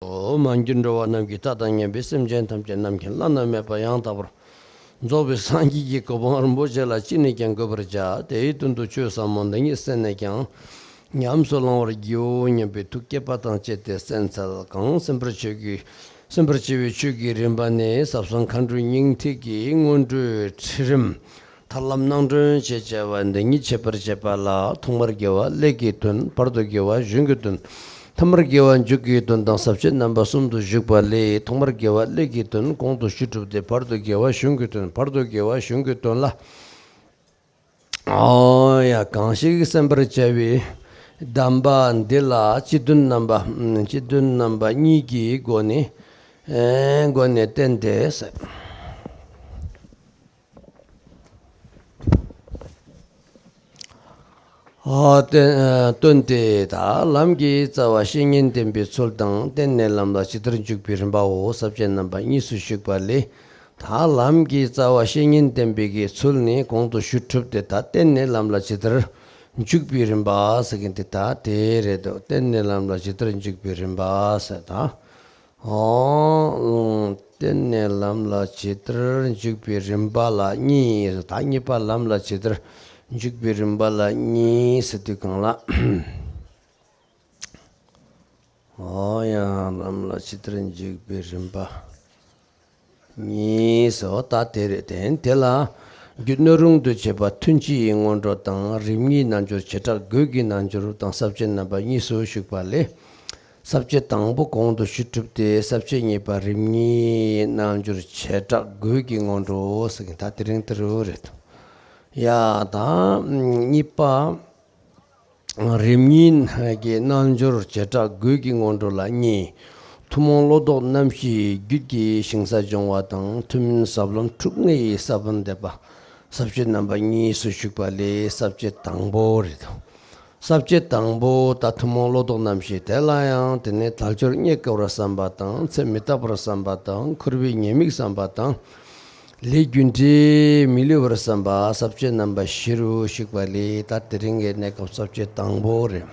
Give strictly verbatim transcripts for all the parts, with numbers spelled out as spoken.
མ་གྱུར་འགྲོ་བ་རྣམས་ཀྱི་མཐའ་དང་མཉམ་པའི་སེམས་ཅན་ཐམས་ཅད་ནམ་མཁའི་བླ་ན་མེད་པ་ཡང་དག་པར་རྫོགས་པའི་སངས་རྒྱས་ཀྱི་གོ་འཕང་རིན་པོ་ཆེ་ལ་ཅི་ནས་ཀྱང་འགོད་པར་བྱ། དེའི་དོན་དུ་ཆོས་ཟབ་མོ་འདི་ཉིད་གསན་ནས་ཀྱང་ཉམས་སུ་བླང་བར་བགྱིའོ་སྙམ་པའི་ཐུགས་བསྐྱེད་པ་དང་བཅས་ཏེ་གསན་འཚལ་གང་། སེམས་དཔར་ཆོས་ཀྱི་སེམས་དཔར་བྱེ་བའི་ཆོས་ཀྱི་རིམ་པ་ནི་ཟབ་གསང་མཁའ་འགྲོའི་སྙིང་ཐིག་གི་སྔོན་འགྲོའི་ཁྲིད་རིམ། ཐར་ལམ་སྣང་སྒྲོན་ཞེས་བྱ་བ་འདི་ཉིད་འཆད་པར་བྱེད་པ་ལ། ཐོག་མར་དགེ་བ་ཀླད་ཀྱི་དོན། བར་དུ་དགེ་བ་གཞུང་གི་དོན། ཐ་མར་དགེ་བ་མཇུག་གི་དོན་དང་ཟབ་ཆོས་རྣམ་པ་གསུམ་དུ་བཞུགས་པ་ལས། ཐོག་མར་དགེ་བ་ཀླད་ཀྱི་དོན་གོང་དུ་ཞུས་གྲུབ་སྟེ། བར་དུ་དགེ་བ་གཞུང་གི་དོན། བར་དུ་དགེ་བ་གཞུང་གི་དོན་ལ། ཨོ་ཡ། གང་ཞིག་གསན་པར་བྱ་བའི་གདམས་པ་འདི་ལ་སྤྱི་དོན་རྣམ་པ། སྤྱི་དོན་རྣམ་པ་གཉིས་ཀྱི་སྒོ་ནས། སྒོ་ནས་བསྟན་ཏེ་ཟེར། ཨ་བསྟན་ཨ་སྟོན་ཏེ། ད་ལམ་གྱི་རྩ་བ་བཤེས་གཉེན་བསྟེན་པའི་ཚུལ་དང་། བརྟེན་ནས་ལམ་ལ་ཇི་ལྟར་འཇུག་པའི་རིམ་པའོ། ས་བཅད་རྣམ་པ་གཉིས་སུ་བཞུགས་པ་ལས། ད་ལམ་གྱི་རྩ་བ་བཤེས་གཉེན་བསྟེན་པའི་གི་ཚུལ་ནི་གོང་དུ་ཞུ་གྲུབ་སྟེ། ད་བརྟེན་ནས་ལམ་ལ་ཇི་ལྟར་འཇུག་པའི་རིམ་པ་ཟེར་གྱིན་དེ་ད་དེ་རེད་དོ། བརྟེན་ནས་ལམ་ལ་ཇི་ལྟར་འཇུག་པའི་རིམ་པ་ཟེར་ད། ཨོ། བརྟེན་ནས་ལམ་ལ་ཇི་ལྟར་འཇུག་པའི་རིམ་པ་ལ་གཉིས། ད་གཉིས་པ་ལམ་ལ་ཇི་ལྟར་འཇུག་པའི་རིམ་པ་ལ་གཉིས་ཟེར་དུས་གང་ལ། ཨོ་ཡ། ལམ་ལ་ཇི་ལྟར་འཇུག་པའི་རིམ་པ་གཉིས་སོ། ད་དེ་རེད། དེ་དེ་ལ་རྒྱུ་སྣོད་རུང་དུ་བྱེད་པ་ཐུན་གཅིག་གི་སྔོན་འགྲོ་དང་། རིམ་གཉིས་རྣལ་འབྱོར་བྱེ་བྲག་དགོས་ཀྱི་རྣལ་འབྱོར་དང་ས་བཅད་རྣམ་པ་གཉིས་སུ་བཞུགས་པ་ལས། ས་བཅད་དང་པོ་གོང་དུ་ཞུ་གྲུབ་སྟེ། ས་བཅད་གཉིས་པ་རིམ་གཉིས་རྣལ་འབྱོར་བྱེ་བྲག་དགོས་ཀྱི་སྔོན་འགྲོ་ཟེར་གྱིན་ད་དེ་རིང་དེ་རུ་རེད། ཡ། ད་གཉིས་པ། རིམ་གཉིས་ཀྱི་རྣལ་འབྱོར་བྱེ་བྲག་དགོས་ཀྱི་སྔོན་འགྲོ་ལ་གཉིས། ཐུན་མོང་བློ་ལྡོག་རྣམ་བཞིའི་རྒྱུད་ཀྱི་ཞིང་ས་སྦྱོང་བ་དང་། ཐུན་མིན་ཟབ་ལམ་དྲུག་ལྔ་ཡི་ས་བོན་འདེབས་པ། ས་བཅད་རྣམ་པ་གཉིས་སུ་བཞུགས་པ་ལས་ས་བཅད་དང་པོ་རེད། ས་བཅད་དང་པོ་ད་ཐུན་མོང་བློ་ལྡོག་རྣམ་བཞི། དེ་ལ་ཡང་དེ་ནས་དལ་འབྱོར་རྙེད་དཀའ་བར་བསམ་པ་དང་། ཚེ་མི་རྟག་པར་བསམ་པ་དང་། འཁོར་བའི་ཉེས་དམིགས་བསམ་པ་དང་། ལས་རྒྱུ་འབྲས་མི་བསླུ་བར་བསམ་པ། ས་བཅད་རྣམ་པ་བཞི་རུ་བཞུགས་པ་ལས། ད་དེ་རིང་གི་གནས་སྐབས་ས་བཅད་དང་པོ་རེད།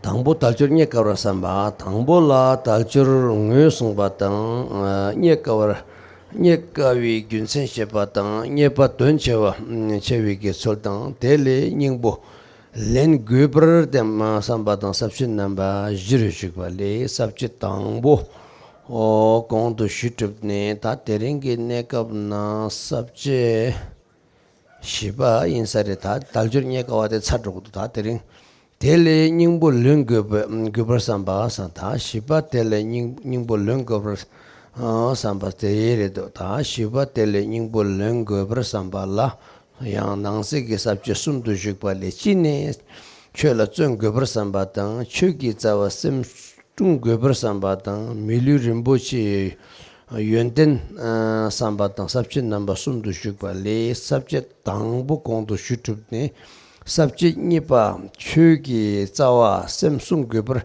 དང་པོ་དལ་འབྱོར་རྙེད་དཀའ་བར་བསམ་པ། དང་པོ་ལ་དལ་འབྱོར་ངོས་བཟུང་བ་དང་། རྙེད་དཀའ་བར། རྙེད་དཀའ་བའི་རྒྱུ་མཚན་བཤད་པ་དང་། རྙེད་པ་དོན་ཆེ་བ་ཆེ་བའི་གི་ཚུལ་དང་། དེ་ལས་སྙིང་པོ་ལེན་དགོས་པར་བསམ་པ་དང་། ས་བཅད་རྣམ་པ་བཞི་རུ་བཞུགས་པ་ལས། ས་བཅད་དང་པོ་ཨོ་གོང་དུ་ཞུ་གྲུབ་ནས། ད་དེ་རིང་གི་གནས་སྐབས་ནང་ས་བཅད་བཞི་པ་ཡིན་ས་རེད། ད་དལ་འབྱོར་རྙེད་དཀའ་བ་དེ་ཚར་འགྲོ་གི་འདུག་ད་དེ་རིང་དེ་ལས་སྙིང་པོ་ལེན་དགོས་པ་དགོས་པར་བསམ་པ་ཟེར། ད་བཞི་པ་དེ་ལས་སྙིང་སྙིང་པོ་ལེན་དགོས་པར་བསམ་པ་དེ་རེད་འདུག་ད་བཞི་པ་དེ་ལས་སྙིང་པོ་ལེན་དགོས་པར་བསམ་པ་ལ་ཡང་ནང་གསེས་ཀྱི་ས་བཅད་གསུམ་དུ་བཞུགས་པ་ལས། གཅིག་ནས་ཆོས་ལ་བརྩོན་དགོས་པར་བསམ་པ་དང་། ཆོས་ཀྱི་རྩ་བ་སེམས་སྲུང་དགོས་པར་བསམ་པ་དང་། མི་ལུས་རིན་པོ་ཆེའི་ཡོན་ཏན་བསམ་པ་དང་། ས་བཅད་རྣམ་པ་གསུམ་དུ་བཞུགས་པ་ལས། ས་བཅད་དང་པོ་གོང་དུ་ཞུ་གྲུབ་ནས། ས་བཅད་གཉིས་པ་ཆོས་ཀྱི་རྩ་བ་སེམས་སྲུང་དགོས་པར་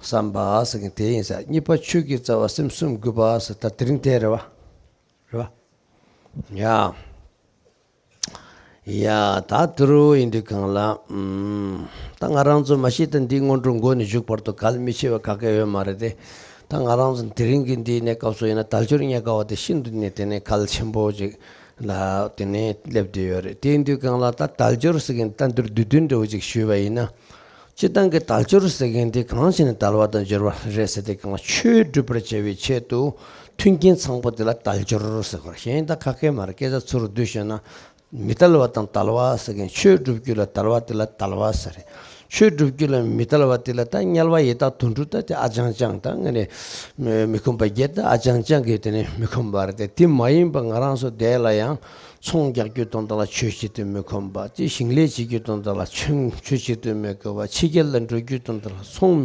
བསམ་པ་ཟེར་གྱིན་དེ་ཡིན་ས། གཉིས་པ་ཆོས་ཀྱི་རྩ་བ་སེམས་སྲུང་དགོས་པ་ཟེར། ད་དེ་རིང་དེ་རེད་བ། རེད་བ། ཡ། ཡ། ད་དུ་རུ་ཡིན་དུས་གང་ལ། ཨུམ། ད་ང་རང་ཚོ་མ་གཞི་ད་འདི་སྔོན་འགྲོ་འགོ་ནས་འཇུག་བར་དུ་གལ་མི་ཆེ་བ་ག་གེ་ཡོད་མ་རེད་དེ། ད་ང་རང་ཚོ་དེ་རིང་གི་འདིའི་གནས་སྐབས་སུ་ཡིན་ན་དལ་འབྱོར་རྙེད་དཀའ་བ་དེ་ཤིན་ཏུ་ནས་དེ་ནས་གལ་ཆེན་པོ་ཅིག་ལ་དེ་ནས་སླེབས་བསྡད་ཡོད་རེད། དེ་ཡིན་དུས་གང་ལ་ད་དལ་འབྱོར་ཟེར་གྱིན་ད་འདིར་བསྡུས་དོན་འདྲ་བོ་ཅིག་ཞུས་པ་ཡིན་ན། སྤྱིར་བཏང་གི་དལ་འབྱོར་ཟེར་མཁན་དེ་གང་ཞིག་ནི་དལ་བ་དང་འབྱོར་བ་རེད་ཟེར་ཏེ། གང་ལ་ཆོས་སྒྲུབ་པར་བྱ་བའི་ཆེད་དུ་མཐུན་རྐྱེན་ཚང་པོ་དེ་ལ་དལ་འབྱོར་ཟེར་དགོས་རེད། གཞན་ད་ཁ་སྐད་མ་རེད། སྐད་ཆ་ཚུར་བསྡུས་བཤད་ན། མི་དལ་བ་དང་དལ་བ་ཟེར་མཁན། ཆོས་སྒྲུབ་རྒྱུ་ལ་དལ་བ་དེ་ལ་དལ་བ་ཟེར་རེད། ཆོས་སྒྲུབ་རྒྱུ་ལ་མི་དལ་བ་དེ་ལ་ད་དམྱལ་བ་ཡི་དྭགས་དུད་འགྲོ་ད་དེ་ཨ་ཅང་ཅང་ད་ངས་ནས་མི་ཁོམ་པ་བརྒྱད་ད་ཨ་ཅང་ཅང་གིས་དེ་ནས་མི་ཁོམ་པ་རེད་དེ། དེ་མ་ཡིན་པ་ང་རང་ཚོ་དེ་ལ་ཡང་། ཚོང་རྒྱག་རྒྱུ་དོན་དག་ལ་ཆོས་བྱེད་དུ་མི་ཁོམ་པ། དེ་ཞིང་ལས་བྱེད་རྒྱུ་དོན་དག་ལ་ཆོས་ཆོས་བྱེད་དུ་མི་དགོས་པ། ཕྱི་རྒྱལ་ལ་འགྲོ་རྒྱུ་དོན་དག་ལ་ཚོང་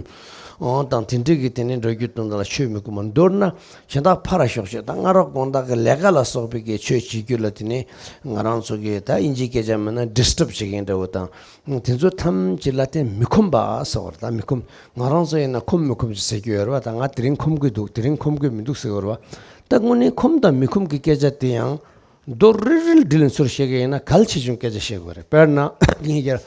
དང་དེ་འདྲ་གི་དེ་ནས་འགྲོ་རྒྱུ་དོན་དག་ལ་ཆོས་མི་དགོས་པ། མདོར་ན་གཞན་དག་ཕར་ཞོག་ཤིག་ད་སྔ་རོགས་དགོང་དག་གི་ལས་ཀ་ལ་སོགས་པའི་གི་ཆོས་བྱེད་རྒྱུ་ལ་དེ་ནས་ང་རང་ཚོ་གི་ད་དབྱིན་ཇིའི་སྐད་ཆ་མིན་ན་ཌི་སི་ཊརབ་བྱེད་མཁན་འདྲ་བོ་དང་། དེ་ཚོ་ཐམས་ཅད་ལ་དེ་མི་ཁོམ་པ་ཟེར་བ་རེད། ད་མི་ཁོམ། ང་རང་ཚོ་ཡིན་ན་ཁོམ་མི་ཁོམ་ཅིག་ཟེར་རྒྱུ་ཡོད་རེད་བ། ད་ང་དེ་རིང་ཁོམ་གི་འདུག་དེ་རིང་ཁོམ་གི་མི་འདུག་ཟེར་གི་ཡོད་རེད་བ། ད་དངོས་གནས་ཁོམ་དང་མི་ཁོམ་གི་སྐད་ཆ་དེ་ཡང་། མདོ་རིལ་རིལ་འདྲིལ་ཚུར་བཤད་ཀྱི་ཡིན་ན་གལ་ཆེ་ཆུང་སྐད་ཆ་བཤད་དགོས་རེད། དཔེར་ན་ངས་ཀྱང་།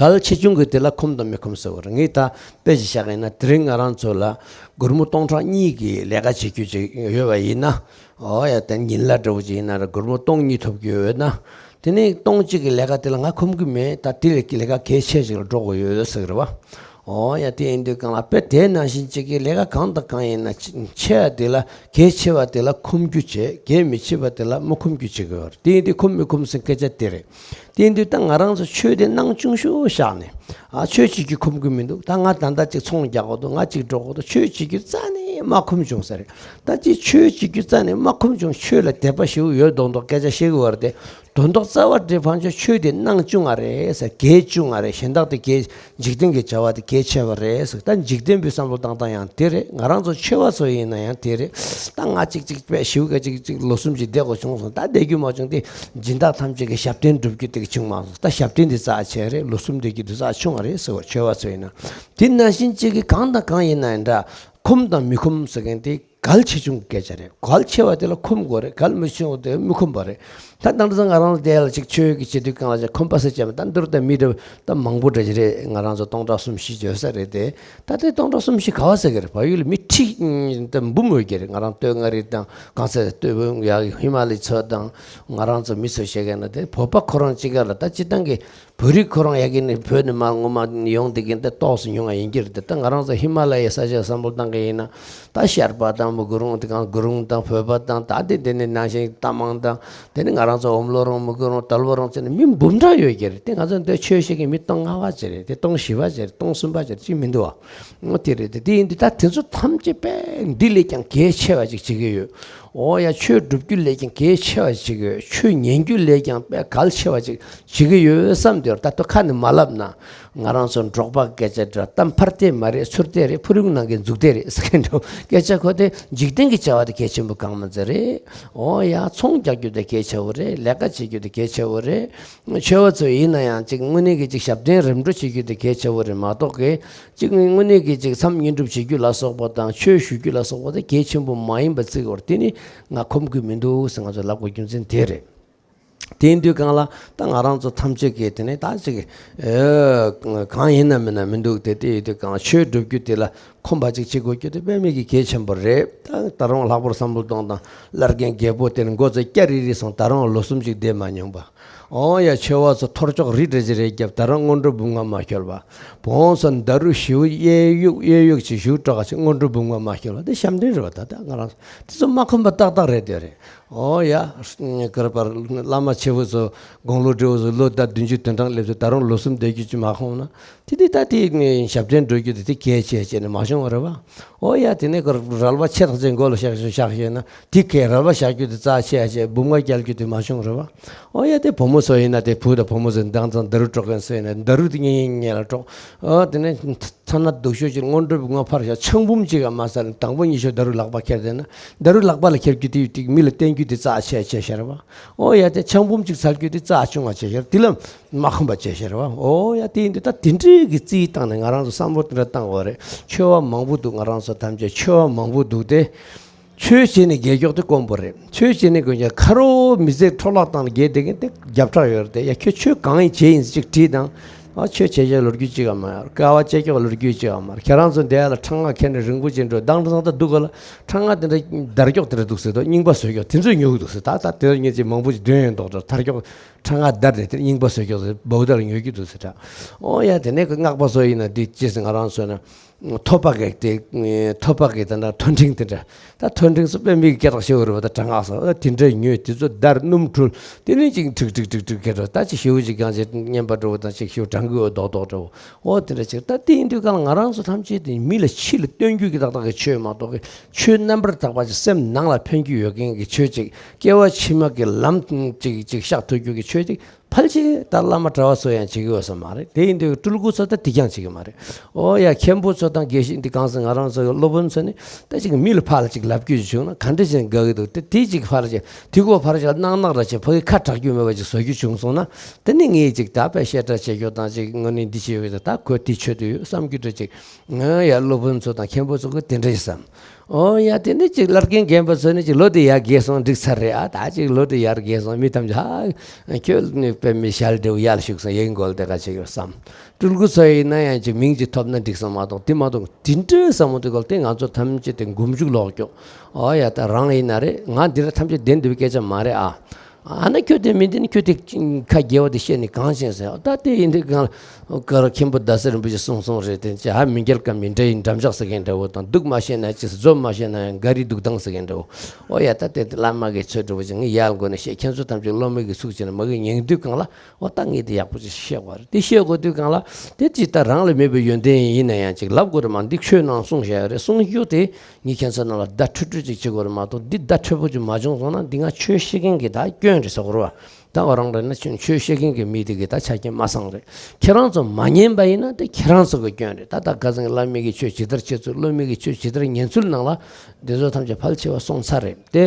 གལ་ཆེ་ཆུང་གི་དེ་ལ་འཁུམས་དང་མི་འཁུམས་ཟེར་བ་རེད། ངས་ད་དཔེ་ཅིག་བཞག་ཡིན་ན། དེ་རིང་ང་རང་ཚོ་ལ་སྒོར་མོ་སྟོང་ཕྲག་གཉིས་ཀྱི་ལས་ཀ་བྱེད་རྒྱུ་ཅིག་ཡོད་པ་ཡིན་ན། ཨོ་ཡ། དེ་ཉིན་གླ་འདྲ་བོ་ཅིག་ཡིན་ན་ར་སྒོར་མོ་སྟོང་གཉིས་ཐོབ་ཀྱི་ཡོད་ན། དེ་ནས་སྟོང་གཅིག་གི་ལས་ཀ་དེ་ལ་ང་འཁུམས་ཀྱི་མེད། ད་དེ་ལས་ཀྱི་ལས་ཀ་གལ་ཆེ་ཞིག་ལ་འགྲོ་དགོས་ཡོད་ཟེར་གི་རེད་བ། ཨོ་ཡ། དེ་ཡིན་དུས་གང་ལ་དཔེ་དེ་ནང་བཞིན་གཅིག་གི་ལས་ཀ་གང་དང་གང་ཡིན་ན་ཆེ་ཆེ་བ་དེ་ལ་གལ་ཆེ་བ་དེ་ལ་འཁུམས་རྒྱུ་བྱེད། གལ་མི་ཆེ་བ་དེ་ལ་མི་འཁུམས་རྒྱུ་བྱེད་དགོས་པ་རེད། དེ་ཡིན་དུས་འཁུམས་མི་འཁུམས་ཟེར་སྐད་ཆ་དེ་རེད། དེ་ཡིན་དུས་ད་ང་རང་ཚོ་ཆོས་དེ་སྣང་ཆུང་ཤོས་བཞག་ནས། ཨ། ཆོས་བྱེད་རྒྱུ་འཁུམས་ཀྱི་མི་འདུག། ད་ང་ད་ལྟ་ཅིག་ཚོང་རྒྱག་དགོས་འདུག། ང་ཅིག་འགྲོ་དགོས་འདུག། ཆོས་བྱེད་རྒྱུ་རྩ་ནས་མ་འཁུམས་བྱུང་ས་རེད། ད་ཅིག་ཆོས་བྱེད་རྒྱུ་རྩ་ནས་མ་འཁུམས་བྱུང་། ཆོས་ལ་དད་པ་ཞེ་པོ་ཡོད་མདོག་མདོག་སྐད་ཆ་བཤད་གི་ཡོད་རེད་དེ། དོན་དག་རྩ་བ་འདྲེས་ཕན་ཆད་ཆོས་དེ་སྣང་ཆུང་ང་རེད་ཟེར། གལ་ཆུང་ང་རེད། གཞན་དག་དེ་གལ། འཇིག་རྟེན་གྱི་བྱ་བ་དེ་གལ་ཆེ་བ་རེད་ཟེར། ད་འཇིག་རྟེན་པའི་བསམ་བློ་བཏང་སྟངས་ཡང་དེ་རེད། ང་རང་ཚོ་ཆོས་པ་ཚོ་ཡིན་ན་ཡང་དེ་རེད། ད་ང་ཅིག་ཅིག་དཔེ་ཞེ་པོ་ག་ཅིག་ཅིག་ལོ་གསུམ་ཅིག་བསྡད་དགོས་བྱུང་སོང་། ད་བསྡད་རྒྱུ་མ་བྱུང་སྟེ། སྦྱིན་བདག་ཐམས་ཅད་ཀྱི་ཞབས་བརྟན་སྒྲུབ་རྒྱུ་དེ་བྱུང་མ་སོང་། ད་ཞབས་བརྟན་དེ་རྩ་ཆེ་རེད། ལོ་གསུམ་བསྡད་རྒྱུ་དེ་རྩ་ཆུང་བ་རེད་ཟེར་བ། ཆོས་པ་ཚོ་ཡིན་ན། དེ་ནང་བཞིན་གཅིག་གི་གང་དང་གང་ཡིན་ན་ཡང་འདྲ། འཁུམས་དང་མི་འཁུམས་ཟེར་མཁན་དེ་གལ་ཆེ་ཆུང་གི་སྐད་ཆ་རེད། གལ་ཆེ་བ་དེ་ལ་འཁུམས་དགོས་རེད། གལ་མི་ཆེ་བ་དེ་མི་འཁུམས་པ་རེད། ད་དེང་སང་ང་རང་ཚོ་དེ་ལ་ཅིག་ཆོས་ཀྱི་བྱེད་དུས་གང་ལ་ཅིག་འཁུམས་པ་ཟེར་བྱས་མ། ད་འདིར་ད་མི་འདྲ་ད་མང་པོ་འདྲ་ཅིག་རེད། ང་རང་ཚོ་སྟོང་ཕྲག་གསུམ་བཞི་ཡོད་ས་རེད་དེ། ད་དེ་སྟོང་ཕྲག་གསུམ་བཞི་ག་བ་ཟེར་གི་རེད། བལ་ཡུལ་ལ་མི་ཁྲི་ད་འབུམ་ཡོད་ཀྱི་རེད། ང་རང་སྟོད་མངའ་རིས་དང་། གང་ཟེར། སྟོད་ཡ་ཧི་མ་ལ་ཡའི་ཚོ་དང་། ང་རང་ཚོ་མི་ཚོ་བཤད་མཁན་ན་དེ་བོད་པ་ཁོ་རང་གཅིག་ག་ལ། ད་སྤྱིར་བཏང་གི་བོད་རིགས་ཁོ་རང་ཡ་གི་ནི་བོད་ནས་མར་སྔོན་མ་ཡོང་དེ་གི་འདི་ཏོག་ཙམ་ཉུང་བ་ཡིན་གྱི་རེད་དེ། ད་ང་རང་ཚོ་ཧི་མ་ལ་ཡའི་ས་ཆ་བསམ་བློ་བཏང་གི་ཡིན་ན། ད་ཤར་པ་དང་། མུ་གུ་རུང་དེ་གང་། གུ་རུང་དང་། བོད་པ་དང་། ད་དེ་དེ་ནས་ནང་བཞིན་རྟ་མང་དང་། དེ་ནས་ང་རང་ཚོ་འོམ་ལོ་རོང་། མུ་གུ་རོང་། དལ་བ་རོང་བྱས་ནས་མི་འབུམ་ཕྲག་ཡོད་ཀྱི་རེད་དེ། ང་ཚོ་འདི་ཆོས་བཤད་མཁན་མི་སྟོང་ལྔ་པ་ཅིག་རེད་དེ། སྟོང་བཞི་པ་ཅིག་རེད། སྟོང་གསུམ་པ་ཅིག་རེད། ཅིག་མི་འདུག་བ། འོ་དེ་རེད་དེ། དེ་ཡིན་དུས་ད་དེ་ཚོ་ཐམས་ཅད་དཔེ་འདི་ལས་ཀྱང་གལ་ཆེ་བ་ཅིག་བྱེད་ཀྱི་ཡོད། འོ་ཡ། ཆོས་སྒྲུབ་རྒྱུ་ལས་ཀྱང་གལ་ཆེ་བ་ཅིག་བྱེད་ཀྱི་ཡོད། ཆོས་ཉན་རྒྱུ་ལས་ཀྱང་དཔེ་གལ་ཆེ་བ་ཅིག་བྱེད་ཀྱི་ཡོད་བསམ་དེ། ད་ལྟ་ཁ་ནས་མ་ལབ་ན། ང་རང་ཚོ་འབྲོག་པ་སྐད་ཆ་འདྲ། གཏམ་ཕར་བལྟས་མ་རེད་ཚུར་བལྟས་རེད། ཕུ་རུང་ནང་གི་མཛུག་བལྟས་རེད་ཟེར་མཁན་འདྲ་བོ་སྐད་ཆ་ཁོ་དེ། འཇིག་རྟེན་གྱི་བྱ་བ་དེ་གལ་ཆེན་པོ་གང་མ་ཚད་རེད། འོ་ཡ། ཚོང་རྒྱག་རྒྱུ་དེ་གལ་ཆེ་བོ་རེད། ལས་ཀ་བྱེད་རྒྱུ་དེ་གལ་ཆེ་བོ་རེད། ཆོས་པ་ཚོ་ཡིན་ན་ཡང་ཅིག་དངོས་གནས་ཀྱི་ཅིག་ཞབས་བརྟན་རིམ་གྲོ་བྱེད་རྒྱུ་དེ་གལ་ཆེ་བོ་རེད་མ་གཏོགས་ཀྱི། ཅིག་དངོས་གནས་ཀྱི་ཅིག་མཚམས་བསྙེན་སྒྲུབ་བྱེད་རྒྱུ་ལ་སོགས་པ་དང་། ཆོས་ཞུ་རྒྱུ་ལ་སོགས་པ་དེ་གལ་ཆེན་པོ་མ་ཡིན་པ་བརྩི་དགོས་རེད། དེ་ནི་ང་འཁུམས་ཀྱི་མི་འདུག་ཟེར་ང་ཚོ་ལབ་དགོས་རྒྱུ་མཚན་དེ་རེད། དེ་ཡིན་དུས་གང་ལ་ད་ང་རང་ཚོ་ཐམས་ཅད་ཀྱིས་དེ་ནས་ད་ཅིག་ཨེ་གང་ཡིན་ན་མིན་ན་མི་འདུག་སྟེ། དེ་ཡིན་དུས་གང་ཆོས་སྒྲུབ་རྒྱུ་དེ་ལ་འཁུམས་པ་ཅིག་བྱེད་དགོས་རྒྱུ་དེ་དཔེ་མེད་ཀྱི་གལ་ཆེན་པོ་རེད། ད་ད་རུང་ལྷག་པར་བསམ་བློ་གཏོང་དང་། བླ་རྒན་རྒད་པོ་དེ་ནི་མགོ་ཚོས་སྐྱ་རི་རི་སོང་། ད་རུང་ལོ་གསུམ་ཅིག་བསྡད་མ་མྱོང་པ། འོ་ཡ། ཆོས་པ་ཚོ་ཐོར་ཅོག་རི་འདྲ་ཅིག་རེ་བརྒྱབ། ད་རུང་སྔོན་འགྲོ་འབུམ་ལྔ་མ་ཤོར་བ། བོང་ཚོ་ཟླ་རུ་ཞིའུ་གཡས་གཡུག་གཡས་གཡུག་ཅིག་ཞུ་སྤྲོ་ག་ཅིག་སྔོན་འགྲོ་འབུམ་ལྔ་མ་ཤོར་བ་དེ་ཞབས་འདྲེན་རེད་བ། ད་ད་ང་རང་དེ་ཚོ་མ་འཁུམས་པ་ཏག་ཏག་རེད། དེ་རེད། འོ་ཡ། གར་པར་བླ་མ་ཆེ་བོ་ཚོ་དགུང་ལོ་བགྲེས་པོ་ཚོ་ལོ་ཟླ་བདུན་ཅུ་དོན་གྲངས་སླེབས་ཚེ་ད་རུང་ལོ་གསུམ་བསྡད་རྒྱུ་ཅིག་མ་འཁུམས་ན། དེ་དེ་ད་དེ་ཞབས་བརྟན་འགྲོ་རྒྱུ་དེ་དེ་གལ་ཆེ་བྱས་ནས་མ་བྱུང་བ་རེད་བ། འོ་ཡ། དེ་ནས་ཁོ་རལ་པ་ཆེ་ཐག་ཆེ་མགོ་ལ་བཞག་བཞག་བཞག་ན། དེ་གས་རལ་པ་བཞག་རྒྱུ་དེ་རྩ་ཆེ་ཆེ། འབུམ་ལྔ་བསྐྱལ་རྒྱུ་དེ་མ་བྱུང་རེད་བ། འོ་ཡ། དེ་བུ་མོ་ཚོ་ཡིན་ན་དེ་བུ་དང་བུ་མོ་ཚོ་འདང་ཚང་འདི་རུ་འགྲོ་མཁན་ཚོ་ཡིན་ན་འདི་རུ་དེ་ངེས་ངེས་ལ་འགྲོ། ཨ། དེ་ནས་ཐ་ན་སྡུག་ཤོས་ཀྱི་སྔོན་འགྲོའི་འབུམ་ལྔ་ཕར་བཞག་ཆང་འབུམ་གཅིག་ག་མ་ཟ་ནས་དང་པོ་གཉིས་ཤོས་འདི་རུ་ལག་པ་ཁྱེར་བསྡད་ན། འདི་རུ་ལག་པ་ལ་ཁྱེར་རྒྱུ་དེ་དེ་མི་ལ་བསྟན་རྒྱུ་དེ་རྩ་ཆེ་ཆེ་ཤར་བ། འོ་ཡ། དེ་ཆང་འབུམ་གཅིག་ཚར་རྒྱུ་དེ་རྩ་ཆུང་བ་ཆེ་ཤར། དེ་ལ་མ་འཁུམས་པ་ཆེ་ཤར་བ། འོ་ཡ། དེ་ཡིན་དུས་ད་དེ་འདྲའི་གི་རྩིས་བཏང་ནས་ང་རང་ཚོ་བསམ་བློ་དེ་འདྲ་བཏང་དགོས་རེད། ཆོས་པ་མང་པོ་འདུག། ང་རང་ཚོ་ཐམས་ཅད་ཆོས་པ་མང་པོ་འདུག་སྟེ། ཆོས་བྱས་ནས་རྒྱལ་མགྱོགས་དེ་དཀོན་པོ་རེད། ཆོས་བྱས་ནས་དཀོན་ཀྱང་ཁ་རོག་མི་ཚེ་འཕྲོ་བརླག་བཏང་ནས་རྒྱལ་བསྡད་མཁན་དེ་བརྒྱ་ཕྲག་ཡོད་རེད་དེ། ཡ། ཁྱོད་ཆོས་གང་ཡིན་བྱས་ཡིན་ཅིག་དྲིས་དང་། ཨ། ཆོས་བྱེད་ཆོག་ལོ་རྒྱུས་ཅིག་ཡང་མ་ཡོད། དཀའ་བ་སྤྱད་ཆོག་ལོ་རྒྱུས་ཅིག་ཡང་མ་རེད། ཁྱེད་རང་ཚོ་འདི་ལ་ཁྲག་ངར་ཁྱེར་ནས་རིན་པོ་ཆེ་འགྲོ་དང་དང་ད་འདུག་ག་ལ། ཁྲག་ངར་དེ་འདྲ་བརྡར་ཀྱོག་དེ་འདྲ་འདུག་ཟེར་དོ། རྙིང་པ་བཟོས་ཀྱོག་དེ་ཚོས་ཉོ་གི་འདུག་ཟེར། ད་ད་དེ་ངས་ཅིག་མང་པོ་ཅིག་འདོན་ཡོད་མདོག་འདྲ། ཐར་ཀྱོག་ཁྲག་ངར་བརྡར་ནས་དེ་རྙིང་པ་བཟོས་ཀྱོག་ཟེར། བའུ་དར་ཉོ་གི་འདུག་ཟེར་དྲ། ཨོ་ཡ། དེ་ནས་ཁོ་སྔགས་པ་ཚོ་ཡིན་ན་འདི་ཅི་ཟེར། ང་རང་ཚོ་ན་ཐོད་པ་གི་དེ། ཐོད་པ་གི་དེ་འདྲ་ཐོད་ཕྲེང་དེ་འདྲ། ད་ཐོད་ཕྲེང་སུ་དཔེ་མི་སྐད་གྲགས་ཆེ་བོ་རེད་བ། ད་དྲག་སྔགས་སོ་དེ་འདྲ་ཉོས། དེ་ཚོ་བརྡར་སྣུམ་འཁྲུལ། དེ་ནས་ཅིག་ཁྲིག་ཁྲིག་ཁྲིག་ཁྲིག་སྐད་གྲགས། ད་ཅིག་ཞེ་པོ་ཅིག་གང་ཅིག་བསྙེན་པ་འགྲོ་བ་དང་ཅིག་ཞེ་པོ་གྲང་གི་འོ་རྡོག་རྡོག་འདྲ་བོ། ཨོ་དེ་འདྲ་ཅིག། ད་དེ་ཡིན་དུས་གང་ལ་ང་རང་ཚོ་ཐམས་ཅད་དེ་མི་ལ་ཕྱི་ལ་སྟོན་རྒྱུ་གི་ཏག་ཏག་གི་ཆོས་མ་གཏོགས་གི། ཆོས་རྣམ་པར་དག་པ་ཅིག་སེམས་ནང་ལ་ཕན་རྒྱུ་ཡོད་མཁན་གྱི་ཆོས་ཅིག། སྐྱེ་བ་ཕྱི་མ་གི་ལམ་ཅིག་ཅིག་ཤག་ཐུབ་རྒྱུ་གི་ཆོས་ཅིག་ཕལ་ཆེར་ད་བླ་མ་གྲྭ་བ་ཚོ་ཡང་བྱེད་ཀྱི་ཡོད་ས་མ་རེད། དེ་ཡིན་དུས་སྤྲུལ་སྐུ་ཚོ་ད་དེ་རྐྱང་བྱེད་ཀྱི་མ་རེད། ཨོ་ཡ། མཁན་པོ་ཚོ་དང་དགེ་བཤེས་འདི་གང་ཟེར། ང་རང་ཚོ་གི་སློབ་དཔོན་ཚོ་ནི་ད་ཅིག་མི་ལ་ཕར་ལ་ཅིག་ལབ་རྒྱུ་ཅིག་བྱུང་ན་ག་འདྲ་ཅིག་དགའ་གི་འདུག། དེ་དེ་ཅིག་ཕར་ཅིག་དེ་གོ་ཕར་ཅིག་གནག་གནག་ར་ཅིག་ཕ་གི་ཁ་གྲག་རྒྱུ་མེད་པ་ཅིག་བཟོ་རྒྱུ་བྱུང་སོང་ན། དེ་ནི་ངས་ཅིག་ད་དཔེ་བཤད་གྲྭ་བྱེད་རྒྱུ་དང་ཅིག་དངོས་གནས་འདི་བྱེད་ཡོད་ད་གོ་དེ་ཆོད་དུ་ཡོད་བསམ་རྒྱུ་འདྲ་ཅིག། ང་ཡ་སློབ་དཔོན་ཚོ་དང་མཁན་པོ་ཚོ་གི་དེ་འདྲ་ཡིན་བསམ། ཨོ་ཡ། དེ་ནི་ཅིག་བླ་རྒན་རྒན་པ་ཚོ་ནི་ཅིག་ལོ་དེ་ཡར་རྒས་སོང་འགྲིག་ཚར་རེད། ཨ་ད་ཅིག་ལོ་དེ་ཡར་རྒས་སོང་མི་ཐམས་ཅད་ཨ་ཁྱོད་ནི་དཔེ་མི་ཞལ་འདྲ་བོ་ཡར་ཞུགས་སོང་ཡིན་གོལ་དེ་ག་ཅིག་ཡོད་བསམ། སྤྲུལ་སྐུ་ཚོ་ཡིན་ན་ཡང་ཅིག་མིང་ཅིག་ཐོབ་ན་འགྲིག་སོང་མ་གཏོགས་དེ་མ་གཏོགས་དེ་འདྲའི་བསམ་བློ་དེ་གོལ་དེ་ང་ཚོ་ཐམས་ཅད་དེ་མགོ་མཇུག་ལོག་ཀྱོག་ཨོ་ཡ། ད་རང་ཡིན་ན་རེད། ང་འདི་ལ་ཐམས་ཅད་བདེན་འདུག་སྐད་ཆ་མ་རེད་ཨ། ཨ་ན་ཁྱོད་དེ་མི་འདི་ནི་ཁྱོད་དེ་ཁ་རྒྱལ་བ་དེ་བཤད་ནི་གང་ཤེས་ཟེར། ད་དེ་ཡིན་དུས་གང་ལ་མཁན་པོ་ཟླ་ཟེར་རིན་པོ་ཆེ་གསུངས་སོང་རེད། དེ་ཅི་ཧ་མི་རྒྱལ་ཀ་མི་འདྲ་ཡིན་འགྲམ་ལྕག་ཟེར་མཁན་འདྲ་བོ་དང་སྡུག་མ་བཤད་ན་ཅི་ཟེར་རྫོབ་མ་བཤད་ན་ཡང་མགར་རི་སྡུག་ཐང་ཟེར་མཁན་འདྲ་བོ། ཨོ་ཡ། ད་དེ་བླ་མ་གི་ཆོས་འདྲ་བོ་ཅིག་ངས་ཡར་མགོ་ནས་བཤད། ཁྱེད་ཚོ་ཐམས་ཅད་སློབ་མ་གི་ཚུགས་ཅིག་ནས་མ་གི་ཉན་དུས་གང་ལ་ཨོ་ད་ངས་དེ་ཡག་པོ་ཅིག་བཤད་དགོས་རེད། དེ་བཤད་དགོས་དུས་གང་ལ་དེ་ཅི་ད་རང་ལ་མེད་པའི་ཡོན་ཏན་ཡིན་ན་ཡང་ཅིག་ལབ་དགོས་རེད། མ་འདི་ཆོས་ནང་གསུངས་བཞག་ཡོད་རེད། གསུངས་རྒྱུ་དེ། ངས་ཁྱེད་ཚོ་ནང་ལ་བརྡ་འཕྲོད་འཕྲོད་ཅིག་བྱེད་དགོས་རེད་མ་གཏོགས་འདི་བརྡ་འཕྲོད་པོ་ཅིག་མ་བྱུང་སོང་ན་འདི་ང་ཆོས་བཤད་མཁན་གྱི་ད་སྐྱོན་རེད་ཟེར་དགོས་རེད་བ། ད་ང་རང་རེད་ན་ཆོས་ཆོས་བཤད་མཁན་གྱི་མི་དེ་གི་ད་ཆ་རྐྱེན་མ་ཚང་རེད། ཁྱེད་རང་ཚོ་མ་ཉན་པ་ཡིན་ན་དེ་ཁྱེད་རང་ཚོ་གི་སྐྱོན་རེད། ད་ད་ཁ་སང་བླ་མ་གི་ཆོས་ཇི་ལྟར་བྱེད་ཚུལ་བླ་མ་གི་ཆོས་ཇི་ལྟར་ཉན་ཚུལ་ནང་ལ་འདི་ཚོ་ཐམས་ཅད་ཕལ་ཆེ་བ་སོང་ཚར་རེད་དེ།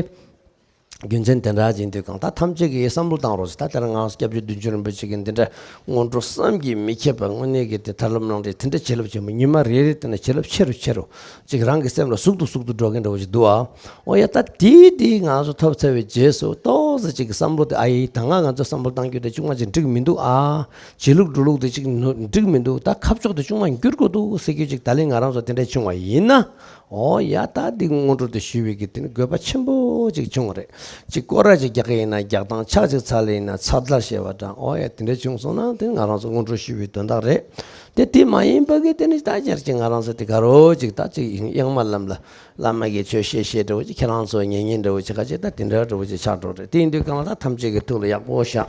རྒྱུ་མཚན་དེ་འདྲ་ཅིག་འདུག་གང་ད་ཐམས་ཅད་ཀྱིས་བསམ་བློ་བཏང་རོགས་ཟེར། ད་དེ་རིང་ང་སྐྱབས་རྗེ་བདུད་འཇོམས་རིན་པོ་ཆེ་གིས་འདི་འདྲ་སྔོན་འགྲོ་བསམ་གྱིས་མི་ཁྱབ་པ་དངོས་གནས་ཀྱི་དེ་ཐར་ལམ་གླང་ཆེན་དེ་འདྲ་བྱིན་རླབས་ཆེན་པོ་ཉི་མ་རེ་རེ་བལྟས་ན་བྱིན་རླབས་ཆེ་རུ་ཆེ་རུ་ཅིག་རང་གི་སེམས་ལ་ཟུག་ཏུ་ཟུག་ཏུ་འགྲོ་མཁན་འདྲ་བོ་ཅིག་འདུག་ཨ། ཨོ་ཡ། ད་དེ་དེ་ང་ཚོ་ཐོབ་ཚར་བའི་རྗེས་སུ་ཏོག་ཙམ་ཅིག་གི་བསམ་བློ་དེ་ཨ་ཡེ་ད་ང་ང་ཚོ་བསམ་བློ་བཏང་རྒྱུ་དེ་ཅུང་མ་ཅིག་འགྲིག་མི་འདུག་ཨ། བྱེད་ལུགས་འགྲོ་ལུགས་དེ་ཅིག་འགྲིག་མི་འདུག་ད་ཁ་ཕྱོགས་དེ་ཅུང་མ་འགྱུར་དགོས་འདུག་ཟེར་རྒྱུ་ཅིག་ད་ལན་ང་རང་ཚོ་དེ་འདྲ་བྱུང་བ་ཡིན་ན། ཨོ་ཡ། ད་འདི་སྔོན་འགྲོ་དེ་ཞུས་པའི་གི་དེ་ནི་དགོས་པ་ཆེན་པོ་ཅིག་བྱུང་བ་རེད། ཅིག་སྐོར་ར་ཅིག་རྒྱག་གི་ཡིན་ན་རྒྱག་སྟངས། ཕྱག་ཅིག་འཚལ་ལེ་ཡིན་ན་འཚལ་སྟངས་ཤེས་པ་དང་། ཨོ་ཡ། དེ་འདྲ་བྱུང་སོང་ན་དེ་ང་རང་ཚོ་སྔོན་འགྲོ་ཞུས་པའི་དོན་དག་རེད། དེ་དེ་མ་ཡིན་པ་གི་དེ་ནི་ད་ཅར་ཅིག་ང་རང་ཚོ་དེ་ག་རོ་ཅིག་ད་ཅིག་ཡང་མ་ལམ་ལ་བླ་མ་གི་ཆོས་བཤད་བཤད་འདྲ་བོ་ཅིག་ཁྱེད་རང་ཚོ་ཉན་ཉན་འདྲ་བོ་ཅིག་ག་ཅིག་ད་དེ་འདྲ་འདྲ་བོ་ཅིག་ཆགས་འགྲོ་རེད། དེ་ཡིན་དུས་གང་ལ་ད་ཐམས་ཅད་ཀྱི་ཐུགས་ལ་ཡག་པོ་བཞག་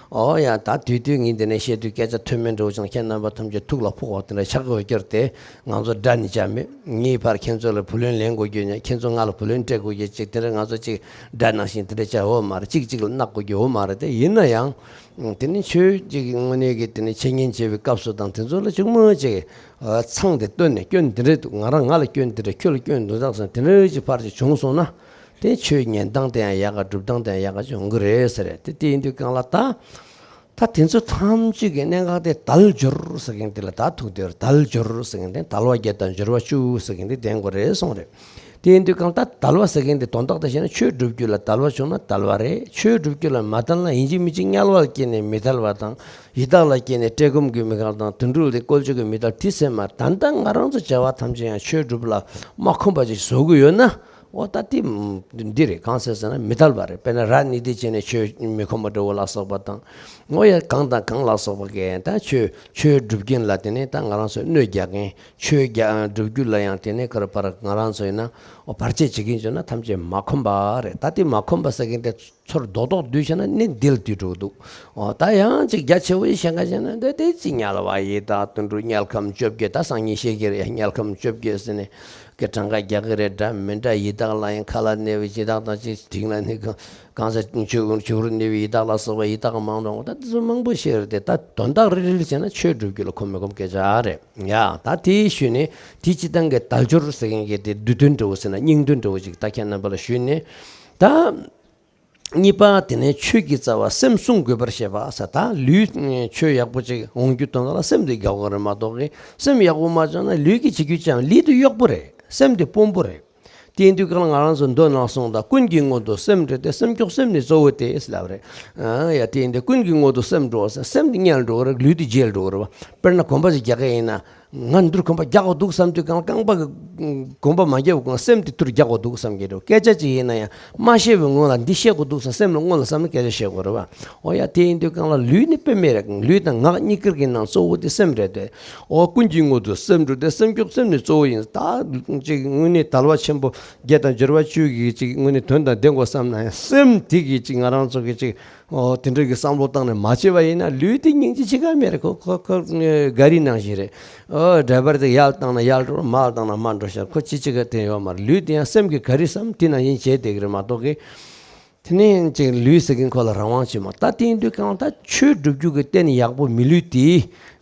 ཨོ་ཡ། ད་དུས་དུས་ངས་འདི་ནས་བཤད་དུས་སྐད་ཆ་ཐོན་མེད་འགྲོ་ཅང་ཁྱེད་རྣམ་པ་ཐམས་ཅད་ཐུགས་ལ་ཕོག་པ་དེ་འདྲ་ཆགས་དགོས་ཀྱི་རེད་དེ། ང་ཚོ་དགྲ་ནི་བྱ་མེད། ངའི་ཕར་ཁྱེད་ཚོ་ལ་བུ་ལོན་ལེན་དགོས་རྒྱུ་ཉག་ཁྱེད་ཚོ་ང་ལ་བུ་ལོན་སྤྲད་དགོས་རྒྱུ་ཅིག་དེ་འདྲ་ང་ཚོ་ཅིག་དགྲ་ནང་བཞིན་དེ་འདྲ་བྱ་འོ་མ་རེད། གཅིག་གཅིག་ལ་གནག་དགོས་རྒྱུ་འོ་མ་རེད་དེ། ཡིན་ན་ཡང་དེ་ནི་ཆོས་ཅིག་དངོས་གནས་ཀྱི་དེ་ནི་འཆད་ཉན་བྱེད་པའི་སྐབས་སུ་དང་དེ་ཚོ་ལ་ཅུང་མ་ཅིག་ཚང་དེ་བཏོན་ནས་སྐྱོན་འདི་འདྲ་འདུག་ང་རང་ང་ལ་སྐྱོན་འདི་འདྲ། ཁྱོད་ལ་སྐྱོན་འདི་འདྲ་ཟེར་དེ་འདྲ་ཅིག་ཕར་ཅིག་བྱུང་སོང་ན། དེ་ཆོས་ཉན་སྟངས་དེ་ཡང་ཡག་ག་སྒྲུབ་སྟངས་དེ་ཡང་ཡག་ག་ཅིག་ཡོང་གི་རེད་ཟེར་རེད། དེ་དེ་ཡིན་དུས་གང་ལ་ད། ད་དེ་ཚོ་ཐམས་ཅད་ཀྱི་གནད་འགག་དེ་དལ་འབྱོར་ཟེར་མཁན་དེ་ལ་ད་ཐུག་དེར་དལ་འབྱོར་ཟེར་མཁན་དེ་དལ་བ་བརྒྱད་དང་འབྱོར་བ་བཅུ་ཟེར་མཁན་དེ་ལྡན་དགོས་རེད་གསུངས་རེད། དེ་ཡིན་དུས་གང་ལྟར་དལ་བ་ཟེར་མཁན་དེ་དོན་དག་དེ་བཤད་ན་ཆོས་སྒྲུབ་རྒྱུ་ལ་དལ་བ་བྱུང་ན་དལ་བ་རེད། ཆོས་སྒྲུབ་རྒྱུ་ལ་མ་དལ་ན་ཡིན་གཅིག་མིན་གཅིག་དམྱལ་བ་ལ་སྐྱེས་ནས་མི་དལ་བ་དང་། ཡི་དྭགས་ལ་སྐྱེས་ནས་བཀྲེས་སྐོམ་གྱི་མི་དགའ་དང་། དུད་འགྲོ་ལ་བཀོལ་སྤྱོད་ཀྱི་མི་དལ་དེ་ཟེར་མ། ད་ལྟ་ང་རང་ཚོ་བྱ་བ་ཐམས་ཅད་ཡང་ཆོས་སྒྲུབ་ལ་མ་ཁོམ་པ་ཅིག་བཟོ་གི་ཡོད་ན། འོ་ད་དེ་འདི་རེད། གང་ཟེར་ཟེར་ན་མི་དལ་བ་རེད། དཔེར་ན་ར་ནི་དེ་བྱས་ནས་ཆོས་མི་ཁོམ་པ་འདྲ་བོ་ལ་སོགས་པ་དང་། འོ་ཡ། གང་དང་གང་ལ་སོགས་པ་གས་ད་ཆོས་ཆོས་སྒྲུབ་མཁན་ལ་དེ་ནས་ད་ང་རང་ཚོས་གནོད་རྒྱག་མཁན། ཆོས་རྒྱ་སྒྲུབ་རྒྱུ་ལ་ཡང་དེ་ནས་ཁར་པར་ང་རང་ཚོ་ཡིན་ན་འོ་བར་ཆད་བྱེད་མཁན་བྱུང་ན་ཐམས་ཅད་མ་ཁོམ་པ་རེད། ད་དེ་མ་ཁོམ་པ་ཟེར་མཁན་དེ་ཚོར་རྡོག་རྡོག་བསྡུས་བྱས་ན་ནི་འདི་ལ་བསྡུས་འགྲོ་གི་འདུག་འོ་ད་ཡང་ཅིག་རྒྱ་ཆེ་བོ་ཡི་བཤད་མཁན་བྱས་ན་འདི་དེ་ཅི་དམྱལ་བ་ཡི་དྭགས་དུད་འགྲོ་དམྱལ་ཁམས་བཅོ་བརྒྱད། ད་སང་ཉིན་བཤད་ཀྱི་རེད། དམྱལ་ཁམས་བཅོ་བརྒྱད་ཟེར་ནས། གི་གྲངས་ཀ་རྒྱག་གི་རེད་འདྲ་མི་འདྲ། ཡི་དྭགས་ལ་ཡང་ཁ་ལ་གནས་པའི་ཡི་དྭགས་དང་ཅིག་དྲིན་ལ་ནི་གང་ཟག་ཆུ་ཆུ་བུར་གནས་པའི་ཡི་དྭགས་ལ་སོགས་པ་ཡི་དྭགས་མང་དུ་འོང་། ད་དེ་ཚོ་མང་པོ་ཞིག་རེད་དེ། ད་དོན་དག་རིལ་རིལ་བྱས་ན་ཆོས་སྒྲུབ་རྒྱུ་ལ་ཁོམ་མི་ཁོམ་སྐད་ཆ་རེད་ཡ། ད་དེའི་ཤུལ་ནས་དེ་སྤྱི་བཏང་གི་དལ་འབྱོར་ཟེར་མཁན་གྱི་དེ་བསྡུས་དོན་འདྲ་བོ་ཟེར་ན་སྙིང་དོན་འདྲ་བོ་ཅིག་ད་ཁྱེད་རྣམ་པ་ལ་ཞུས་ནས་ད། གཉིས་པ་དེ་ནས་ཆོས་ཀྱི་རྩ་བ་སེམས་བསྲུང་དགོས་པར་བཤད་པ་ཟེར། ད་ལུས་ཆོས་ཡག་པོ་ཅིག་འོང་རྒྱུ་དོན་དག་ལ་སེམས་དེ་དགའ་བོ་རེད་མ་གཏོགས་གི་སེམས་ཡག་པོ་མ་བྱུང་ན་ལུས་ཀྱིས་བྱེད་རྒྱུ་ཅང་ལུས་དེ་གཡོག་པོ་རེད། སེམས་དེ་དཔོན་པོ་རེད། དེ་ཡིན་དུས་གང་ལ་ང་རང་ཚོ་མདོ་ནང་གསུངས་དང་། ཀུན་གྱི་སྔོན་དུ་སེམས་བགྲོད་དེ། སེམས་སྐྱོགས་སེམས་ནི་གཙོ་བོ་སྟེ་ཟེར་ལབ་རེད། ཨ་ཡ། དེ་ཡིན་དུས་ཀུན་གྱི་སྔོན་དུ་སེམས་འགྲོ་ཟེར། སེམས་དེ་དམྱལ་འགྲོ་གི་རེད། ལུས་དེ་རྗེས་འགྲོ་གི་རེད་བ། དཔེར་ན་གོམ་པ་ཞིག་རྒྱག་གི་ཡིན་ན། ང་འདིར་གོམ་པ་རྒྱག་དགོས་འདུག་བསམ་དུས་གང་ལ་རྐང་པ་གི་གོམ་པ་མ་རྒྱག་གོང་སེམས་དེ་ཐུར་རྒྱག་དགོས་འདུག་བསམ་གྱི་འདུག་སྐད་ཆ་ཅིག་ཡིན་ན་ཡང་མ་བཤད་པའི་སྔོན་ལ་འདི་བཤད་དགོས་འདུག་བསམ། སེམས་ལ་སྔོན་ལ་བསམ་ནས་སྐད་ཆ་བཤད་དགོས་རེད་བ། འོ་ཡ། དེ་ཡིན་དུས་གང་ལ་ལུས་ནི་དཔེ་མེད་རེད། ལུས་དང་ངག་གཉིས་ཀར་གྱི་ནང་གཙོ་བོ་དེ་སེམས་རེད་དེ། འོ་ཀུན་གྱི་སྔོན་དུ་སེམས་བགྲོད་དེ། སེམས་སྐྱོགས་སེམས་ནི་གཙོ་བོ་ཡིན། ད་ཅིག་དངོས་གནས་དལ་བ་ཆེན་པོ་བརྒྱད་དང་འབྱོར་བ་བཅུ་གི་ཅིག་དངོས་གནས་དོན་དང་ལྡན་དགོས་བསམ་ན་ཡང་སེམས་དེ་གི་ཅིག་ང་རང་ཚོ་གི་ཅིག་ཨོ་དེ་འདྲ་གི་བསམ་བློ་བཏང་ནས་མ་བྱས་པ་ཡིན་ན་ལུས་དེ་སྙིང་རྗེ་ཅི་ག་མེད་རེད། ཁོ་ཁོ་ཁོ་ག་རི་ནང་བཞིན་རེད། ཨོ་ཌ་རའི་ཝར་དེ་ཡར་བཏང་ན་ཡར་འགྲོ། མར་བཏང་ན་མར་འགྲོ་ཤག་ཁོ་ཅི་ཅི་ག་དེ་ཡོད་མ་རེད། ལུས་དེ་ཡང་སེམས་ཀྱི་ག་རི་བསམ་དེ་ནང་བཞིན་བྱས་བསྡད་ཀྱི་རེད་མ་གཏོགས་གི་དེ་ནས་ཅིག་ལུས་ཟེར་མཁན་ཁོ་ལ་རང་དབང་བྱེད་མ། ད་དེ་ཡིན་དུས་གང་ད་ཆོས་སྒྲུབ་རྒྱུ་གི་རྟེན་ཡག་པོ་མི་ལུས་དེ།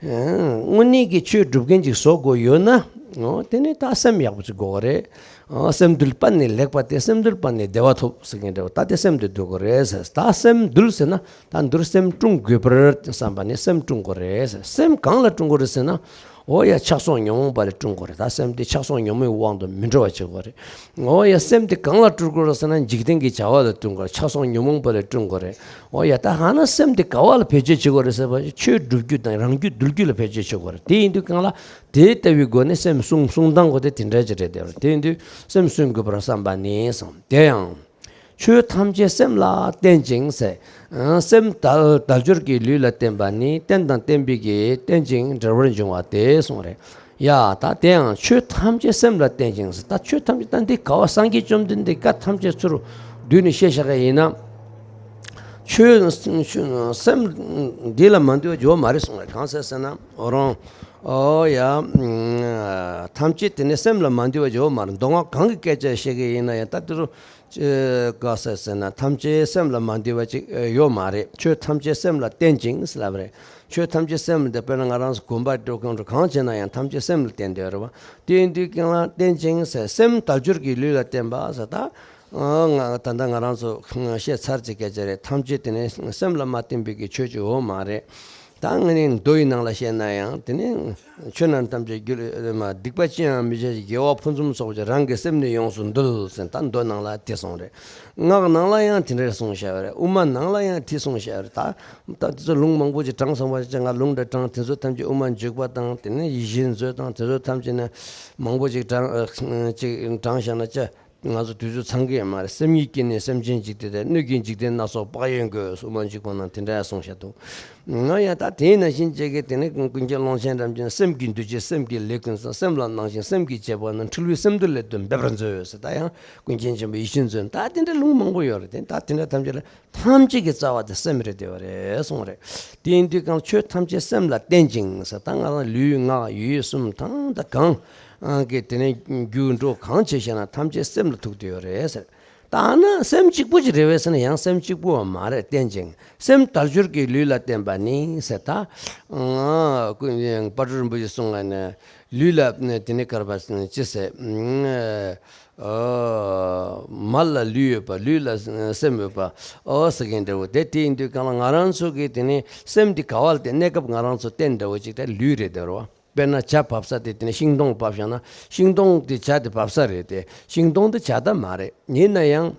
དངོས་གནས་ཀྱི་ཆོས་སྒྲུབ་མཁན་ཅིག་བཟོ་དགོས་ཡོད་ན། ཨོ་དེ་ནས་ད་སེམས་ཡག་པོ་ཅིག་དགོས་པ་རེད། ཨ་སེམས་འདུལ་པ་ནི་ལེགས་པ་སྟེ། སེམས་འདུལ་པ་ནི་བདེ་བ་ཐོབ་ཟེར་མཁན་འདྲ་བོ། ད་དེ་སེམས་འདུལ་དགོས་རེད་ཟེར། ད་སེམས་འདུལ་ཟེར་ན་ད་འདིར་སེམས་དཀྲུག་དགོས་པར་བསམ་པ་ནི་སེམས་དཀྲུག་དགོས་རེད་ཟེར། སེམས་གང་ལ་དཀྲུག་དགོས་རེད་ཟེར་ན། འོ་ཡ། ཆགས་སོགས་ཉོན་མོངས་པ་ལས་བསྐྲུན་དགོས་རེད། ད་སེམས་དེ་ཆགས་སོགས་ཉོན་མོངས་དབང་དུ་མི་འགྲོ་བ་བྱེད་དགོས་རེད། འོ་ཡ། སེམས་དེ་གང་ལ་བསྐྲུན་དགོས་རེད་ཟེར་ན། འཇིག་རྟེན་གྱི་བྱ་བ་ལ་བསྐྲུན་དགོས་རེད། ཆགས་སོགས་ཉོན་མོངས་པ་ལས་བསྐྲུན་དགོས་རེད། འོ་ཡ། ད་ཧ་ན་སེམས་དེ་ག་བ་ལ་བེད་སྤྱོད་བྱེད་དགོས་རེད་ཟེར་བ། ཆོས་སྒྲུབ་རྒྱུ་དང་རང་རྒྱུད་འདུལ་རྒྱུ་ལ་བེད་སྤྱོད་བྱེད་དགོས་རེད། དེ་ཡིན་དུས་གང་ལ་དེ་ལྟ་བུའི་སྒོ་ནས་སེམས་བསྲུང་། བསྲུང་སྟངས་གོ་དེ་དེ་འདྲ་ཅིག་རེད། དེ་རེད། དེ་ཡིན་དུས་སེམས་བསྲུང་དགོས་པར་བསམ་པ་ནི་གསུངས། དེ་ཡང་ཆོས་ཐམས་ཅད་སེམས་ལ་བརྟེན་ཅིང་ཟེར། སེམས་དལ་དལ་འབྱོར་གྱི་ལུས་ལ་བརྟེན་པ་ནི། རྟེན་དང་བརྟེན་པའི་གི་རྟེན་ཅིང་འབྲེལ་བར་འབྱུང་བ་སྟེ་གསུངས་རེད། ཡ། ད་དེ་ཡང་ཆོས་ཐམས་ཅད་སེམས་ལ་བརྟེན་ཅིང་ཟེར། ད་ཆོས་ཐམས་ཅད། ད་འདི་ག་བ་སངས་རྒྱས་བཅོམ་ལྡན་འདས་བཀའ་ཐམས་ཅད་ཚུར་བསྡུས་ནས་བཤད་བཞག་གི་ཡིན་ན། ཆོས་སེམས་འདི་ལ་མ་འདུས་པ་ཡོད་མ་རེད་གསུངས་རེད། གང་ཟེར་ཟེར་ན། འོ་རང་། འོ་ཡ། ཐམས་ཅད་དེ་ནི་སེམས་ལ་མ་འདུས་པ་ཡོད་མ་རེད། མདོ་སྔགས་གང་གི་སྐད་ཆ་བཤད་གི་ཡིན་ན་ཡང་། ད་དེ་རུ་ག་ཟེར་ཟེར་ན། ཐམས་ཅད་སེམས་ལ་མ་འདུས་པ་ཅིག་ཡོད་མ་རེད། ཆོས་ཐམས་ཅད་སེམས་ལ་བརྟེན་ཅིང་ཟེར་ལབ་རེད། ཆོས་ཐམས་ཅད་སེམས་ལ་བརྟེན། དཔེར་ན་ང་རང་ཚོ་དགོན་པ་འགྲོ་གང་འགྲོ་གང་བྱེད་ན་ཡང་ཐམས་ཅད་སེམས་ལ་བརྟེན་བསྡད་ཡོད་རེད་བ། དེ་ཡིན་དུས་གང་ལ་བརྟེན་ཅིང་ཟེར། སེམས་དལ་འབྱོར་གྱི་ལུས་ལ་བརྟེན་པ་ཟེར། ད་ང་ད་ལྟ་ང་རང་ཚོ་བཤད་ཚར་ཅིག་སྐད་ཆ་རེད། ཐམས་ཅད་དེ་ནི་སེམས་ལ་མ་བརྟེན་པའི་གི་ཆོས་ཅིག་ཡོད་མ་རེད། ད་ངས་ནི་མདོ་ཡི་ནང་ལ་བཤད་ན་ཡང་། དེ་ནི་ཆོས་རྣམས་ཐམས་ཅད་རྒྱུད་ལ་མ། སྡིག་པ་ཅི་ཡང་མི་བྱ་ཞིང་། དགེ་བ་ཕུན་སུམ་ཚོགས་པའི་ཕྱིར། རང་གི་སེམས་ནི་ཡོངས་སུ་འདུལ་ཟེར། ད་མདོ་ནང་ལ་དེ་གསུངས་རེད། སྔགས་ནང་ལ་ཡང་དེ་འདྲ་གསུངས་བཞག་རེད། དབུ་མ་ནང་ལ་ཡང་དེ་གསུངས་བཞག་རེད། ད་ད་དེ་ཚོ་ལུང་མང་པོ་ཅིག་དྲངས་སོང་བ་ཅིག་ང་ལུང་འདྲ་དྲངས། དེ་ཚོ་ཐམས་ཅད་དབུ་མ་འཇུག་པ་དང་། དེ་ནས་ཡིད་བཞིན་མཛོད་དང་། དེ་ཚོ་ཐམས་ཅད་ནས་མང་པོ་ཅིག་དྲངས། ཅིག་དྲངས་བཞག་ན་ཅི། ང་ཚོ་དུས་ཚོད་ཚང་གི་ཡོད་མ་རེད། སེམས་ཉིད་ཀྱིས་ནི་སེམས་ཅན་འཇིག་སྟེ། སྣོད་ཀྱི་འཇིག་རྟེན་སྣ་ཚོགས་དཔག་ཡོད་འགོད། དབུ་མ་འཇུག་པ་ནང་དེ་འདྲ་གསུངས་བཞག་འདུག་ང་ཡང་ད་དེའི་ནང་བཞིན་བྱས་ཀྱི། དེ་ནས་ཀུན་མཁྱེན་ཀློང་ཆེན་རབ་འབྱམས། སེམས་ཀྱི་འདུ་བྱེད་སེམས་ཀྱི་ལས་ཀུན་བསམ། སེམས་ལ་སྣང་ཞིང་སེམས་ཀྱི་བྱེད་པ་རྣམས། འཁྲུལ་བའི་སེམས་འདུལ་ལས་དོན་འབད་པར་མཛོད་ཟེར། ད་ཡང་ཀུན་མཁྱེན་ཆེན་པོ་ཡིད་བཞིན་མཛོད། ད་དེ་འདྲ་ལུང་མང་པོ་ཡོད་རེད། དེ་ད་དེ་འདྲ་ཐམས་ཅད་ལ། ཐམས་ཅད་ཀྱི་རྩ་བ་དེ་སེམས་རེད། དེ་བ་རེད་གསུངས་རེད། དེ་ཡིན་དུས་གང་ཆོས་ཐམས་ཅད་སེམས་ལ་བརྟེན་ཅིང་ཟེར། ད་ང་རང་ལུས་ངག་ཡིད་གསུམ་དང་ད་གང་གི་དེ་ནས་རྒྱུ་འགྲོ་གང་བྱེད་ཤེས་ན་ཐམས་ཅད་སེམས་ལ་ཐུག་བསྡད་ཡོད་རེད་ཟེར། ད་ཨ་ན་སེམས་གཅིག་པུ་ཅིག་རེད་པས་ཟེར་ན་ཡང་སེམས་གཅིག་པུ་བ་མ་རེད། བརྟེན་ཅིང་། སེམས་དལ་འབྱོར་གྱི་ལུས་ལ་བརྟེན་པ་ནི་ཟེར། ད་ཀུན་དཔལ་སྤྲུལ་རིན་པོ་ཆེས་གསུངས་པ་ནི་ལུས་ལ་དེ་ནས་དཀར་བ་ཅི་ཟེར། ཨོ། མ་ལ་ལུས་ཡོད་པ། ལུས་ལ་སེམས་ཡོད་པ། ཨོ་ཟེར་མཁན་འདྲ་བོ་དེ། དེ་ཡིན་དུས་གང་ལ་ང་རང་ཚོ་གི་དེ་ནི་སེམས་འདི་ག་བ་ལ་བརྟེན། གནས་སྐབས་ང་རང་ཚོ་བརྟེན་འདྲ་བོ་ཅིག་དེ་ལུས་རེད། དེ་རེད་བ། དཔེར་ན་ཇ་བབས་ས་དེ། དེ་ནི་ཤིང་སྡོང་བབས་བཞག་ན་ཤིང་སྡོང་དེ་ཇ་དེ་བབས་ས་རེད་དེ། ཤིང་སྡོང་དེ་ཇ་ད་མ་རེད། ཡིན་ན་ཡང་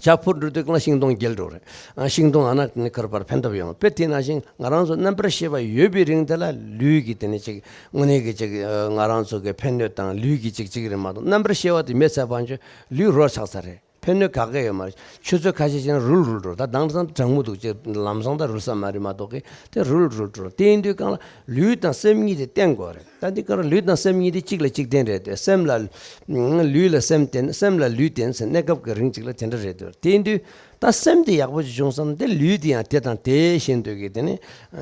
ཇ་ཕོར་འགྲོ་དུས་གང་ལ་ཤིང་སྡོང་འགྱེལ་འགྲོ་རེད། ཨ། ཤིང་སྡོང་ཨ་ན་ནི་ཁར་པར་ཕན་ཐོགས་ཡོང་། དཔེ་དེ་ནང་བཞིན་ང་རང་ཚོ་རྣམ་པར་ཤེས་པ་ཡོད་པའི་རིང་དེ་ལ་ལུས་ཀྱི་དེ་ནི་ཅིག་དངོས་གནས་ཀྱི་ཅིག་ང་རང་ཚོ་གི་ཕན་གནོད་དང་ལུས་ཀྱི་ཅིག་ཅིག་རེད་མ་གཏོགས། རྣམ་པར་ཤེས་པ་དེ་མེད་ཚར་བ་ཅིག་ལུས་རོ་ཆགས་ཚར་རེད། ཕན་གནོད་ག་གེ་ཡོད་མ་རེད། ཆུ་ཚོད་ཁ་ཤས་ཤིག་ན་རུལ་རུལ་འགྲོ། ད་དེང་སང་གྲང་མོ་འདུག་ཅེས་ལམ་སང་ད་རུལ་ས་མ་རེད་མ་གཏོགས་གི་དེ་རུལ་རུལ་འགྲོ། དེ་ཡིན་དུས་གང་ལ་ལུས་དང་སེམས་གཉིས་དེ་བརྟེན་དགོས་རེད། ད་འདི་ག་རང་ལུས་དང་སེམས་གཉིས་དེ་གཅིག་ལ་གཅིག་བརྟེན་རེད་དེ། སེམས་ལ་ལུས་ལ་སེམས་བརྟེན། སེམས་ལ་ལུས་བརྟེན་ཟེར། གནས་སྐབས་ཀྱི་རིང་གཅིག་ལ་དེ་འདྲ་རེད་དེ། དེ་ཡིན་དུས་ད་སེམས་དེ་ཡག་པོ་ཅིག་བྱུང་སོང་ན་དེ་ལུས་དེ་ཡང་དེ་དང་དེ་བཞིན་དུ་གི་དེ་ནི་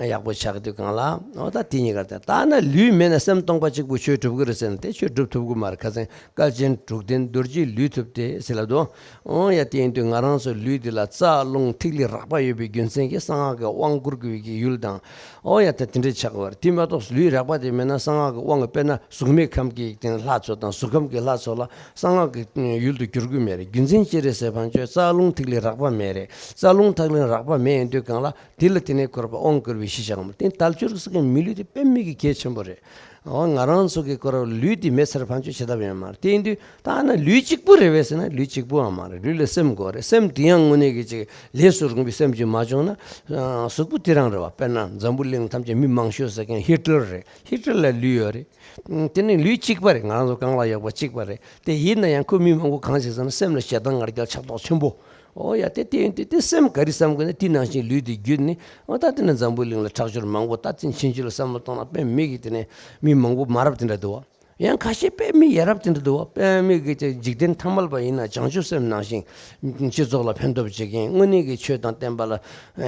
ཡག་པོ་ཆགས་དུས་གང་ལ། འོ་ད་དེ་གཉིས་ཀ་དེ། ད་ན་ལུས་མེད་ན་སེམས་སྟོང་པ་གཅིག་པུ་ཆོས་སྒྲུབ་ཀྱི་རེད་ཟེར་ན་དེ་ཆོས་སྒྲུབ་ཐུབ་ཀྱི་མ་རེད། ཁ་སང་བསྐལ་ཆེན་དྲུག་ལྡན་རྡོ་རྗེས་ལུས་ཐུབ་སྟེ་ཟེར་ལབ་འདུག་འོ་ཡ། དེ་ཡིན་དུས་ང་རང་ཚོ་ལུས་འདི་ལ་རྩ་རླུང་ཐིག་ལེ་རགས་པ་ཡོད་པའི་རྒྱུ་མཚན་གྱིས་གསང་སྔགས་ཀྱི་དབང་བསྐུར་དགོས་ཀྱི་ཡུལ་དང་། འོ་ཡ། ད་དེ་འདྲའི་ཆགས་པ་རེད། དེ་མ་གཏོགས་ལུས་རགས་པ་དེ་མེད་ན་གསང་སྔགས་ཀྱི་དབང་གིས། དཔེར་ན་གཟུགས་མེད་ཁམས་ཀྱི་དེ་ལྷ་ཚོ་དང་གཟུགས་ཁམས་ཀྱི་ལྷ་ཚོ་ལ་གསང་སྔགས་ཀྱི་ཡུལ་དུ་འགྱུར་གྱི་མེད་རེད། རྒྱུ་མཚན་ཅི་རེད་ཟེར་བ་ཅོས། རྩ་རླུང་ཐིག་ལེ་རགས་པ་མེད་རེད། རྩ་རླུང་ཐིག་ལེ་རགས་པ་མེད་ཡིན་དུས་གང་ལ་དེ་ལ་དེ་ནས་བསྐུར་བ་དབང་བསྐུར་བའི་གཞི་བཞག་མ་རེད། དེ་དལ་འབྱོར་ཟེར་མཁན་མི་ལུས་དེ་དཔེ་མི་གི་གལ་ཆེན་པོ་རེད། འོ། ང་རང་ཚོ་གི་སྐོར་ལུས་དེ་མེད་ཚར་ཕན་ཆོད་བྱེད་ཐབས་ཡོད་མ་རེད། དེ་ཡིན་དུས་ད་ན་ལུས་གཅིག་པུ་རེད་པས་ཟེར་ན་ལུས་གཅིག་པུའང་མ་རེད། ལུས་ལ་སེམས་དགོས་རེད། སེམས་དེ་ཡང་དངོས་གནས་ཀྱི་ཅིག་ལས་སུ་རུང་བའི་སེམས་ཅིག་མ་བྱུང་ན་གཟུགས་པོ་དེ་རང་རེད་བ། དཔེར་ན་འཛམ་བུ་གླིང་ཐམས་ཅད་མི་མང་ཤོས་ཟེར་མཁན་ཧི་ཊ་ལར་རེད། ཧི་ཊ་ལར་ལུས་ཡོད་རེད། དེ་ནི་ལུས་གཅིག་པ་རེད། ང་རང་ཚོ་རྐང་ལག་ཡོད་པ་གཅིག་པ་རེད། དེ་ཡིན་ན་ཡང་ཁོ་མི་མང་པོ་གང་ཞིག་ཟེར་ན་སེམས་ལ་ཞེ་སྡང་ང་རྒྱལ་ཆགས་སྡང་ཆེན་པོ། འོ་ཡ། དེ་དེ་ཡིན་དུས་དེ་སེམས་ག་རེ་བསམ་དགོས་ན་དེ་ནང་བཞིན་ལུས་དེ་བརྒྱུད་ནས། འོ་ད་དེ་ནས་འཛམ་བུ་གླིང་ལ་ཁྲག་སྦྱོར་མང་པོ། ད་ཕྱིན་ཆད་ལ་བསམ་བློ་བཏང་ན་དཔེ་མི་གི་དེ་ནས་མི་མང་པོ་མ་རབས་དེ་འདྲ་འདུག་བ། ཡང་ཁ་ཤས་དཔེ་མི་ཡ་རབས་དེ་འདྲ་འདུག་བ། དཔེ་མི་གི་ཅིག་འཇིག་རྟེན་ཐ་མལ་པ་ཡིན་ན་བྱང་ཆུབ་སེམས་ནང་བཞིན་སྤྱི་ཚོགས་ལ་ཕན་ཐོགས་བྱེད་མཁན། དངོས་གནས་ཀྱི་ཆོས་དང་བསྟན་པ་ལ་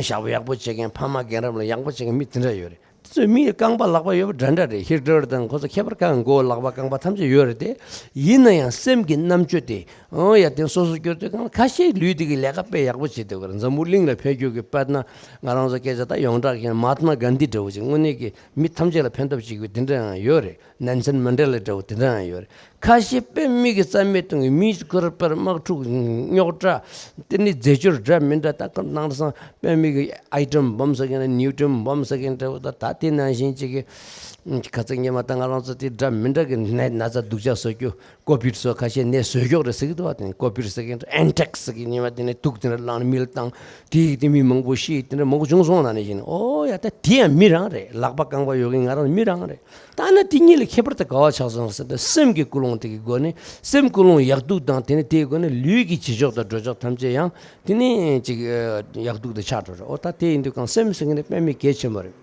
ཞབས་ཡག་པོ་བྱེད་མཁན། ཕ་མ་རྒན་རབས་ལ་ཡག་པོ་བྱེད་མཁན་མི་དེ་འདྲ་ཡོད་རེད། དེ་ཚོའི་མིའི་རྐང་པ་ལག་པ་ཡོད་པ་འདྲ་འདྲ་རེད། ཧི་ཊ་ལར་དང་ཁོ་ཚོ་ཁྱད་པར་གང་། མགོ་ལག་པ་རྐང་པ་ཐམས་ཅད་ཡོད་རེད་དེ། ཡིན་ན་ཡང་སེམས་ཀྱི་རྣམ་དཔྱོད་དེ། འོ་ཡ། དེ་སོ་སོ་སྐྱོར་དུས་གང་ཁ་ཤས་ལུས་དེ་གི་ལས་ཀ་དཔེ་ཡག་པོ་བྱེད་འདུག་ག་རེད། འཛམ་བུ་གླིང་ལ་ཕན་རྒྱུ་གི། དཔེར་ན་ང་རང་ཚོ་སྐད་ཆ་ད་ཡོངས་གྲགས་ཀྱི་མ་ཧཱ་ཏྨ་གྷན་དྷི་འདྲ་བོ་ཅིག་དངོས་གནས་ཀྱི་མི་ཐམས་ཅད་ལ་ཕན་ཐོགས་བྱེད་ཀྱི་དེ་འདྲ་ཡང་ཡོད་རེད། ནེལ་སོན་མན་ཌེ་ལ་འདྲ་བོ་དེ་འདྲ་ཡང་ཡོད་རེད། ཁ་ཤས་དཔེ་མི་གི་རྩ་མེད་གཏོང་གི། མིའི་ཁུར་པར་དམག་འཁྲུག་རྙོག་དྲ། དེ་ནི་རྫས་སྦྱོར་འདྲ་མི་འདྲ། ད་ག་ནང་སང་དཔེ་མི་གི་ཨའི་ཊམ་བོམ་ཟེར་མཁན་ནི་ནིའུ་ཊོན་བོམ་ཟེར་མཁན་འདྲ་བོ། ད་ད་དེ་ནང་བཞིན་ཅིག་གི་ ཁ་ཚ་ཉི་མ་ད་ང་རང་ཚོ་དེ་འདྲ་མི་འདྲ་གི་ནད་ན་ཚ་སྡུག་ཅག་བཟོ་རྒྱུ། ཀོ་བིད་སོགས་ཁ་ཤས་ནད་བཟོ་རྒྱུ་རེད་ཟེར་གི་འདུག་བ། དེ་ནི་ཀོ་བིད་ཟེར་གི་འདྲ་ཨན་ཊེག་ཟེར་གི་ཉི་མ་དེ་ནི་དུག་དེ་འདྲ་བླངས་ནས་མི་ལ་བཏང་། དེ་ཡིག་དེ་མི་མང་པོ་ཤི་དེ་འདྲ་མང་པོ་བྱུང་སོང་། ན་ནི་བཞིན་ཨོ་ཡ་ད་དེ་ཡང་མི་རང་རེད། ལག་པ་རྐང་པ་ཡོད་གི་ང་རང་མི་རང་རེད། ད་ན་དེ་གཉིས་ལ་ཁྱད་པར་དེ་ག་བ་ཆགས་སོང་ཟེར་ཏེ་སེམས་ཀྱི་ཀུན་སློང་དེ་གི་སྒོ་ནས་སེམས་ཀུན་སློང་ཡག་སྡུག་དང་། དེ་ནི་དེའི་སྒོ་ནས་ལུས་ཀྱི་བྱེད་ཕྱོགས་དང་འགྲོ་ཕྱོགས་ཐམས་ཅད་ཡང་དེ་ནི་ཅིག་ཡག་སྡུག་དེ་ཆགས་འགྲོ་རེད། ཨོ་ད་དེ་ཡིན་དུས་གང་སེམས་ཟེར་མཁན་དེ་དཔེ་མི་གལ་ཆེན་པོ་རེད།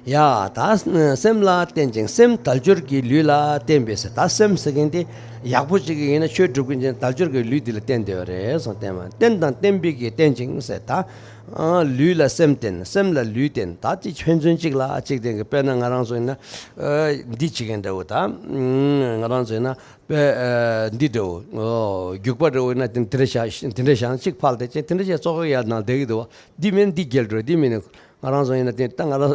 ཡ། ད་སེམས་ལ་བརྟེན་ཅིང་སེམས་དལ་འབྱོར་གྱི་ལུས་ལ་བརྟེན་པས་ཟེར། ད་སེམས་ཟེར་མཁན་དེ་ཡག་པོ་ཅིག་ཡིན་ན་ཆོས་སྒྲུབ་མཁན་ཅན་དལ་འབྱོར་གྱི་ལུས་དེ་ལ་བརྟེན་བསྡད་པ་རེད་གསུངས། བརྟེན་པ་རྟེན་དང་བརྟེན་པའི་གིས་བརྟེན་ཅིང་ཟེར། ད་ལུས་ལ་སེམས་བརྟེན། སེམས་ལ་ལུས་བརྟེན། ད་ཅིག་ཕན་ཚུན་གཅིག་ལ་གཅིག་བརྟེན་གི། དཔེར་ན་ང་རང་ཚོ་ཡིན་ན་འདི་བྱེད་མཁན་འདྲ་བོ། ད་ང་རང་ཚོ་ཡིན་ན་དཔེ་འདི་འདྲ་བོ་རྒྱུག་པ་འདྲ་བོ་ཡིན་ན་དེ་འདྲ་བཞག་དེ་འདྲ་བཞག་གཅིག་ཕར་བསྡད་ཅིང་དེ་འདྲ་བྱས་ཙོག་གི་ཡར་ནང་བསྡད་ཀྱི་འདུག་བ། འདི་མིན་འདི་རྒྱལ་འགྲོ། འདི་མིན་ནི་ང་རང་ཚོ་ཡིན་ན་དེ་ད་ང་རང་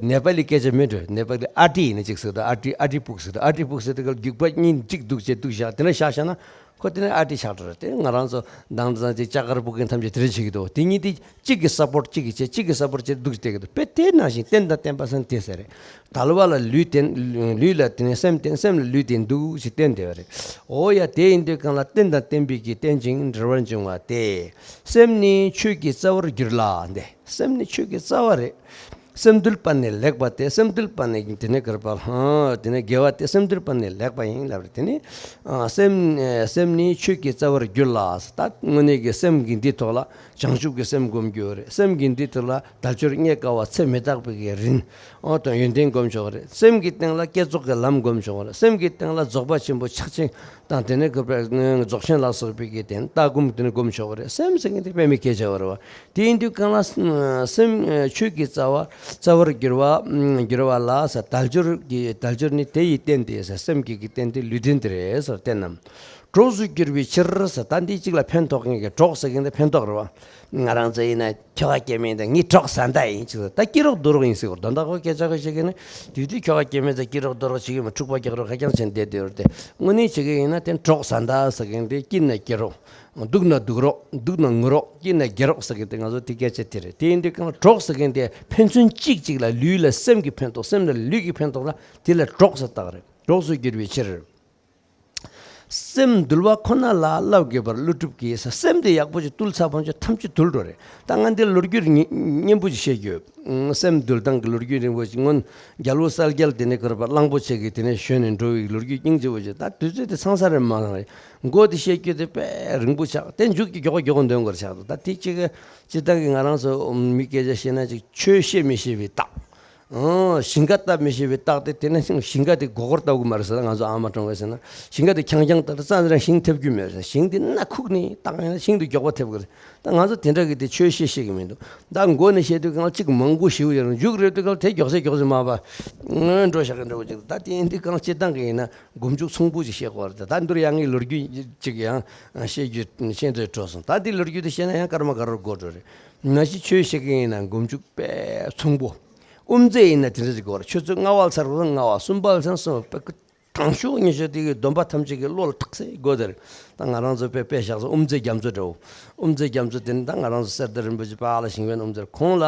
ནེ་པ་ལི་སྐད་ཆ་མི་འགྲོ། ནེ་པ་ལི་ཨ་ཏི་ཡིན་ན་གཅིག་ཟེར་དུས་ཨ་ཏི། ཨ་ཏི་སྤུག་ཟེར་དུས། ཨ་ཏི་སྤུག་ཟེར་དུས་རྒྱུག་པ་གཉིས་གཅིག་འདུག་བྱས་འདུག་བཞག་དེ་འདྲ་བཞག་བཞག་ན་ཁོ་དེ་ནས་ཨ་ཏི་ཆགས་འགྲོ་རེད། དེ་ང་རང་ཚོ་དང་དེ་ཚང་དེ་ལྕགས་མཁར་སྤུག་མཁན་ཐམས་ཅད་དེ་འདྲ་བྱེད་ཀྱི་འདུག་དེ་གཉིས་དེ་གཅིག་གིས་སཔོར་ཊི་གཅིག་གིས་བྱེད། གཅིག་གིས་སཔོར་ཊི་བྱེད་འདུག་བྱས་བསྡད་ཀྱི་འདུག་དཔེ་དེ་ནང་བཞིན་རྟེན་དང་བརྟེན་པ་ཟེར་ན་དེ་ཟེར་རེད། དལ་བ་ལ་ལུས་བརྟེན། ལུས་ལ་དེ་ནས་སེམས་བརྟེན། སེམས་ལ་ལུས་བརྟེན་འདུག་ཅེས་བསྟན་བསྡད་པ་རེད། འོ་ཡ། དེ་ཡིན་དུས་གང་ལ་རྟེན་དང་བརྟེན་པའི་གིས་བརྟེན་ཅིང་འབྲེལ་བར་འབྱུང་བ་སྟེ། སེམས་ནི་ཆོས་ཀྱི་རྩ་བར་གྱུར་ལ་འདི། སེམས་ནི་ཆོས་ཀྱི་རྩ་བ་རེད། སེམས་འདུལ་པ་ནི་ལེགས་པ་སྟེ། སེམས་འདུལ་པ་ནི་དེ་ནི་གར་པ་ལྷང་དེ་ནི་དགེ་བ་སྟེ། སེམས་འདུལ་པ་ནི་ལེགས་པ་ཡིན་ལབ་རེད། དེ་ནི་སེམས་སེམས་ནི་ཆོས་ཀྱི་རྩ་བར་གྱུར་ལ། ད་དངོས་གནས་ཀྱི་སེམས་ཀྱི་འདི་ཐོག་ལ་བྱང་ཆུབ་ཀྱི་སེམས་སྒོམ་རྒྱུ་རེད། སེམས་ཀྱི་འདི་ཐོག་ལ་དལ་འབྱོར་རྙེད་དཀའ་བ་ཚེ་མི་རྟག་པའི་གི་རིན། ཨོ་དང་ཡོན་ཏན་སྒོམ་ཆོག་རེད། སེམས་ཀྱི་སྟེང་ལ་བསྐྱེད་རྫོགས་ཀྱི་ལམ་སྒོམ་ཆོག་རེད། སེམས་ཀྱི་སྟེང་ལ་རྫོགས་པ་ཆེན་པོ་ཕྱག་ཆེན་དང་དེ་ནས་གུས་པ་རྫོགས་ཆེན་ལ་སོགས་པའི་གི་དེ་ལྟ་སྒོམ་དེ་ནས་སྒོམ་ཆོག་རེད། སེམས་ཟེར་མཁན་དེ་དཔེ་མི་སྐད་ཆ་བ་རེད་བ། དེ་ཡིན་དུས་གང་ལ་སེམས་ཆོས་ཀྱི་རྩ་བ་རྩ་བར་གྱུར་བ་གྱུར་བ་ལ་ཟེར། དལ་འབྱོར་གྱི་དལ་འབྱོར་ནི་དེ་ཡི་རྟེན་ཏེ་ཟེར། སེམས་ཀྱི་གི་རྟེན་དེ་ལུས་རྟེན་དེ་རེད་ཟེར། རྟེན་ནམ་གྲོགས་སུ་གྱུར་པའི་ཕྱིར་ཟེར། ད་འདི་གཅིག་ལ་ཕན་ཐོགས་མཁན་གྱི་གྲོགས་ཟེར་མཁན་དེ་ཕན་ཐོགས་རེད་བ། ང་རང་ཚོ་ཡིན་ན་ཁྱོ་ག་སྐྱེ་དམན་དང་ངའི་གྲོགས་བཟའ་ཟླ་ཡིན་ཅིག་ཟེར། ད་སྐྱིད་རོགས་སྡུག་རོགས་ཡིན་ཟེར་གོ། དོན་དག་ཁོ་སྐད་ཆ་ཁོ་བཤད་མཁན་ནི་དུས་དུས་ཁྱོ་ག་སྐྱེ་དམན་ཚོ་སྐྱིད་རོགས་སྡུག་རོགས་བྱེད་ཀྱི་མ། འཁྲུག་པ་རྒྱག་རོགས་ཁ་རྐྱང་བྱས་བསྡད་བསྡད་ཡོད་རེད་དེ། དངོས་གནས་བྱེད་ཀྱི་ཡིན་ན་དེ་གྲོགས་བཟའ་ཟླ་ཟེར་མཁན་དེ་སྐྱིད་ན་སྐྱིད་རོགས། སྡུག་ན་སྡུག་རོགས། སྡུག་ན་ངུ་རོགས། སྐྱིད་ན་སྐྱིད་རོགས་ཟེར་མཁན་དེ་ང་ཚོ་དེ་སྐད་ཆ་དེ་རེད། དེ་ཡིན་དུས་གང་ལ་གྲོགས་ཟེར་མཁན་དེ་ཕན་ཚུན་གཅིག་གཅིག་ལ་ལུས་ལ་སེམས་ཀྱི་ཕན་ཐོགས། སེམས་ལ་ལུས་ཀྱི་ཕན་ཐོགས་ལ་དེ་ལ་གྲོགས་ཟེར་བཏགས་རེད། གྲོགས་སུ་གྱུར་པའི་ཕྱིར། སེམས་འདུལ་བ་ཁོ་ན་ལ་བློ་དགོས་པར་ཀླུ་སྒྲུབ་ཀྱིས་ཟེར། སེམས་དེ་ཡག་པོ་ཅིག་འདུལ་ཚར་བ་ཅིག་ཐམས་ཅད་འདུལ་འགྲོ་རེད། ད་ང་འདིར་ལོ་རྒྱུས་རྙིང་རྙིང་པོ་ཅིག་བཤད་རྒྱུ། སེམས་འདུལ་སྟངས་ཀྱི་ལོ་རྒྱུས་རིང་པོ་ཅིག་སྔོན་རྒྱལ་པོ་གསལ་རྒྱལ་དེ་ནས་གུས་པ་གླང་པོ་ཆེ་གིས་དེ་ནས་བྱོན་ནས་འགྲོ་བའི་ལོ་རྒྱུས་སྙིང་རྗེ་པོ་ཅིག་ད་དུས་ཚོད་དེ་ཚང་ས་རེད་མ་ལང་རེད། མགོ་དེ་བཤད་རྒྱུ་དེ་དཔེ་རིང་པོ་ཆགས། དེ་མཇུག་གི་མགྱོགས་པོ་མགྱོགས་པོ་འདོན་དགོས་ཆགས་འདུག་ད་དེ་གཅིག་གི་སྤྱིར་བཏང་གི་ང་རང་ཚོ་མི་སྐད་ཆ་བཤད་ན་ཅིག་ཆོས་བཤད་མི་ཤེས་པའི་རྟགས། ཨང་། ཞིང་ཁ་བཏབ་མི་ཤེས་པའི་རྟགས་དེ། དེ་ནས་ཤིང་ཞིང་ཁ་དེ་མགོ་སྐོར་བཏབ་གི་མ་རེད་ཟེར་ན། ང་ཚོ་ཨ་མ་གྲོངས་པས་ཟེར་ན་ཞིང་ཁ་དེ་རྐྱང་རྐྱང་བཏབ་ཙང་ཙང་ཤིང་ཐེབས་རྒྱུ་མེད་ཟེར། ཤིང་དེ་སྣ་ཁུག་ནས་བཏགས་ཡིན་ན་ཤིང་དེ་མགྱོགས་པོ་ཐེབས་གི་རེད། ད་ང་ཚོ་དེ་འདྲ་གི་དེ་ཆོས་བཤད་ཤེས་གི་མི་འདུག་ད་མགོ་ནས་བཤད་དུས་གང་གཅིག་མང་པོ་ཞིག་ཡོད་རུང་མཇུག་རེད་དུས་གང་དེ་མགྱོགས་སེ་མགྱོགས་སེ་མ་པ་འགྲོ་བཞག་གི་འདྲ་བོ་ཅིག་ད་དེ་ཡིན་དུས་གང་སྤྱིར་བཏང་གི་ཡིན་ན་མགོ་མཇུག་ཚང་པོ་ཅིག་བཤད་དགོས་རེད། ད་འདིར་ཡང་ངའི་ལོ་རྒྱུས་ཅིག་ཡང་བཤད་རྒྱུ་ཤེས་འདོད་འཕྲོ་སོང་། ད་འདི་ལོ་རྒྱུས་དེ་བཤད་ན་ཡང་སྐར་མ་ག་རེ་འགོར་འགྲོ་རེད། ནང་བཞིན་ཆོས་བཤད་གི་ཡིན་ན་མགོ་མཇུག་དཔེ་ཚང་པོ། དབུ་མཛད་ཡིན་ན་དེ་འདྲ་ཞིག་དགོས་རེད། ཆུ་ཚོད་ལྔ་པ་ལ་ཚར་དགོས་ན་ལྔ་པ། གསུམ་པ་ལ་ཚར་ན་གསུམ་པ། དང་ཤོས་ཉི་ཤོས་དེ་གི་སྡོམ་པ་ཐམས་ཅད་ཀྱི་བློ་ལ་ཐག་ཆོད་དགོས་དེ་རེད། ད་ང་རང་ཚོ་དཔེ་དཔེ་བཞག་ས་དབུ་མཛད་རྒྱ་མཚོ་འདྲ་བོ། དབུ་མཛད་རྒྱ་མཚོ་དེ་ནི་ད་ང་རང་ཚོ་གསེར་རྟ་རིན་པོ་ཆེ་པཱ་ལགས་ཞིང་ཕན་དབུ་མཛད། ཁོང་ལ་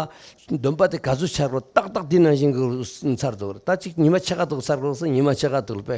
སྡོམ་པ་དེ་ག་ཚོད་ཆགས་རོགས་ཏག་ཏག་དེ་ནང་བཞིན་གྱི་ཚར་འདུག་རེད། ད་ཅིག་ཉི་མ་ཕྱེད་ཀ་འདུག་ཚར་དགོས་ས། ཉི་མ་ཕྱེད་ཀ་འདུག་ལ་དཔེ་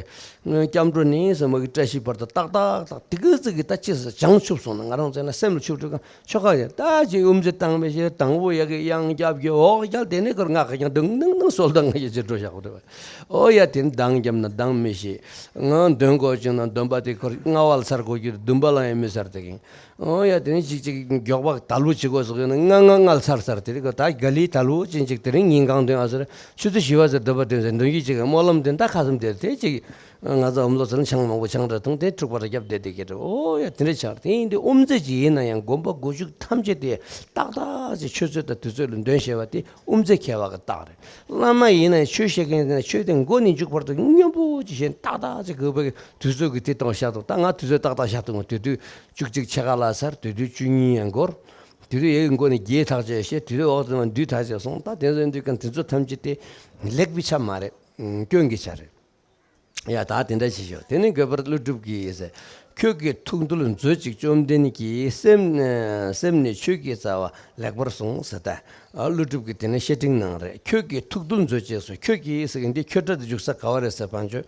སྐྱབས་འགྲོ་ནས་ཟེར་མ་གི་བཀྲ་ཤིས་བར་དུ་ཏག་ཏག་ཏག་དེ་གི་ཙི་གི་ད་ཅི་ཟེར་བྱང་ཆུབ་སོང་ན་ང་རང་ཚོ་ན་སེམས་ལ་ཆུབ་འགྲོ་གི་ཆོ་ག་ཡ། ད་ཅིག་དབུ་མཛད་བཏང་མི་ཤེས། དང་པོ་ཡ་གི་གཡང་རྒྱབ་ཀྱི་འོག་རྒྱལ་དེ་ནས་ཁོར་ང་ཁ་རྐྱང་དུང་དུང་དུང་སོལ་དང་ང་ཡ་ཅིག་འགྲོ་བཞག་གོ་རེད། ཨོ་ཡ་དེ་ནི་འདང་བརྒྱབ་ན་འདང་མི་ཤེས། ང་འདོན་དགོས་བྱུང་ན་སྡོམ་པ་དེ་ཁོར་ལྔ་པ་ལ་ཚར་དགོས་རྒྱུ་རེད། བདུན་པ་ལ་ཡང་མི་ཚར་དེ་གིན། ཨོ་ཡ་དེ་ནི་ཅིག་ཅིག་མགྱོགས་པ་དལ་བུ་བྱེད་དགོས་སོགས་ཡོད་ན་ལྔ་ལྔ་ལྔ་ལ་ཚར་ཚར་དེ་རིགས་ད་ག་ལི་དལ་བུ་ཅན་ཅིག་དེ་རིང་ཉིན་གང་འདོན་ཨ་ཟེར། ཆུ་ཚོད་བཞི་པ་ཟེར་སྡོམ་པ་འདོན་ཟེར་འདོན་རྒྱུ་ཅིག་སྨོན་ལམ་འདོན་ད་ཁ་སུམ་དེར་དེ་ཅིག་ང་ཚོ་འོམ་ལོ་ཚོ་ལ་ཆང་མང་པོ་ཆང་འདྲ་འཐུང་དེ་འཁྲུག་པ་ར་རྒྱབ་བསྡད་དེ་སྐད་འདྲ། ཨོ་ཡ་དེ་འདྲ་ཆགས། དེ་ཡིན་དུས་དབུ་མཛད་ཅིག་ཡིན་ན་ཡང་དགོན་པ་སྒོ་ཕྱུགས་ཐམས་ཅད་དེ་ཏག་ཏག་ཅིག་ཆུ་ཚོད་དང་དུས་ཚོད་ལ་འདོན་ཤེས་པ་དེ། དབུ་མཛད་མཁས་པ་གི་རྟགས་རེད། བླ་མ་ཡིན་ན་ཆོས་བཤད་མཁན་ཡིན་ན་ཆོས་དེ་མགོ་ནས་མཇུག་བར་དུ་སྙན་པོ་ཅིག་བཤད། ཏག་ཏག་ཅིག་དགོས་པའི་དུས་ཚོད་ཀྱི་དེ་གཏོང་བཞག་འདུག་ད་ང་དུས་ཚོད་ཏག་ཏག་བཞག་འདུག་དེ་དུས་བཅུ་གཅིག་ཕྱེད་ཀ་ལ་ཚར། དེ་དུས་བཅུ་གཉིས་ཡང་འགོར། དེ་དུས་ཡའི་མགོ་ནས་བརྒྱད་ཐག་བཅད་བཤད། དེ་དུས་འོག་ཏུ་ན་བདུན་ཐག་བཅད་སོང་། ད་དེ་ཚོ་ཡིན་དུས་ཀྱང་དེ་ཚོ་ཐམས་ཅད་དེ་ལེགས་པའི་ཆ་མ་རེད། སྐྱོན་གྱི་ཆ་རེད། ཡ་ད་དེ་འདྲ་ཞིག་ཞོག་དེ་ནི་གུས་པར་ཀླུ་སྒྲུབ་ཀྱིས་ཟེར། ཁྱོད་ཀྱིས་ཐུགས་འདུལ་མཛོད་ཅིག་བཅོམ་ལྡན་གྱིས། སེམས་ཨ་སེམས་ནི་ཆོས་ཀྱི་རྩ་བ་ལེགས་པར་གསུངས་ཟེར། ད་ཨ་ཀླུ་སྒྲུབ་ཀྱིས་དེ་ནས་བཤེས་སྤྲིང་གནང་རེད། ཁྱོད་ཀྱིས་ཐུགས་འདུལ་མཛོད་ཅིག་ཟེར། ཁྱོད་ཀྱིས་ཟེར་གྱི་འདི་ཁྱོད་སྒྲ་དེ་འཇུག་ས་ག་བ་རེད་ཟེར། བ་ཅོ་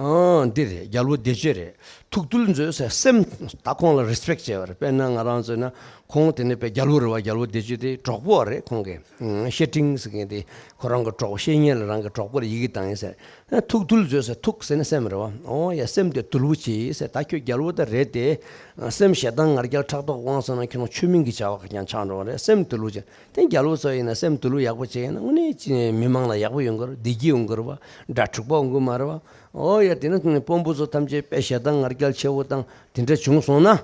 ཨ་འདི་རེད། རྒྱལ་པོ་བདེ་སྤྱོད་རེད། ཐུགས་འདུལ་མཛོད་ཟེར། སེམས་ད་ཁོང་ལ་རེ་སི་པེག་བྱས་པ་རེད། དཔེར་ན་ང་རང་ཚོ་ན་ཁོང་དེ་ནས་དཔེ་རྒྱལ་པོ་རེད་བ། རྒྱལ་པོ་བདེ་སྤྱོད་དེ་གྲོགས་པོ་རེད་ཁོང་གི། ཨ་བཤེས་སྤྲིང་ཟེར་མཁན་དེ་ཁོ་རང་གི་གྲོགས་པོ། བཤེས་གཉེན་ལ་རང་གི་གྲོགས་པོ་ལ་ཡི་གེ་བཏང་ཡིན་ཟེར། ཨ་ཐུགས་འདུལ་མཛོད་ཟེར། ཐུགས་ཟེར་ན་སེམས་རེད་བ། ཨོ་ཡ་སེམས་དེ་དུལ་པོ་བྱེད་ཟེར། ད་ཁྱོད་རྒྱལ་པོ་ད་རེད་དེ། ཨ་སེམས་ཞེ་སྡང་ང་རྒྱལ་ཕྲག་དོག་དབང་སོང་ན་ཁྱོད་རང་ཆོས་མིན་གྱི་བྱ་བ་ཀྱང་ཆགས་འགྲོ་བ་རེད། སེམས་དུལ་པོ་བྱེད། དེ་རྒྱལ་པོ་ཚོ་ཡིན་ན་སེམས་དུལ་པོ་ཡག་པོ་བྱེད་ཡིན་ན་དངོས་གནས་ཅི་མི་མང་ལ་ཡག་པོ་ཡོང་གི་རེད། བདེ་སྐྱིད་ཡོང་གི་རེད་བ། དགྲ་འཁྲུག་པ་ཡོང་གི་མ་རེད་བ། ཨོ་ཡ་དེ་ནས་དཔོན་པོ་ཚོ་ཐམས་ཅད་དཔེ་ཞེ་སྡང་ང་རྒྱལ་ཆེ་བོ་དང་དེ་འདྲ་བྱུང་སོང་ན།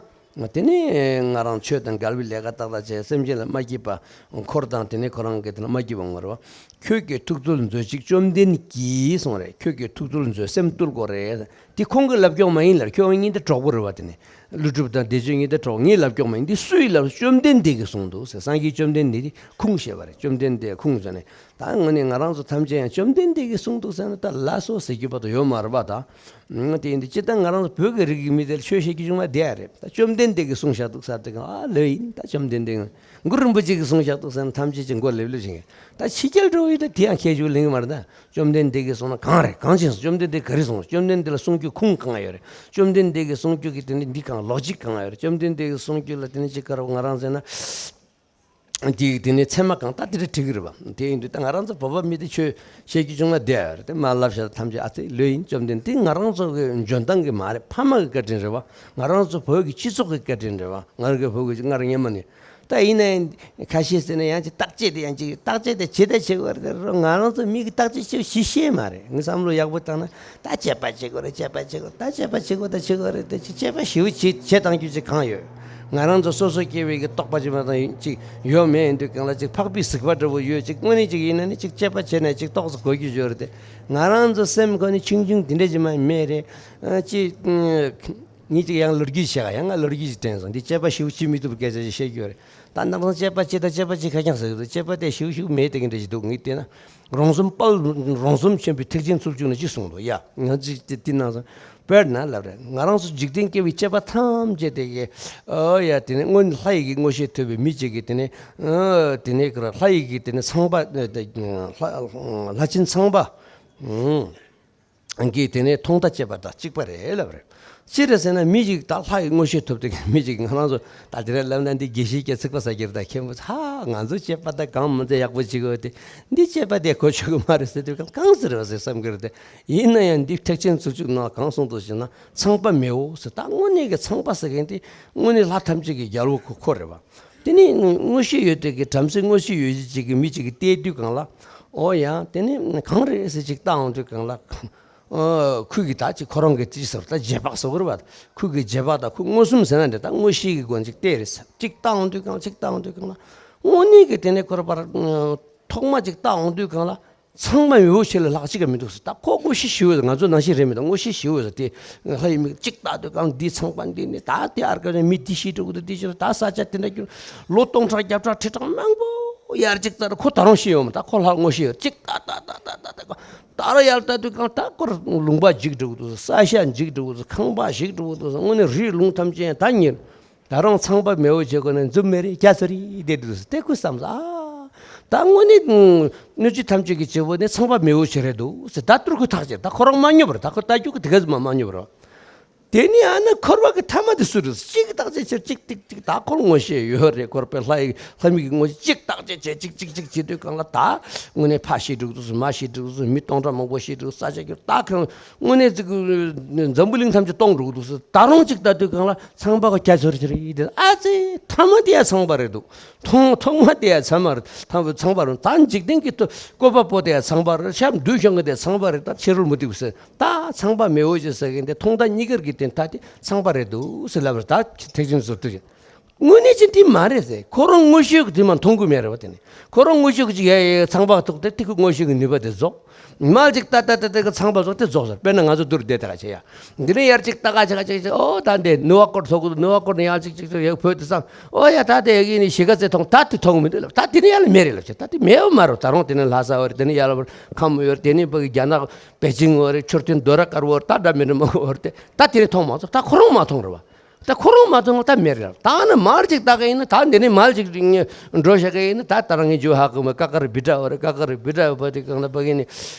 དེ་ནས་ང་རང་ཆོས་དང་འགལ་བའི་ལས་ཀ་ཏག་ཏག་བྱས། སེམས་ཅན་ལ་མ་སྐྱིད་པ། འཁོར་དང་དེ་ནས་ཁོ་རང་གི་དེ་ལ་མ་སྐྱིད་པ་ཡོང་གི་རེད་བ། ཁྱོད་ཀྱིས་ཐུགས་འདུལ་མཛོད་ཅིག་བཅོམ་ལྡན་གྱིས་གསུངས་རེད། ཁྱོད་ཀྱིས་ཐུགས་འདུལ་མཛོད། སེམས་དུལ་དགོས་རེད། དེ་ཁོང་གི་ལབ་སྐྱོང་མ་ཡིན་ལ། ཁྱོད་ངའི་འདི་གྲོགས་པོ་རེད་བ། དེ་ནས་ཀླུ་སྒྲུབ་དང་བདེ་སྤྱོད་གཉིས་དེ་གྲོགས། ངའི་ལབ་སྐྱོང་མ་ཡིན། འདི་སུའི་ལབ། བཅོམ་ལྡན་འདས་ཀྱིས་གསུངས་འདུག་ཟེར། སངས་རྒྱས་བཅོམ་ལྡན་འདས་དེ་ཁུངས་བཤད་པ་རེད། བཅོམ་ལྡན་འདས་ཁུངས་བྱས་ནས། ད་དངོས་གནས་ང་རང་ཚོ་ཐམས་ཅད་ཡང་བཅོམ་ལྡན་འདས་ཀྱིས་གསུངས་འདུག་ཟེར་ན་ད་ལགས་སོ་ཟེར་རྒྱུ་བར་དུ་ཡོད་མ་རེད་པ། ད་དེ་ཡིན་དུས་སྤྱིར་བཏང་ང་རང་ཚོ་བོད་ཀྱི་རིགས་ཀྱི་མི་དེར་ཆོས་བཤད་རྒྱུ་ཅུང་མ་བསྡད་ཡ་རེད། ད་བཅོམ་ལྡན་འདས་ཀྱིས་གསུངས་བཞག་འདུག་ཟེར་དུས་ཨ་ལོས་ཡིན། ད་བཅོམ་ལྡན་འདས། གུ་རུ་རིན་པོ་ཆེ་གིས་གསུངས་བཞག་འདུག་ཟེར་ན་ཐམས་ཅད་ཀྱིས་མགོ་ལེབ་ལེབ་བྱེད་མཁན། ད་ཕྱི་རྒྱལ་འགྲོ་བའི་ད་དེ་ཡང་ཁྱད་ཆོས་ལེན་གྱི་མ་རེད། ད་བཅོམ་ལྡན་འདས་ཀྱིས་གསུངས་ན་གང་རེད། གང་ཅི་གསུངས། བཅོམ་ལྡན་འདས་ག་རེ་གསུངས། བཅོམ་ལྡན་འདས་ལ་གསུང་རྒྱུ་ཁུངས་གང་ཡོད་རེད། བཅོམ་ལྡན་འདས་ཀྱིས་གསུང་རྒྱུ་གི་དེ་ནས་འདི་གང་ལོ་ཇིག་གང་ཡོད་རེད། བཅོམ་ལྡན་འདས་ཀྱིས་གསུང་རྒྱུ་ལ་དེ་ནས་ཅིག་ག་རེ་ང་རང་ཟེར་ན། དེ་དེ་ནས་ཚད་མ་གང་ལྟར་དེ་འདྲ་འགྲིག་གི་རེད་བ། དེ་ཡིན་དུས་ད་ང་རང་ཚོ་བོད་པ་མི་དེ་ཆོས་བཤད་རྒྱུ་ཅུང་མ་བསྡད་ཡ་རེད། དེ་མ་ལབ་བྱས་ཐམས་ཅད་ཨ་ཙི་ལོས་ཡིན། བཅོམ་ལྡན་འདས། དེ་ང་རང་ཚོ་གི་འཇོན་ཐང་གི་མ་རེད། ཕ་མ་གི་བཀའ་དྲིན་རེད་བ། ང་རང་ཚོ་བོད་ཀྱི་སྤྱི་ཚོགས་ཀྱི་བཀའ་དྲིན་རེད་བ། ང་རང་གི་བོད་ཀྱི་སྔར་སྔོན་མ་ནས། ད་ཡིན་ན་ཡང་ཁ་ཤས་ཟེར་ན་ཡང་ཅིག་བརྟག་དཔྱད་དེ་ཡང་ཅིག་བརྟག་དཔྱད་དེ་བྱེད་དང་བྱེད་དགོས་རེད། ང་རང་ཚོ་མི་གི་བརྟག་དཔྱད་བྱེད་ཤེས་ཤེས་མ་རེད། ངས་བསམ་བློ་ཡག་པོ་བཏང་ན་ད་དཔྱད་པ་བྱེད་དགོས་རེད། དཔྱད་པ་བྱེད་དགོས། ད་དཔྱད་པ་བྱེད་དགོས། ད་བྱེད་དགོས་རེད། དེ་ཅིག་དཔྱད་པ་ཞེ་པོ་བྱེད་བྱེད་བཏང་རྒྱུ་ཅིག་གང་ཡོད། ང་རང་ཚོ་སོ་སོ་སྐྱེ་བོའི་གི་རྟོག་པ་ཅིག་མ་བཏང་ཅིག་ཡོད་མེད་ཡིན་དུས་གང་ལ་ཅིག་འཕགས་པའི་གཟིགས་པ་འདྲ་བོ་ཡོད། ཅིག་དངོས་གནས་ཅིག་ཡིན་ན་ནི་ཅིག་དཔྱད་པ་བྱས་ན་ཅིག་ཏོག་ཙམ་གོ་རྒྱུ་ཡོད་རེད་དེ། ང་རང་ཚོ་སེམས་ཁོ་ནི་ཆུང་ཆུང་དེ་འདྲ་ཅིག་མ་མེད་རེད། ཨ་ཅིག་ངས་ཅིག་ཡང་ལོ་རྒྱུས་བཤད། ཡང་ང་ལོ་རྒྱུས་ཅིག་དྲན་སོང་། འདི་དཔྱད་པ་ཞེ་པོ་བྱེད་མི་ཐུབ་པའི་སྐད་ཆ་ཅིག་བཤད་རྒྱུ་རེད། ད་ནང་སང་དཔྱད་པ་ཅི་དང་དཔྱད་པ་ཅི་ཁ་རྐྱང་ཟེར་གི་འདུག་དཔྱད་པ་དེ་ཞེ་པོ་ཞེ་པོ་མེད་དེ་གི་འདྲ་ཞིག་འདུག་ངས་བལྟས་ན། རོང་ཟོམ་དཔལ། རོང་ཟོམ་ཆེན་པོའི་ཐེག་ཆེན་ཚུལ་བཅུ་ན་ཅི་གསུངས་འདུག་ཡ། ང་ཅིག་དེ་དེ་ནང་སང་དཔེར་ན་ལབ་རེད། ང་རང་ཚོ་འཇིག་རྟེན་སྐྱེ་བོའི་དཔྱད་པ་ཐམས་ཅད་དེ་གི། ཨོ་ཡ། དེ་ནས་སྔོན་ལྷ་ཡི་གི་མངོན་ཤེས་ཐོབ་པའི་མི་ཅིག་གིས་དེ་ནས། ཨ་དེ་ནས་ལྷ་ཡི་གི་དེ་ནས་ཚངས་པ། ལྷ་ལྷ་ཆེན་ཚངས་པ། ཨང་། གིས་དེ་ནས་མཐོང་ལྟ་དཔྱད་པ་དང་གཅིག་པ་རེད་ལབ་རེད། ཅི་རེད་ཟེར་ན་མི་ཞིག་ད་ལྷ་ཡི་མངོན་ཤེས་ཐོབ་དེ་གི་མི་ཞིག་ང་རང་ཚོ་ད་དེ་རེད་ལབ་ན་འདི་དགེ་བཤེས་ཀྱི་ཚིག་པ་ཟ་གི་རེད། ད་མཁན་པོ་ཧ་ང་ཚོ་དཔྱད་པ་ད་གང་མི་ཚེ་ཡག་པོ་བྱེད་དགོས་ཏེ། འདི་དཔྱད་པ་དེ་གོ་ཆོད་གི་མ་རེད་ཟེར་དུས་གང་གང་ཟེར་བ་ཟེར་བསམ་གི་རེད་དེ། ཡིན་ན་ཡང་འདི་ཐེག་ཆེན་ཚུལ་བཅུ་ནང་གང་གསུངས་འདུག་ཟེར་ན་ཚངས་པ་མེའོ་ཟེར། ད་དངོས་གནས་ཀྱི་ཚངས་པ་ཟེར་མཁན་དེ་དངོས་གནས་ལྷ་ཐམས་ཅད་ཀྱི་རྒྱལ་པོ་ཁོ་ཁོ་རེད་བ། དེ་ནས་མངོན་ཤེས་ཡོད་དེ་གི་བྲམ་ཟེ་མངོན་ཤེས་ཡོད་ཅིག་གི་མི་ཅིག་གིས་བལྟས་དུས་གང་ལ། ཨོ་ཡ། དེ་ནས་གང་རེད་ཟེར་ཅིག་བལྟ་འོང་དུས་གང་ལ། ཨ་ཁོས་གི་ད་ཅིག་ཁོ་རང་གི་ཅི་ཟེར་ད་རྗེས་དཔག་ཟེར་དགོས་རེད་བ། ཁོས་གི་རྗེས་དཔག་ད་ཁོ་མངོན་སུམ་ཟེར་ན་འདྲ། ད་མངོན་ཤེས་ཀྱི་སྒོ་ནས་ཅིག་བལྟས་རེད་ཟེར། ཅིག་བལྟ་འོང་དུས་གང་ཅིག་བལྟ་འོང་དུས་གང་ལ། དངོས་གནས་ཀྱི་དེ་ནས་ཁོ་ར་པར་ཐོག་མ་ཅིག་བལྟ་འོང་དུས་གང་ལ། ཚངས་པ་མེའོ་ཆེ་ལ་ལྷག་ཅིག་ག་མི་འདུག་ཟེར། ད་ཁོ་མངོན་ཤེས་ཞེ་པོ་ཡོད། ང་ཚོ་ནང་བཞིན་རེད་མི་འདུག་མངོན་ཤེས་ཞེ་པོ་ཡོད་ཟེར། དེ་ལྷ་ཡི་མིག་ཅིག་བལྟ་དུས་གང་འདི་ཚངས་པ་འདི་ནི་ད་དེ་ཨར་ཀ་ནས་མི་འདི་ཤི་འགྲོ་གི་འདུག་འདི་ཤི་འགྲོ། ད་ས་ཆ་དེ་འདྲ་གྱུར། ལོ་སྟོང་ཕྲག་བརྒྱ་ཕྲག་ཁྲི་ཕྲག་མང་པོ་ཡར་ཅིག་ཙར་ཁོ་ད་རུང་ཤི་ཡོད་མ། ད་ཁོ་ལྷ་མངོན་ཤེས་ཡོད། ཅིག་ད་ད་ད་ད་ད་ད་ད་རུང་ཡར་ལྟ་དུས་གང་ད་ཁོར་ལུང་པ་འཇིག་འགྲོ་གི་འདུག་ས་ཆ་འཇིག་འགྲོ་གི་འདུག་ཁང་པ་འཇིག་འགྲོ་གི་འདུག་དངོས་གནས་རི་ལུང་ཐམས་ཅད་ད་ཉིལ། ད་རུང་ཚངས་པ་མེའོ་བྱེད་དགོས་ན་འཛུམ་མེ་རེ་རྒྱ་མཚོ་རེ་བསྡད་འདུག་ཟེར། དེ་ཁོས་བསམ་ས། ཨ་ད་དངོས་གནས་སྣོད་བཅུད་ཐམས་ཅད་ཀྱི་སྤྱི་བོ་ནི་ཚངས་པ་མེའོ་ཆེ་རེད་འདུག་ཟེར། ད་ལྟར་ཁོས་ཐག་བཅད། ད་ཁོ་རང་མ་སྨྱོ་བར། ད་ཁོ་ལྟ་རྒྱུ་གི་དེ་ག་ཙམ་མ་མ་སྨྱོ་བར། དེ་ནི་ཨ་ན་འཁོར་བ་གི་ཐ་མ་དེ་སུ་རེད། གཅིག་བརྟག་དཔྱད་བྱེད། གཅིག་ཏིག་ཏིག་ད་ཁོ་ལ་མངོན་ཤེས་ཡོད་རེད། འཁོར་བའི་ལྷ་ཡི་ལྷ་མིག་གི་མངོན་ཤེས་གཅིག་བརྟག་དཔྱད་བྱེད། གཅིག་གཅིག་གཅིག་བྱེད་དུས་གང་ལ་ད་དངོས་གནས་ཕ་ཤི་འགྲོ་གི་འདུག་ཟེར། མ་ཤི་འགྲོ་གི་འདུག་ཟེར། མི་སྟོང་ཕྲག་མང་པོ་ཤི་འགྲོ་གི་འདུག་ས་ཆ་གི་ད་ཁོ་དངོས་གནས་ཅིག་འཛམ་བུ་གླིང་ཐམས་ཅད་སྟོང་འགྲོ་གི་འདུག་ཟེར། ད་རུང་གཅིག་ལྟ་དུས་གང་ལ། ཚངས་པ་ག་རྒྱ་མཚོ་རེད་དེ་རེད་དེ། ཨ་ཙི་ཐ་མ་དེ་ཡང་ཚངས་པ་རེད་འདུག་ཐོག་ཐོག་མ་དེ་ཡང་ཚང་མ་རེད། ཐ་མ་ཚངས་པ་རེད། ད་འཇིག་རྟེན་གྱི་ཐོ་བཀོད་པ་པོ་དེ་ཡང་ཚངས་པ་རེད། ཤར་འདུས་ཤོང་གི་དེ་ཚངས་པ་རེད། ད་ཕྱི་རོལ་མུ་སྟེགས་ཟེར། ད་ཚངས་པ་མེའོ་ཅེས་ཟེར་མཁན་དེ་ཐོག་མཐའ་གཉིས་ཀར་གྱི་དེ་མཐའ་དེ་ཚངས་པ་རེད་འདུག་ཟེར་ལབ་རེད། ད་ཐེག་ཆེན་ཟུར་དུ་ཡོད། དངོས་གནས་ཅན་དེ་མ་རེད་ཟེར། ཁོ་རང་མངོན་ཤེས་ཀྱི་དེ་མ་མཐོང་གི་མེད་རེད་བ། དེ་ནི་ཁོ་རང་མངོན་ཤེས་ཀྱི་ཅིག་ཡ་ཡ་ཚངས་པ་ཐུག་དེ་དེ་ཁོའི་མངོན་ཤེས་ཀྱི་ནུས་པ་དེ་རྫོགས། མར་ཅིག་ལྟ་ལྟ་ལྟ་ལྟ་གི་ཚངས་པ་རྫོགས་དེ་རྫོགས་ཟེར། དཔེར་ན་ང་ཚོ་འདིར་བསྡད་ད་ག་བྱེད་ཡ། འདི་ནས་ཡར་ཅིག་ལྟ་ག་ཆ་ག་ཅིག་ཅིག་ཨོ་ད་འདི་ནུ་བ་སྐོར་ཐོག་གི་ནུ་བ་སྐོར་ནས་ཡར་ཅིག་ཅིག་ཅིག་ཡར་བོད་དེ་སང་ཨོ་ཡ་ད་དེ་ཡ་གི་ནི་གཞིས་ཀ་རྩེ་མཐོང་། ད་དེ་མཐོང་གི་མི་འདུག་ལབ། ད་དེ་ནས་ཡར་ལ་མེད་རེད་ལབ་བྱས། ད་དེ་མེད་པ་མ་རེད། ད་རུང་དེ་ནས་ལྷ་ས་ཡོད་རེད། དེ་ནས་ཡར་ལ་ཁམས་ཡོད་རེད། དེ་ནས་ཕ་གི་རྒྱ་ནག་པེ་ཅིང་ཡོད་རེད། མཆོད་རྟེན་རྡོ་ར་དཀར་པོ་ཡོད་རེད། ད་འདྲ་མི་འདྲ་མང་པོ་ཡོད་རེད། ད་དེ་ནས་མཐོང་མ་སོང་། ད་ཁོ་རང་མ་མཐོང་རེད་བ། ད་ཁོ་རང་མ་མཐོང་ད་མེད་རེད། ད་ནི་མར་ཅིག་ལྟ་གི་ཡིན་ན། ད་འདི་ནས་མར་ཅིག་འགྲོ་བཞག་གི་ཡིན་ན། ད་ད་རང་གི་རྒྱུ་ཧ་གོ་མ། ཀ་ཀ་རི་བི་ཏྲ་བ་རེད། ཀ་ཀ་རི་བི་ཏྲ་བ་དེ་གང་ལ་བ་གི་ནི་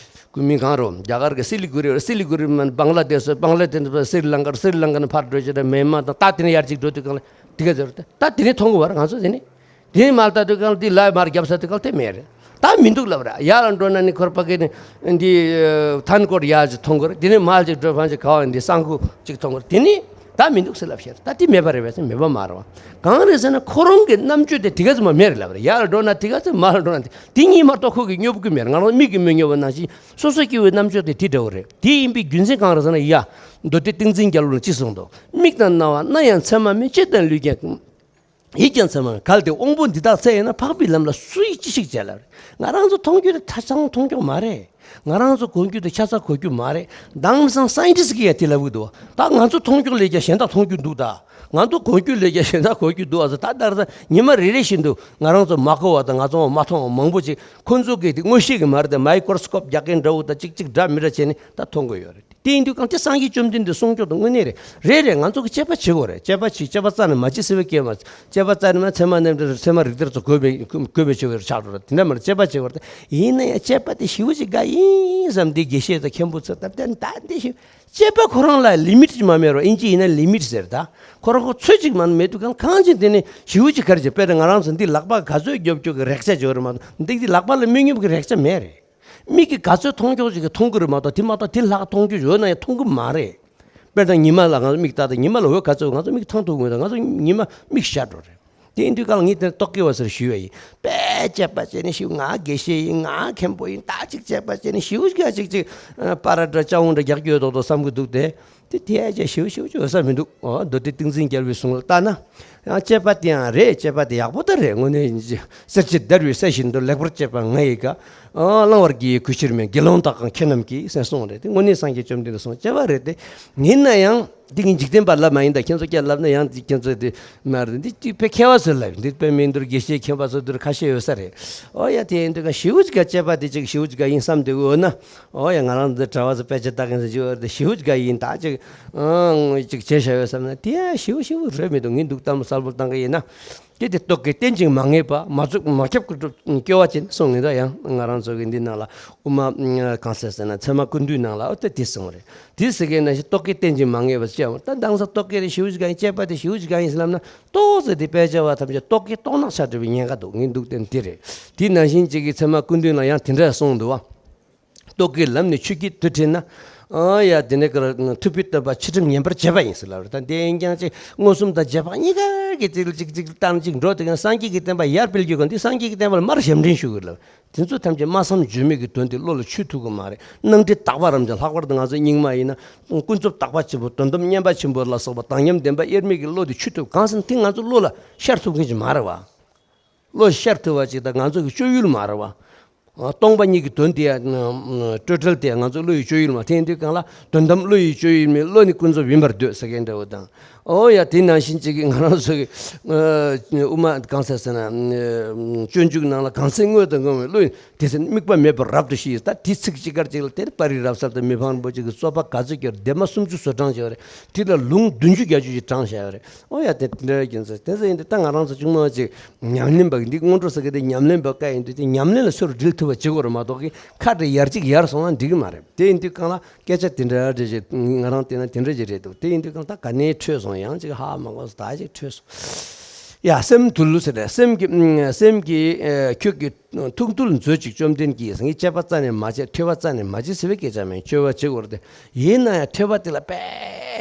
ཀུ་མི་གང་རུ་རྒྱ་གར་གི་སི་ལི་གུ་རི་རེད། སི་ལི་གུ་རི་མ་བང་ལ་དེ་སུ། བང་ལ་དེ་ཚོ་སི་རི་ལང་ཀ་རེད། སི་རི་ལང་ཀ་ནས་ཕར་འགྲོ་བྱས་ད་མེན་མ་དང་། ད་དེ་ནས་ཡར་ཅིག་འགྲོ་དུས་གང་ལ་དེ་ག་ཚོད་རེད། ད་དེ་ནས་མཐོང་གི་བ་རེད་ང་ཚོ་དེ་ནས། དེ་ནས་མར་ལྟ་དུས་གང་འདི་ལ་མར་རྒྱབ་ས་དུས་གང་དེ་མེད་རེད། ད་མི་འདུག་ལབ་ར། ཡར་ལ་འགྲོ་ན་ནི་ཁོར་པ་གི་ནི་འདི་ཐན་ཀོར་ཡར་ཅིག་མཐོང་གི་རེད། དེ་ནས་མར་ཅིག་འགྲོ་ཕན་ཅིག་ག་བ་འདི་སང་ཁུ་ཅིག་མཐོང་གི་རེད། དེ་ནས་ད་མི་འདུག་ཟེར་ལབ་ཤེར། ད་དེ་མེད་པ་རེད་པས་ཟེར། མེད་པ་མ་རེད་བ། གང་རེད་ཟེར་ན་ཁོ་རང་གི་རྣམ་དཔྱོད་དེ་དེ་ག་ཙམ་མ་མེད་རེད་ལབ་ར། ཡར་ལ་འགྲོ་ན་དེ་ག་ཙམ། མར་ལ་འགྲོ་ན་དེ་དེ་གཉིས་མ་གཏོགས་ཁོ་གི་སྙོབ་གི་མེད་རེད། ང་རང་མིག་གིས་མི་སྙོབ་པ་ནང་བཞིན་སོ་སོ་སྐྱེ་བོའི་རྣམ་དཔྱོད་དེ་དེ་འདྲ་བོ་རེད། དེ་ཡིན་པའི་རྒྱུ་མཚན་གང་རེད་ཟེར་ན། ཡ། མདོ་སྡེ་ཏིང་འཛིན་རྒྱལ་པོ་ལ་ཅི་གསུངས་འདུག་མིག་དང་རྣ་བ་སྣ་ཡང་ཚད་མ་མེད། ལྕེ་དང་ལུས་ཀྱང་ཡིད་ཀྱང་ཚད་མ་མེད། གལ་ཏེ་དབང་པོ་འདི་དག་ཚད་ཡོད་ན། འཕགས་པའི་ལམ་ལ་སུ་ཡིས་ཅི་ཞིག་བྱེད་ལབ་རེད། ང་རང་ཚོ་མཐོང་རྒྱུ་དེ་ཆ་ཚང་མཐོང་རྒྱུ་མ་རེད། ང་རང་ཚོ་གོ་རྒྱུ་དེ་ཆ་ཚང་གོ་རྒྱུ་མ་རེད། དེང་སང་སའེན་ཊིསི་གིས་ཡང་དེ་ལབ་གི་འདུག་ད་ང་ཚོ་མཐོང་རྒྱུ་ལས་ཀྱང་གཞན་དག་མཐོང་རྒྱུ་འདུག་ད་ང་ཚོ་གོ་རྒྱུ་ལས་ཀྱང་གཞན་དག་གོ་རྒྱུ་འདུག་ཨ་ཙི། ད་ལྟར་ད་ཉི་མ་རེ་རེ་བཞིན་དུ་ང་རང་ཚོ་མ་གོ་བ་དང་ང་ཚོ་མ་མཐོང་བ་མང་པོ་ཅིག་ཁོ་ཚོ་གིས་དེ་མངོན་ཤེས་ཀྱི་མ་རེད་དེ། མའི་ཀྲོ་སི་ཀོབ་རྒྱག་གིན་འདྲ་བོ་དང་ཅིག་ཅིག་འདྲ་མི་འདྲ་བྱས་ནས་ད་མཐོང་གི་ཡོད་རེད། དེ་ཡིན་དུས་གང་དེ་སངས་རྒྱས་བཅོམ་ལྡན་འདས་གསུང་སྐྱོར་དང་དངོས་གནས་རེད། རེད་རེད། ང་ཚོ་གི་དཔྱད་པ་བྱེད་དགོས་རེད། དཔྱད་པ་བྱེད། དཔྱད་པ་རྩ་ནས་མ་བྱེད་ཟེར་བའི་སྐད་མ། དཔྱད་པ་རྩ་ནས་མ། ཚད་མ་རྣམ་འགྲེལ་ཚད་མ་རིགས་གཏེར་ཚོ་དགོས་པའི་དགོས་པའི་ཆེ་བའི་ཆགས་འགྲོ་རེད། དེ་འདྲ་མ་རེད། དཔྱད་པ་བྱེད་དགོས་རེད། ཡིན་ན་ཡང་དཔྱད་པ་དེ་ཞེ་པོ་ཅིག་དགའ་ཡིན་བསམ། དེ་དགེ་བཤེས་དང་མཁན་པོ་ཚོ་ད་ལྟ་ད་འདི་ཞེ་དཔྱད་པ་ཁོ་རང་ལ་ལི་མིཊ་ཅིག་མ་མེད་རོ། ཨིན་ཇི་ཡིན་ན་ལི་མིཊ་ཟེར། ད་ཁོ་རང་ཁོ་ཚོད་ཅིག་མ་མེད་དུས་གང་གང་ཅིག་དེ་ནི་ཞེ་པོ་ཅིག་ག་རེ་བྱེད། དཔེར་ན་ང་རང་ཚོ་འདི་ལག་པ་ག་ཚོད་རྒྱོབ་རྒྱོབ་ཀྱི་རེག་བྱ་བྱེད་རེད་མ་གཏོགས། འདི་འདི་ལག་པ་ལ་མི་སྙོབ་ཀྱི་རེག་བྱ་མེད་རེད། མིག་གིས་ག་ཚོད་མཐོང་ཀྱོག་ཅིག་གིས་མཐོང་གི་རེད་མ་གཏོགས། དེ་མ་གཏོགས་དེ་ལྷག་མཐོང་རྒྱུ་ཡོད་ན་ཡང་མཐོང་གི་མ་རེད། དཔེར་ན་ཉི་མ་ལ་ང་ཚོ་མིག་ལྟ་དང་། ཉི་མ་ལ་འོད་ག་ཚོད། ང་ཚོ་མིག་ཐང་ཐུག་གི་འདུག་ང་ཚོ་ཉི་མ་མིག་ཞར་འགྲོ་རེད། དེ་ཡིན་དུས་གང་ལ་ངས་དེ་རྟོག་གེ་བ་ཟེར་ཞུས་པ་ཡིན། དཔེ་དཔྱད་པ་བྱས་ནས་ཞུ། ང་དགེ་བཤེས་ཡིན། ང་མཁན་པོ་ཡིན། ད་ཅིག་དཔྱད་པ་བྱས་ནས་ཞུ་ག་ཅིག་ཅིག་པ་ར་འདྲ་ཅ་འོང་འདྲ་རྒྱག་རྒྱུ་ཡོད་མདོག་མདོག་བསམ་གི་འདུག་སྟེ། དེ་དེ་ཡ་ཅག་ཞེ་པོ་ཞེ་པོ་ཅིག་འོས་ས་མི་འདུག་ཨོ། མདོ་སྡེ་ཏིང་འཛིན་རྒྱལ་པོའི་གསུང་ལ་ལྟ་ན། ཡང་དཔྱད་པ་དེ་ཡང་རེད། དཔྱད་པ་དེ་ཡག་པོ་ད་རེད། དངོས་གནས་ཡིན་གྱི། གསེར་གྱི་བརྡར་བའི་སྲས་བཞིན་དུ། ལེགས་པར་དཔྱད་པ་ང་ཡི་བཀའ། ཨོ། བླང་བར་བགྱི་ཡི་གུས་ཕྱིར་མིན། དགེ་སློང་དག་གམ་མཁས་རྣམས་ཀྱིས། ཟེར་གསུངས་རེད། དེ་དངོས་གནས་སངས་རྒྱས་བཅོམ་ལྡན་འདས་གསུང་དཔྱད་པ་རེད་དེ། ཡིན་ན་ཡང་འདི་ངས་འཇིག་རྟེན་པ་ལབ་མ་ཡིན། ད་ཁྱེད་ཚོ་སྐད་ལབ་ན་ཡང་འདི་ཁྱེད་ཚོ་དེ་མ་རེད། འདི་དཔེ་མཁས་པ་ཚོས་ལབ། འདི་དཔེ་མི་འདུག་དགེ་བཤེས་མཁས་པ་ཚོ་འདིར་ཁ་ཤས་ཡོད་ས་རེད། ཨོ་ཡ། དེ་ཡིན་དུས་ག་ཞེ་པོ་ཅིག་ག་དཔྱད་པ་དེ་ཅིག་ཞེ་པོ་ཅིག་ག་ཡིན་བསམ་དེ་འོ་ན། ཨོ་ཡ། ང་རང་འདི་གྲྭ་བ་ཚོ་དཔེ་ཆ་ལྟ་མཁན་ཚོ་ཅིག་འོ་དེ་ཞེ་པོ་ཅིག་ག་ཡིན། ད་ཅིག་ཨང་ཅིག་བྱས་བཞག་ཡོད་བསམ་ན་དེ་ཡང་ཞེ་པོ་ཞེ་པོ་རེད་མི་འདུག་ངས་འདུག་གཏམ་གསལ་པོ་བཏང་གི་ཡིན་ན། དེ་དེ་རྟོག་གེ་རྟེན་ཅིང་མ་ངེས་པ། མ་རྫོགས་མ་ཁྱབ་ཀུན་སྒྲུབ་སྐྱོ་བ་ཅན་གསུངས་ངེས། ད་ཡང་ང་རང་ཚོ་གི་འདི་ནང་ལ་དབུ་མ་གང་ཟེར་ཟེར་ན་ཚད་མ་ཀུན་བཏུས་ནང་ལ་ཨོ་དེ་དེ་གསུངས་རེད། དེ་ཟེར་མཁན་ནང་བཞིན་རྟོག་གེ་རྟེན་ཅིང་མ་ངེས་པ་ཅེས་ཡང་ད་དེང་སང་རྟོག་གེ་དེ་ཞེ་པོ་ཅིག་ག་ཡིན། དཔྱད་པ་དེ་ཞེ་པོ་ཅིག་ག་ཡིན་ཟེར་ལབ་ན། ཏོག་ཙམ་དེ་དཔེ་ཆ་བ་ཐམས་ཅད་རྟོག་གེ་རྟོག་ནག་ཆགས་འགྲོ་བའི་ཉེན་ཁ་འདུག་ངས་འདུག་སྟེ་འདི་རེད། དེ་ནང་བཞིན་གཅིག་གི་ཚད་མ་ཀུན་བཏུས་ལ་ཡང་དེ་འདྲ་གསུངས་འདུག་བ། རྟོག་གེའི་ལམ་ནི་ཆོས་ཀྱི་མཐུ་ཁྲིད་ན། ཨ་ཡ། དེ་ནས་ཀར་ཐུབ་པའི་སྟོན་པ་ཕྱི་ཁྲིམས་ཉན་པར་བྱེད་པ་ཡིན་ཟེར་ལབ་རེད། ད་དེ་ཡིན་ཀྱང་ཅིག་མངོན་སུམ་དང་རྗེས་དཔག་གཉིས་ཀ་གི་ཅིག་ཅིག་ཅིག་བཏང་ཅིག་འགྲོ་དེ་ག་སངས་རྒྱས་ཀྱི་བསྟན་པ་ཡར་སྤེལ་རྒྱུ་ག་འདི་སངས་རྒྱས་ཀྱི་བསྟན་པ་ལ་མར་ཞབས་འདྲེན་ཞུ་གི་ལབ། དེ་ཚོ་ཐམས་ཅད་སྨྲ་བསམ་བརྗོད་མེད་ཀྱི་དོན་དེ་བློ་ལ་ཆུད་ཐུབ་ཀྱི་མ་རེད། སྣང་སྒྲིབ་དག་པ་རང་བྱུང་། ལྷག་པར་དུ་ང་ཚོ་རྙིང་མ་ཡིན་ན་ཀུན་རྫོབ་དག་པ་ཆེན་པོ། དོན་དམ་མཉམ་པ་ཆེན་པོ་ལ་སོགས་པ་དག་མཉམ་བདེན་པ་དབྱེར་མེད་ཀྱི་བློ་དེ་ཆུད་ཐུབ། གང་ཟེར་ན་དེ་ང་ཚོ་བློ་ལ་ཤར་ཐུབ་མཁན་ཅིག་མ་རེད་བ། བློ་ཤར་ཐུབ་པ་ཅིག་དང་ང་ཚོ་གི་སྤྱོད་ཡུལ་མ་རེད་བ། སྟོང་པ་ཉིད་ཀྱི་དོན་དེ་ཡང་སྤྲོས་བྲལ་དེ་ང་ཚོ་བློ་ཡི་སྤྱོད་ཡུལ་མ། དེ་ཡིན་དུས་གང་ལ་དོན་དམ་བློ་ཡི་སྤྱོད་ཡུལ་མིན། བློ་ནི་ཀུན་རྫོབ་ཡིན་པར་འདོད་ཟེར་མཁན་འདྲ་བོ་དང་། ཨོ་ཡ། དེ་ནང་བཞིན་ཅིག་གི་ང་རང་ཚོ་གི་དབུ་མ་གང་ཟེར་ཟེར་ན། སྤྱོད་འཇུག་ནང་ལ་གང་ཚེ་དངོས་དང་དངོས་མེད་བློ་ཡི་དེ་ཚེ་དམིགས་པ་མེད་པར་རབ་ཏུ་ཞི། ད་དེ་ཚིག་གཅིག་གར་ཅིག་ལ་དེ་པར་རིས་རབ་གསལ་དང་མི་ཕམ་རིན་པོ་ཆེ་གི་རྩོད་པ་ག་ཚོད་ཀྱང་སྡེ་མ་སུམ་ཅུ་སོ་གྲངས་བྱས་པ་རེད། དེ་ལ་ལུང་བདུན་ཅུ་བརྒྱད་ཅུ་ཞིག་དྲངས་བཞག་ཡོད་རེད། ཨོ་ཡ། དེ་འདྲ་ཡིན་ཚེ་དེ་ཚོ་ཡིན་དུས་ད་ང་རང་ཚོ་གཅིག་མ་གཅིག་ཉམས་ལེན་པ་གི་འདི་སྔོན་འགྲོ་ཟེར་གི་དེ་ཉམས་ལེན་པ་བཀའ་ཡིན་དུས་དེ་ཉམས་ལེན་ལ་ཚུར་འདྲིལ་ཐུབ་པ་བྱེད་དགོས་རེད་མ་གཏོགས་གི་ཁ་བྲལ་ཡར་གཅིག་ཡར་སོང་ན་འགྲིག་གི་མ་རེད། དེ་ཡིན་དུས་གང་ལ་སྐད་ཆ་དེ་འདྲ་རེད་ཅེས་ང་རང་བལྟས་ན་དེ་འདྲ་ཅིག་རེད་འདུག་དེ་ཡིན་དུས་གང་ལྟར་ག་ནས་འཕྲོས་སོང་། ཡང་ཅིག་ཧ་མ་གོ་སོང་། ད་ཅིག་འཕྲོས་སོང་། ཡ། སེམས་དུལ་ཟེར་རེད། སེམས་ཀྱི་སེམས་ཀྱི་ཁྱོད་ཀྱི་ཐུགས་དུལ་མཛོད་ཅིག་བཅོམ་ལྡན་གྱིས། ངས་དཔྱད་པ་རྩ་ནས་མ་བྱས། ཐོས་པ་རྩ་ནས་མ་བྱས་ཟེར་བའི་སྐད་ཆ་མིན། དཔྱད་པ་བྱེད་དགོས་རེད་དེ། ཡིན་ན་ཡང་ཐོས་པ་དེ་ལ་དཔེ་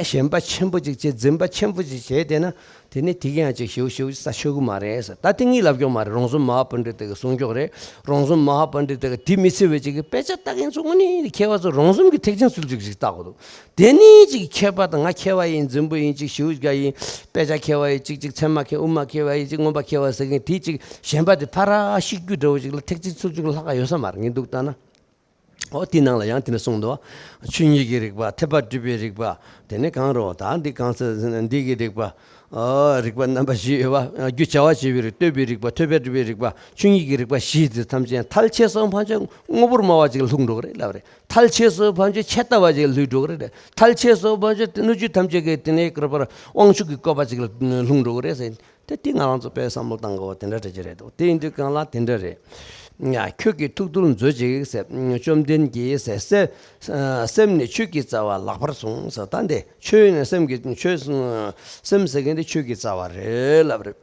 ཞེན་པ་ཆེན་པོ་ཅིག་བྱས། འཛིན་པ་ཆེན་པོ་ཅིག་བྱས་བསྡད་ན། དེ་ནི་དེ་ག་ཡང་ཅིག་ཞེ་པོ་ཞེ་པོ་ཅིག་ས་ཆོད་གི་མ་རེད་ཟེར། ད་དེ་ངས་ལབ་ཀྱོག་མ་རེད། རོང་ཟོམ་མ་ཧཱ་པཎྜི་ཏ་གིས་གསུང་ཀྱོག་རེད། རོང་ཟོམ་མ་ཧཱ་པཎྜི་ཏ་གིས་དེ་མི་ཚེ་བའི་ཅིག་གི་དཔེ་ཆ་ལྟ་མཁན་ཚོ་དངོས་གནས་མཁས་པ་ཚོ་རོང་ཟོམ་གྱི་ཐེག་ཆེན་ཚུལ་ཁྲིམས་ཅིག་ལྟ་དགོས་འདུག་དེ་ནི་ཅིག་མཁས་པ་དང་། ང་མཁས་པ་ཡིན། རྫུན་པོ་ཡིན། ཅིག་ཞེ་པོ་ཅིག་ག་ཡིན། དཔེ་ཆ་མཁས་པ་ཡིན། ཅིག་ཅིག་ཚད་མ་མཁས། དབུ་མ་མཁས་པ་ཡིན། ཅིག་མངོན་པ་མཁས་པ་ཟེར་མཁན་དེ་ཅིག་ཞེན་པ་དེ་ཕར་བཤིག་རྒྱུ་འདྲ་བོ་ཅིག་ལ་ཐེག་ཆེན་ཚུལ་ཁྲིམས་ལྷག་ག་ཡོད་ས་མ་རེད། ངས་འདུག་ལྟ་ན། ཨོ་དེའི་ནང་ལ་ཡང་དེ་འདྲ་གསུངས་འདུག་ཆོས་ཉིད་ཀྱི་རིག་པ། ཐེག་པ་སྒྲུབ་པའི་རིག་པ། དེ་ནས་གང་རུང་ད་འདི་གང་ཟེར་འདི་གི་རིག་པ། ཨོ་རིག་པ་རྣམ་པ་བཞི་ཡོད་པ། རྒྱུ་བྱ་བ་བྱེད་པའི་རིག་ལྟོས་པའི་རིག་པ། ཐོས་པས་སྒྲུབ་པའི་རིག་པ། ཆོས་ཉིད་ཀྱི་རིག་པ་བཞི་དེ་ཐམས་ཅད་ཐལ་ཆེ་སོགས་ཕན་ཆད་དངོས་པོར་སྨྲ་བ་ཅིག་ལ་ལྷུང་འགྲོ་གི་རེད་ལབ་རེད། ཐལ་ཆེ་སོགས་ཕན་ཆད་ཆད་ལྟ་བ་ཅིག་ལ་ལྷུང་འགྲོ་གི་རེད། ཐལ་ཆེ་སོགས་ཕན་ཆད་སྣོད་བཅུད་ཐམས་ཅད་ཀྱི་དེ་ནས་ཀྱི་རེད་པར་དབང་ཕྱུག་གི་བཀོད་པ་ཅིག་ལ་ལྷུང་འགྲོ་གི་རེད་ཟེར། དེ་དེ་ང་རང་ཚོ་དཔེ་བསམ་བློ་བཏང་དགོས་པ་དེ་འདྲ་འདྲ་ཅིག་རེད་འདུག་དེ་ཡིན་དུས་གང་ལ་དེ་འདྲ་རེད། ཡ་ཁྱོད་ཀྱིས་ཐུགས་རྡུལ་མཛོད་ཅིག་ཟེར། བཅོམ་ལྡན་གྱིས་ཟེར། སེམས་ནི་ཆོས་ཀྱི་རྩ་བ་ལགས་པར་གསུངས་ཟེར། ད་འདི་ཆོས་ནི་སེམས་ཀྱི་ཆོས་སེམས་ཟེར་མཁན་དེ་ཆོས་ཀྱི་རྩ་བ་རེད་ལབ་རེད།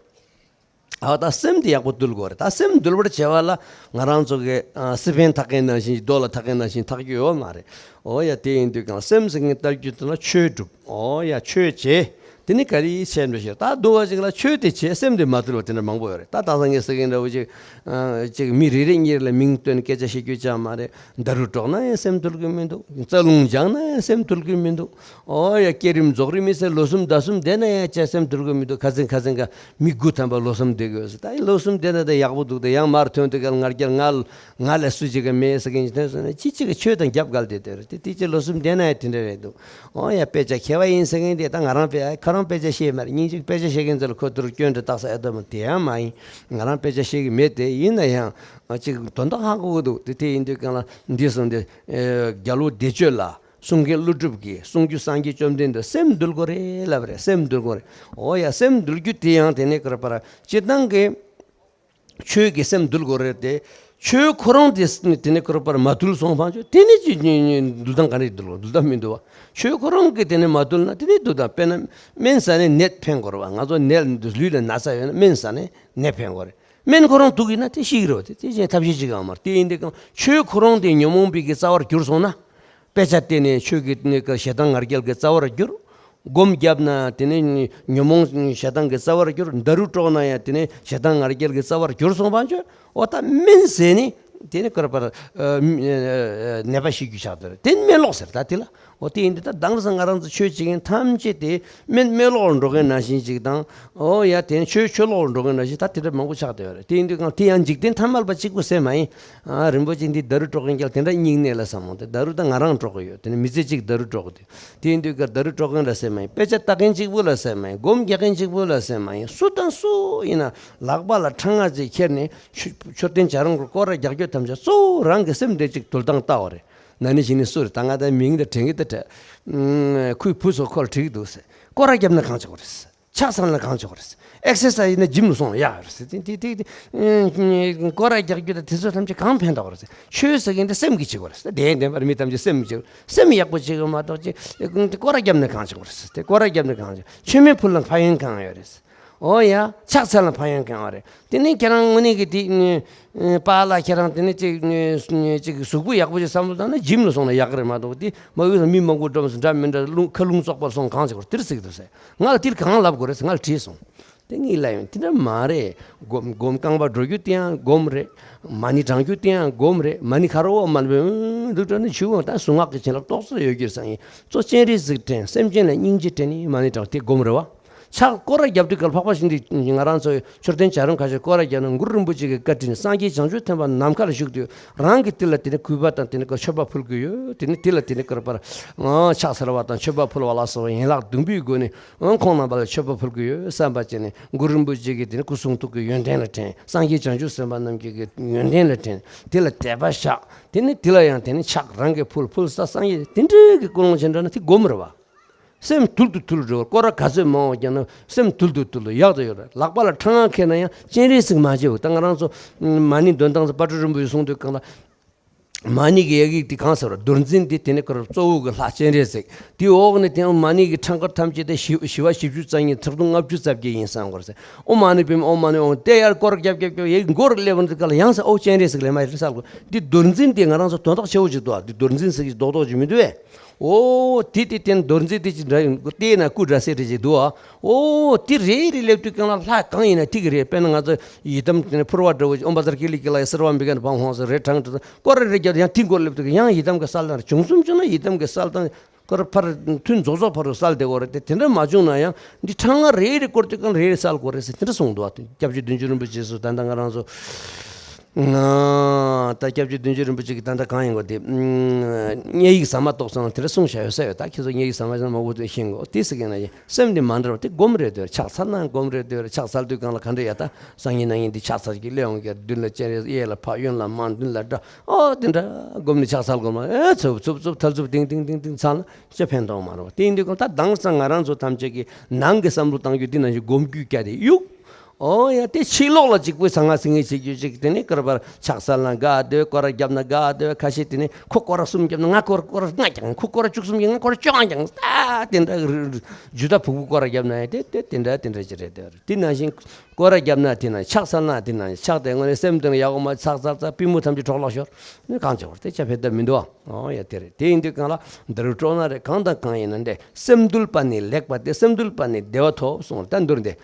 ཨ་ད་སེམས་དེ་ཡག་པོ་འདུལ་དགོས་རེད། ད་སེམས་འདུལ་བར་བྱ་བ་ལ་ང་རང་ཚོ་གི་ཨ་སི་པན་འཐག་མཁན་ནང་བཞིན་རྡོ་ལ་འཐག་མཁན་ནང་བཞིན་འཐག་རྒྱུ་ཡོད་མ་རེད། ཨོ་ཡ་དེ་ཡིན་དུས་གང་སེམས་ཟེར་མཁན་ལྟ་རྒྱུ་དེ་ལ་ཆོས་སྒྲུབ། ཨོ་ཡ་ཆོས་བྱེད། དེ་ནི་ག་རེ་བྱས་འགྲོ་ཞེས་ད་འདུལ་བ་ཞིག་ལ་ཆོས་དེ་བྱེད། སེམས་དེ་མ་འདུལ་བ་དེ་འདྲ་མང་པོ་ཡོད་རེད། ད་ད་སང་ངས་ཟེར་མཁན་འདྲ་བོ་ཅིག་ཨ་ཅིག་མི་རེ་རེ་གཉིས་རེ་ལ་མིང་བཏོན་སྐད་ཆ་བཤད་རྒྱུ་ཅང་མ་རེད། ཌ་རུ་དཀྲོགས་ན་ཡང་སེམས་འདུལ་གི་མི་འདུག་རྩ་རླུང་སྦྱངས་ན་ཡང་སེམས་འདུལ་གི་མི་འདུག་ཨོ་ཡ་བསྐྱེད་རིམ་རྫོགས་རིམ་མི་ཟེར་ལོ་གསུམ་ཟླ་གསུམ་བསྡད་ན་ཡང་ཅང་སེམས་འདུལ་གི་མི་འདུག་ཁ་སང་ཁ་སང་ག་མི་དགུ་ཐམ་པ་ལོ་གསུམ་བསྡད་དགོས་ཟེར། ད་ཡིན་ལོ་གསུམ་བསྡད་ན་ད་ཡག་པོ་འདུག་ད་ཡང་མར་ཐོན་དུས་ག་ལ་ང་རྒྱལ་ང་ང་ལས་སུ་ཅིག་ག་མེད་ཟེར་མཁན་ཅིག་ཐོན་སོང་ན་ཅི་ཅིག་གི་ཆོས་དང་རྒྱབ་འགལ་དེ་དེ་རེད། དེ་དེ་ཅི་ལོ་གསུམ་བསྡད་ན་ཡང་དེ་འདྲ་རེད་འདུག་ཨོ་ཡ་དཔེ་ཆ་མཁས་པ་ཡིན་ཟེར་མཁན་དེ་ད་ང་རང་དཔེ་ཁོ་རང་དཔེ་ཆ་ཤེས་མ་རེད། སྙིང་རྗེ་དཔེ་ཆ་ཤེས་མཁན་ཚོ་ལ་ཁོ་ཚོར་སྐྱོན་འདྲ་བཏགས་ས་ཨེ་འདུག་མ་དེ་ཡང་མ་ཡིན། ང་རང་དཔེ་ཆ་ཤེས་ཀྱི་མེད་དེ། ཡིན་ན་ཡང་ཅིག་དོན་དག་ཧ་གོ་གི་འདུག་དེ་དེ་ཡིན་དུས་གང་ལ་འདི་གསུངས་ཏེ། རྒྱལ་པོ་བདེ་སྤྱོད་ལ་གསུང་མཁན་ཀླུ་སྒྲུབ་ཀྱིས་གསུང་རྒྱུ་སངས་རྒྱས་བཅོམ་ལྡན་འདས་སེམས་འདུལ་དགོས་རེད་ལབ་རེད། སེམས་འདུལ་དགོས་རེད། ཨོ་ཡ་སེམས་འདུལ་རྒྱུ་དེ་ཡང་དེ་ནས་ཀྱི་རེད་པར་སྤྱིར་བཏང་གི་ཆོས་ཀྱི་སེམས་འདུལ་དགོས་རེད་དེ། ཆོས་ཁོ་རང་དེ་དེ་ནས་ཀྱི་རེད་པར་མ་འདུལ་སོང་ཕན་ཆོད་དེ་ནས་ཅི་འདུལ་སྟངས་ག་རེ་འདུལ་དགོས། འདུལ་སྟངས་མི་འདུལ་བ། ཆོས་ཁོ་རང་གིས་དེ་ནས་མ་འདུལ་ན་དེ་ནས་འདུལ་སྟངས། དཔེར་ན་སྨན་ཟ་ནས་ནད་ཕན་དགོས་རེད་བ། ང་ཚོ་ནད་ལུས་ལ་ན་ཚ་ཡོད་ན་སྨན་ཟ་ནས་ནད་ཕན་དགོས་རེད། སྨན་ཁོ་རང་དུག་ཡིན་ན་དེ་ཤི་གི་རེད་བ། དེ་དེ་བཞིན་ཐབས་ཤེས་ཅིག་ཡང་མ་རེད། དེ་ཡིན་དུས་གང་ཆོས་ཁོ་རང་དེ་ཉོན་མོངས་པའི་གི་རྩ་བར་གྱུར་སོང་ན། དཔེ་ཆ་བལྟས་ནས་ཆོས་ཀྱི་ནི་ཞེ་སྡང་ང་རྒྱལ་གྱི་རྩ་བར་གྱུར། སྒོམ་བརྒྱབ་ན་དེ་ནི་ཉོན་མོངས་ཞེ་སྡང་གི་རྩ་བར་གྱུར། ཌ་རུ་དཀྲོགས་ན་ཡང་དེ་ནི་ཞེ་སྡང་ང་རྒྱལ་གྱི་རྩ་བར་གྱུར་སོང་བ་ཆོས། འོ་ད་སྨན་ཟས་ནི་དེ་ནི་ཀྱི་རེད་པར་ནད་པ་ཤི་རྒྱུ་ཆགས་དེ་རེད། དེ་ནི་སྨན་ལོག་ཟེར་ད་དེ་ལ། འོ་དེ་ཡིན་དུས་ད་དེང་སང་ང་རང་ཚོ་ཆོས་བྱེད་མཁན་ཐམས་ཅད་དེ་སྨན་སྨན་ལོག་འགྲོ་མཁན་ནང་བཞིན་ཅིག་དང་། ཨོ་ཡ་དེ་ཆོས་ཆོས་ལོག་འགྲོ་མཁན་ནང་བཞིན་ད་དེ་འདྲ་མང་པོ་ཆགས་བསྡད་ཡོད་རེད། དེ་ཡིན་དུས་གང་དེ་ཡང་འཇིག་རྟེན་ཐ་མལ་པ་གཅིག་པུ་ཟེར་མ་ཡིན། ཨ་རིན་པོ་ཆེ་འདི་ཌ་རུ་དཀྲོགས་མཁན་རྒྱལ་དེ་འདྲ་སྙིང་གནས་ལ་བསམ་འོང་། དེ་ཌ་རུ་ད་ང་རང་དཀྲོགས་ཀྱི་ཡོད། དེ་ནི་མི་ཚེ་གཅིག་ཌ་རུ་དཀྲོགས་ཀྱི་འདུག་དེ་ཡིན་དུས་ཀ་ཌ་རུ་དཀྲོགས་མཁན་ལ་ཟེར་མ་ཡིན། དཔེ་ཆ་ལྟ་མཁན་གཅིག་པུ་ལ་ཟེར་མ་ཡིན། སྒོམ་རྒྱག་མཁན་གཅིག་པུ་ལ་ཟེར་མ་ཡིན། སུ་དང་སུ་ཡིན་ན་ལག་པ་ལ་ཕྲེང་བ་ཅིག་ཁྱེར་ནས་མཆོད་མཆོད་རྟེན་བྱ་རུང་གི་སྐོར་ར་རྒྱག་རྒྱུ་ཐམས་ཅད་གཙོ་བོ་རང་གི་སེམས་བདེ་གཅིག་འདུལ་སྟངས་ལྟ་བ་རེད། ན་ནིང་གཞེས་ནིང་སུ་རེད། ད་ང་ད་མིང་དེ་དྲན་གི་ད་དྲན། ཁོའི་བུ་ཚོ་ཁོ་ལ་དྲིས་ཀྱི་འདུག་ཟེར། སྐོར་ར་བརྒྱབ་ན་གང་བྱེད་དགོས་རེད། ཕྱག་འཚལ་ན་གང་བྱེད་དགོས་རེད། ཨེག་སར་སའི་ན་ཇིམ་ལ་སོང་ཡག་རེད་ཟེར། དེ་དེ་དེ་སྐོར་ར་རྒྱག་རྒྱུ་དང་དེ་ཚོ་ཐམས་ཅད་གང་ཕན་ཐོགས་རེད་ཟེར། ཆོས་ཟེར་མཁན་དེ་སེམས་ཀྱིས་བྱེད་དགོས་རེད་ཟེར། དེ་བདེན་པར་མི་ཐམས་ཅད་སེམས་ཀྱིས་བྱེད་དགོས། སེམས་ཡག་པོ་བྱེད་དགོས་མ་གཏོགས་ཅི། སྐོར་ར་བརྒྱབ་ན་གང་བྱེད་དགོས་རེད་ཟེར། དེ་སྐོར་ར་བརྒྱབ་ན་གང་བྱེད། མཆོད་མེ་ཕུལ་ན་ཕན་ཡོན་གང་ཡོད་རེད་ཟེར། ཨོ་ཡ། ཕྱག་འཚལ་ན་ཕན་ཡོན་གང་ཡོད་རེད། དེ་ནས་ཁྱེད་རང་དངོས་གནས་ཀྱི་དེ་པཱ་ལགས་ཁྱེད་རང་དེ་ནས་ཅིག་ཅིག་གཟུགས་པོ་ཡག་པོ་ཅིག་བསམ་བློ་བཏང་ན་ཇིམ་ལ་སོང་ན་ཡག་གི་རེད་མ་གཏོགས། དེ་མ་འོས་ས་མི་མང་པོ་འགྲོ་མ་སོང་འདྲ་མི་འདྲ་རླུང་ཁ་རླུང་བཙོག་པར་སོང་གང་བྱེད་དགོས་རེད། དེར་ཟིག་འདུག་ཟེར། ང་ལ་དེར་གང་ལབ་དགོས་རེད་ཟེར་ང་ལ་དྲིས་སོང་། དེ་ངས་ལབ་ཡོང་དེ་འདྲ་མ་རེད། སྒོམ་སྒོམ་རྐང་པ་འགྲོ་རྒྱུ་དེ་ཡང་སྒོམ་རེད། མ་ཎི་བགྲང་རྒྱུ་དེ་ཡང་སྒོམ་རེད། མ་ཎི་ཁ་རོག་མ་འདུག་འགྲོ་ནི་ཆུ་བོ་ད་གཟུངས་སྔགས་ཀྱི་བྱིན་རླབས་ཏོག་ཙམ་ཡོད་རྒྱུ་རེད་བསམ་ཡིན། གཙོ་སྤྱན་རས་གཟིགས་དྲན། སེམས་ཅན་ལ་སྙིང་རྗེ་དྲན་ནི་མ་ཎི་བགྲང་དེ་སྒོམ་རེད་བ། ཕྱག་སྐོར་ར་རྒྱབ་དུས་སྐབས་ལ་འཕགས་པ་སྤྱན་རས་གཟིགས་ང་རང་ཚོ་མཆོད་རྟེན་བྱ་རུང་ཁ་ཤས་སྐོར་ར་རྒྱབ་ན་གུ་རུ་རིན་པོ་ཆེ་གི་བཀའ་དྲིན་སངས་རྒྱས་བྱང་ཆུབ་ཐེག་པ་ནམ་མཁའ་ལ་བཞུགས་དུས་རང་གི་དེ་ལ་དེ་ནི་གུས་པ་དང་དེ་ནི་མཆོད་པ་ཕུལ་གི་ཡོད། དེ་ནི་དེ་ལ་དེ་ནི་ཀྱི་རེད་པར་ཕྱག་འཚལ་བ་དང་མཆོད་པ་ཕུལ་བ་ལ་སོགས་པའི་ཡན་ལག་བདུན་པའི་སྒོ་ནས་ཁོང་རྣམ་པ་ལ་མཆོད་པ་ཕུལ་གི་ཡོད་བསམ་པ་བྱས་ནས་གུ་རུ་རིན་པོ་ཆེ་གི་དེ་ནི་སྐུ་གསུང་ཐུགས་ཀྱི་ཡོན་ཏན་ལ་དྲན། སངས་རྒྱས་བྱང་ཆུབ་སེམས་དཔའ་རྣམས་ཀྱི་གི་ཡོན་ཏན་ལ་དྲན། དེ་ལ་དད་པ་བཞག་དེ་ནི་དེ་ལ་ཡང་དེ་ནི་ཕྱག་རང་གིས་ཕུལ་ཕུལ་ས་སངས་རྒྱས་དེ་འདྲའི་གི་ཀུན་སློང་ཅན་འདྲ་ན་དེ་སྒོམ་རེད་བ། སེམས་དུལ་དུ་དུལ་འགྲོ། སྐོར་ར་ག་ཚོད་མང་བ་རྒྱབ་ན་སེམས་དུལ་དུ་དུལ་ཡག་ཏུ་ཡོད་རེད། ལག་པ་ལ་ཕྲེང་བ་འཁྱེར་ན་ཡང་སྤྱན་རས་གཟིགས་མ་བརྗེད་འོ། ད་ང་རང་ཚོ་མ་ཎི་འདོན་སྟངས་སུ་དཔལ་སྤྲུལ་རིན་པོ་ཆེས་གསུངས་དུས་གང་ལ། མ་ཎི་གི་ཡ་གི་དེ་གང་ཟེར་བ་རྡོར་འཛིན་དེ་དེ་ནས་ཀྱི་རེད་གཙོ་བོ་གི་ལྷ་སྤྱན་རས་གཟིགས། དེའི་འོག་ནས་དེ་མ་ཎི་གི་ཕྲེང་སྐོར་ཐམས་ཅད་དེ་ཞི་ཞི་བ་བཞི་བཅུ་རྩ་གཉིས་ཚོགས་དུང་ལྔ་བཅུ་རྩ་བརྒྱད་ཡིན་བསམ་དགོས་རེད་ཟེར། ཨོཾ་མ་ཎི་པདྨེ་ཨོཾ་མ་ཎི་ཨོཾ་དེ་ཡར་སྐོར་རྒྱབ་རྒྱབ་རྒྱབ་ཡ་གི་མགོ་རུ་སླེབས་པ་འདི་ག་ལ་ཡང་ཟེར་ཨོ་སྤྱན་རས་གཟིགས་ལས་མ་ཡར་སལ་དགོས། འདི་རྡོར་འཛིན་དེ་ང་རང་ཚོ་དོན་དག་ཆེ་བོ་ཅིག་འདུག་ཨ། འདི་རྡོར་འཛིན་ཟེར་གི་རྡོག་རྡོག་ཅིག་མི་འདུག་ཨེ། ཨོ་དེ་དེ་བསྟན་རྡོར་འཛིན་དེ་ཅི་འདྲ་ཡིན་བལྟས་ན་སྐུ་འདྲ་སེ་རེ་ཅིག་འདུག་ཨ། ཨོ་དེ་རེ་རེ་སླེབས་དུས་གང་ལ་ལྷ་གང་ཡིན་ན་དེ་གི་རེད། དཔེར་ན་ང་ཚོ་ཡི་དམ་དེ་ནས་ཕུར་བ་འདྲ་བོ་ཅིག་ཨོཾ་བཛྲ་ཀཱི་ལི་ཀཱི་ལ་ཡ་སརྦ་བི་གྷ་ནཱ་ཕཱ་ཝང་ཟེར་རེ་དྲངས་དུས་སྐོར་རེ་རེ་རྒྱབ་ཡང་དེ་མགོར་སླེབས་དུས་ཡང་ཡི་དམ་གི་གསལ་སྟངས་བྱུང་གསུམ་བྱུང་ན་ཡི་དམ་གི་གསལ་སྟངས་ཁོ་ར་ཕར་ཐུན་རྫོགས་རྫོགས་བར་དུ་གསལ་བསྡད་ཡོད་རེད་དེ། དེ་འདྲ་མ་བྱུང་ན་ཡང་འདི་ཕྲེང་ང་རེ་རེ་སྐོར་དུས་གང་རེ་རེ་གསལ་དགོས་རེད་ཟེར་དེ་འདྲ་གསུངས་འདུག་ཨ། སྐྱབས་རྗེ་བདུད་འཇོམས་རིན་པོ་ཆེས་སུ་ད་ལྟ་ང་རང་ཚོ་ ང་ད་སྐྱབས་རྗེ་བདུད་འཇོམས་རིན་པོ་ཆེ་གིས་ད་ལྟ་གང་ཡིན་གོ་དེ། ཨུམ། བསྙད་ཡིག་ཟ་མ་ཏོག་ཙམ་དེ་འདྲ་གསུངས་བཞག་ཡོད་ས་ཡོད། ད་ཁྱེད་ཚོ་བསྙད་ཡིག་ཟ་མ་ཟ་མ་འོ་དེ་ཤེས་གོ་དེ་ཟེར་མཁན་ན་ཡིན། སེམས་འདི་མ་འདྲ་བ་དེ་སྒོམ་རེད་འདོད། ཕྱག་འཚལ་ན་སྒོམ་རེད་འདོད། ཕྱག་འཚལ་དུས་གང་ལ་ག་འདྲ་ཡ་ད་སང་ཉིན་གནངས་ཉིན་འདི་ཕྱག་འཚལ་གྱི་སླེབས་འོང་གི། མདུན་ལ་སྤྱན་རས་གཡས་ལ་ཕག་གཡོན་ལ་དམག་མདུན་ལ་དགྲ། ཨོ་དེ་འདྲ་སྒོམ་ནས་ཕྱག་འཚལ་དགོས་མ། ཨེ་འཚུབ་འཚུབ་འཚུབ་ཐལ་འཚུབ་ཏིང་ཏིང་ཏིང་ཏིང་འཚལ་ན་ཅི་ཕན་ཐོགས་མ་རེད། དེ་ཡིན་དུས་གང་ད་དེང་སང་ང་རང་ཚོ་ཐམས་ཅད་ཀྱི་ནང་གི་བསམ་བློ་བཏང་རྒྱུ་འདི་ནང་བཞིན་སྒོམ་རྒྱུ་བསྐྱལ་ཏེ་གཡུག་ཨོ་ཡ་དེ་ཕྱི་ལོགས་ལ་གཅིག་པུས་ཟང་ངེ་ཟིང་ངེ་བྱེད་རྒྱུ་གཅིག་དེ་ནས་ཀར་བར་ཕྱག་འཚལ་ན་དགའ་སྡོད། སྐོར་ར་བརྒྱབ་ན་དགའ་སྡོད། ཁ་ཤས་དེ་ནས་ཁོ་སྐོར་ར་གསུམ་བརྒྱབ་ན་ང་སྐོར་སྐོར་ར་ལྔ་རྒྱག་ཁོ་སྐོར་ར་བཅུ་གསུམ་བརྒྱབ་ན་ང་སྐོར་ར་བཅོ་ལྔ་རྒྱག་ད་དེ་འདྲ་རི་རི་ཇུ་ད་ཕུག་ཕུག་སྐོར་ར་བརྒྱབ་ན་ཡ་དེ་དེ་དེ་འདྲ་དེ་འདྲ་ཅི་རེད་དེ་རེད། དེ་ནང་བཞིན་སྐོར་ར་བརྒྱབ་ན་དེ་ནང་ཕྱག་འཚལ་ན་དེ་ནང་ཕྱག་དེ་དངོས་གནས་སེམས་དེ་ནང་ཡག་པོ་མ་ཕྱག་འཚལ་ཚར་པུས་མོ་ཐམས་ཅད་འཕྲོ་བརླག་ཤོར་ནི་གང་བྱེད་བར་དེ་ཆ་ཕན་ཐབས་མི་འདུག་ཨ། ཨོ་ཡ་དེ་རེད། དེ་ཡིན་དུས་གང་ལ་འདི་རུ་སྤྲོ་ན་རེད། གང་དང་གང་ཡིན་ན་འདྲ། སེམས་དུལ་པ་ནི་ལེགས་པ་སྟེ། སེམས་དུལ་པ་ནི་བདེ་བ་ཐོབ་གསུངས། ད་འདུར་འདི་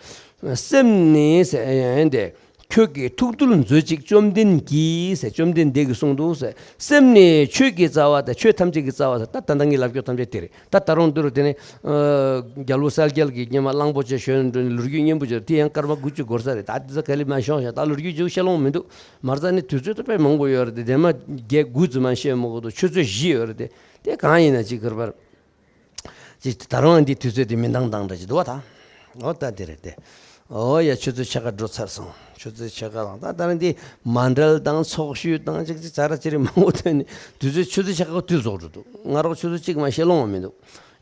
སེམས་ནི་ཟེར་འདི་ཁྱོད་ཀྱི་ཐུགས་དུལ་མཛོད་ཅིག་བཅོམ་ལྡན་གྱིས་ཟེར། བཅོམ་ལྡན་འདས་ཀྱིས་གསུངས་འདུག་ཟེར། སེམས་ནི་ཆོས་ཀྱི་རྩ་བ་དང་ཆོས་ཐམས་ཅད་ཀྱི་རྩ་བ་ཟེར། ད་ད་ལྟ་ངས་ལབ་རྒྱུ་ཐམས་ཅད་དེ་རེད། ད་ད་རུང་འདི་རུ་དེ་ནི་རྒྱལ་པོ་གསལ་རྒྱལ་གྱིས་སྔོན་མ་གླང་པོ་ཆེ་ཞོན་འགྲོ་ནས་ལོ་རྒྱུས་སྙན་པོ་བརྗོད། དེ་ཡང་སྐར་མ་དགུ་བཅུ་འགོར་ས་རེད། ད་དེ་ཚོ་ག་ལེ་མ་ཤོང་ཤག་ད་ལོ་རྒྱུས་ཅིག་བཤད་ལོང་མི་འདུག་མ་རྩ་ནི་དུས་ཚོད་ད་དཔེ་མང་པོ་ཡོད་རེད་དེ། དེ་མ་བརྒྱད་དགུ་ཙམ་མ་བཤད་མ་དགོས་འདུག་ཆུ་ཚོད་བཞི་ཡོད་རེད་དེ། དེ་གང་ཡིན་ན་ཅིག་ཁུར་པར། ཅིག་ད་རུང་འདི་དུས་ཚོད་དེ་མི་འདང་འདང་འདྲ་ཅིག་འདུག་བ་ད། ཨོ་ད་དེ་རེད་དེ། ཨོ་ཡ་ཆུ་ཚོད་ཕྱེད་ཀ་འགྲོ་ཚར་སོང་། ཆུ་ཚོད་ཕྱེད་ཀ་ལང་ད་ད་རུང་འདི་མ་འབྲེལ་དང་ཚོགས་ཞུགས་དང་ཅིག་ཅིག་ཅ་ར་ཅི་རིགས་མང་པོ་ཐོན་ནས་དུས་ཚོད་ཆུ་ཚོད་ཕྱེད་ཀ་དུས་རྫོགས་འགྲོ་འདུག་ང་རོགས་ཆུ་ཚོད་གཅིག་མ་བཤད་ལོང་བ་མི་འདུག་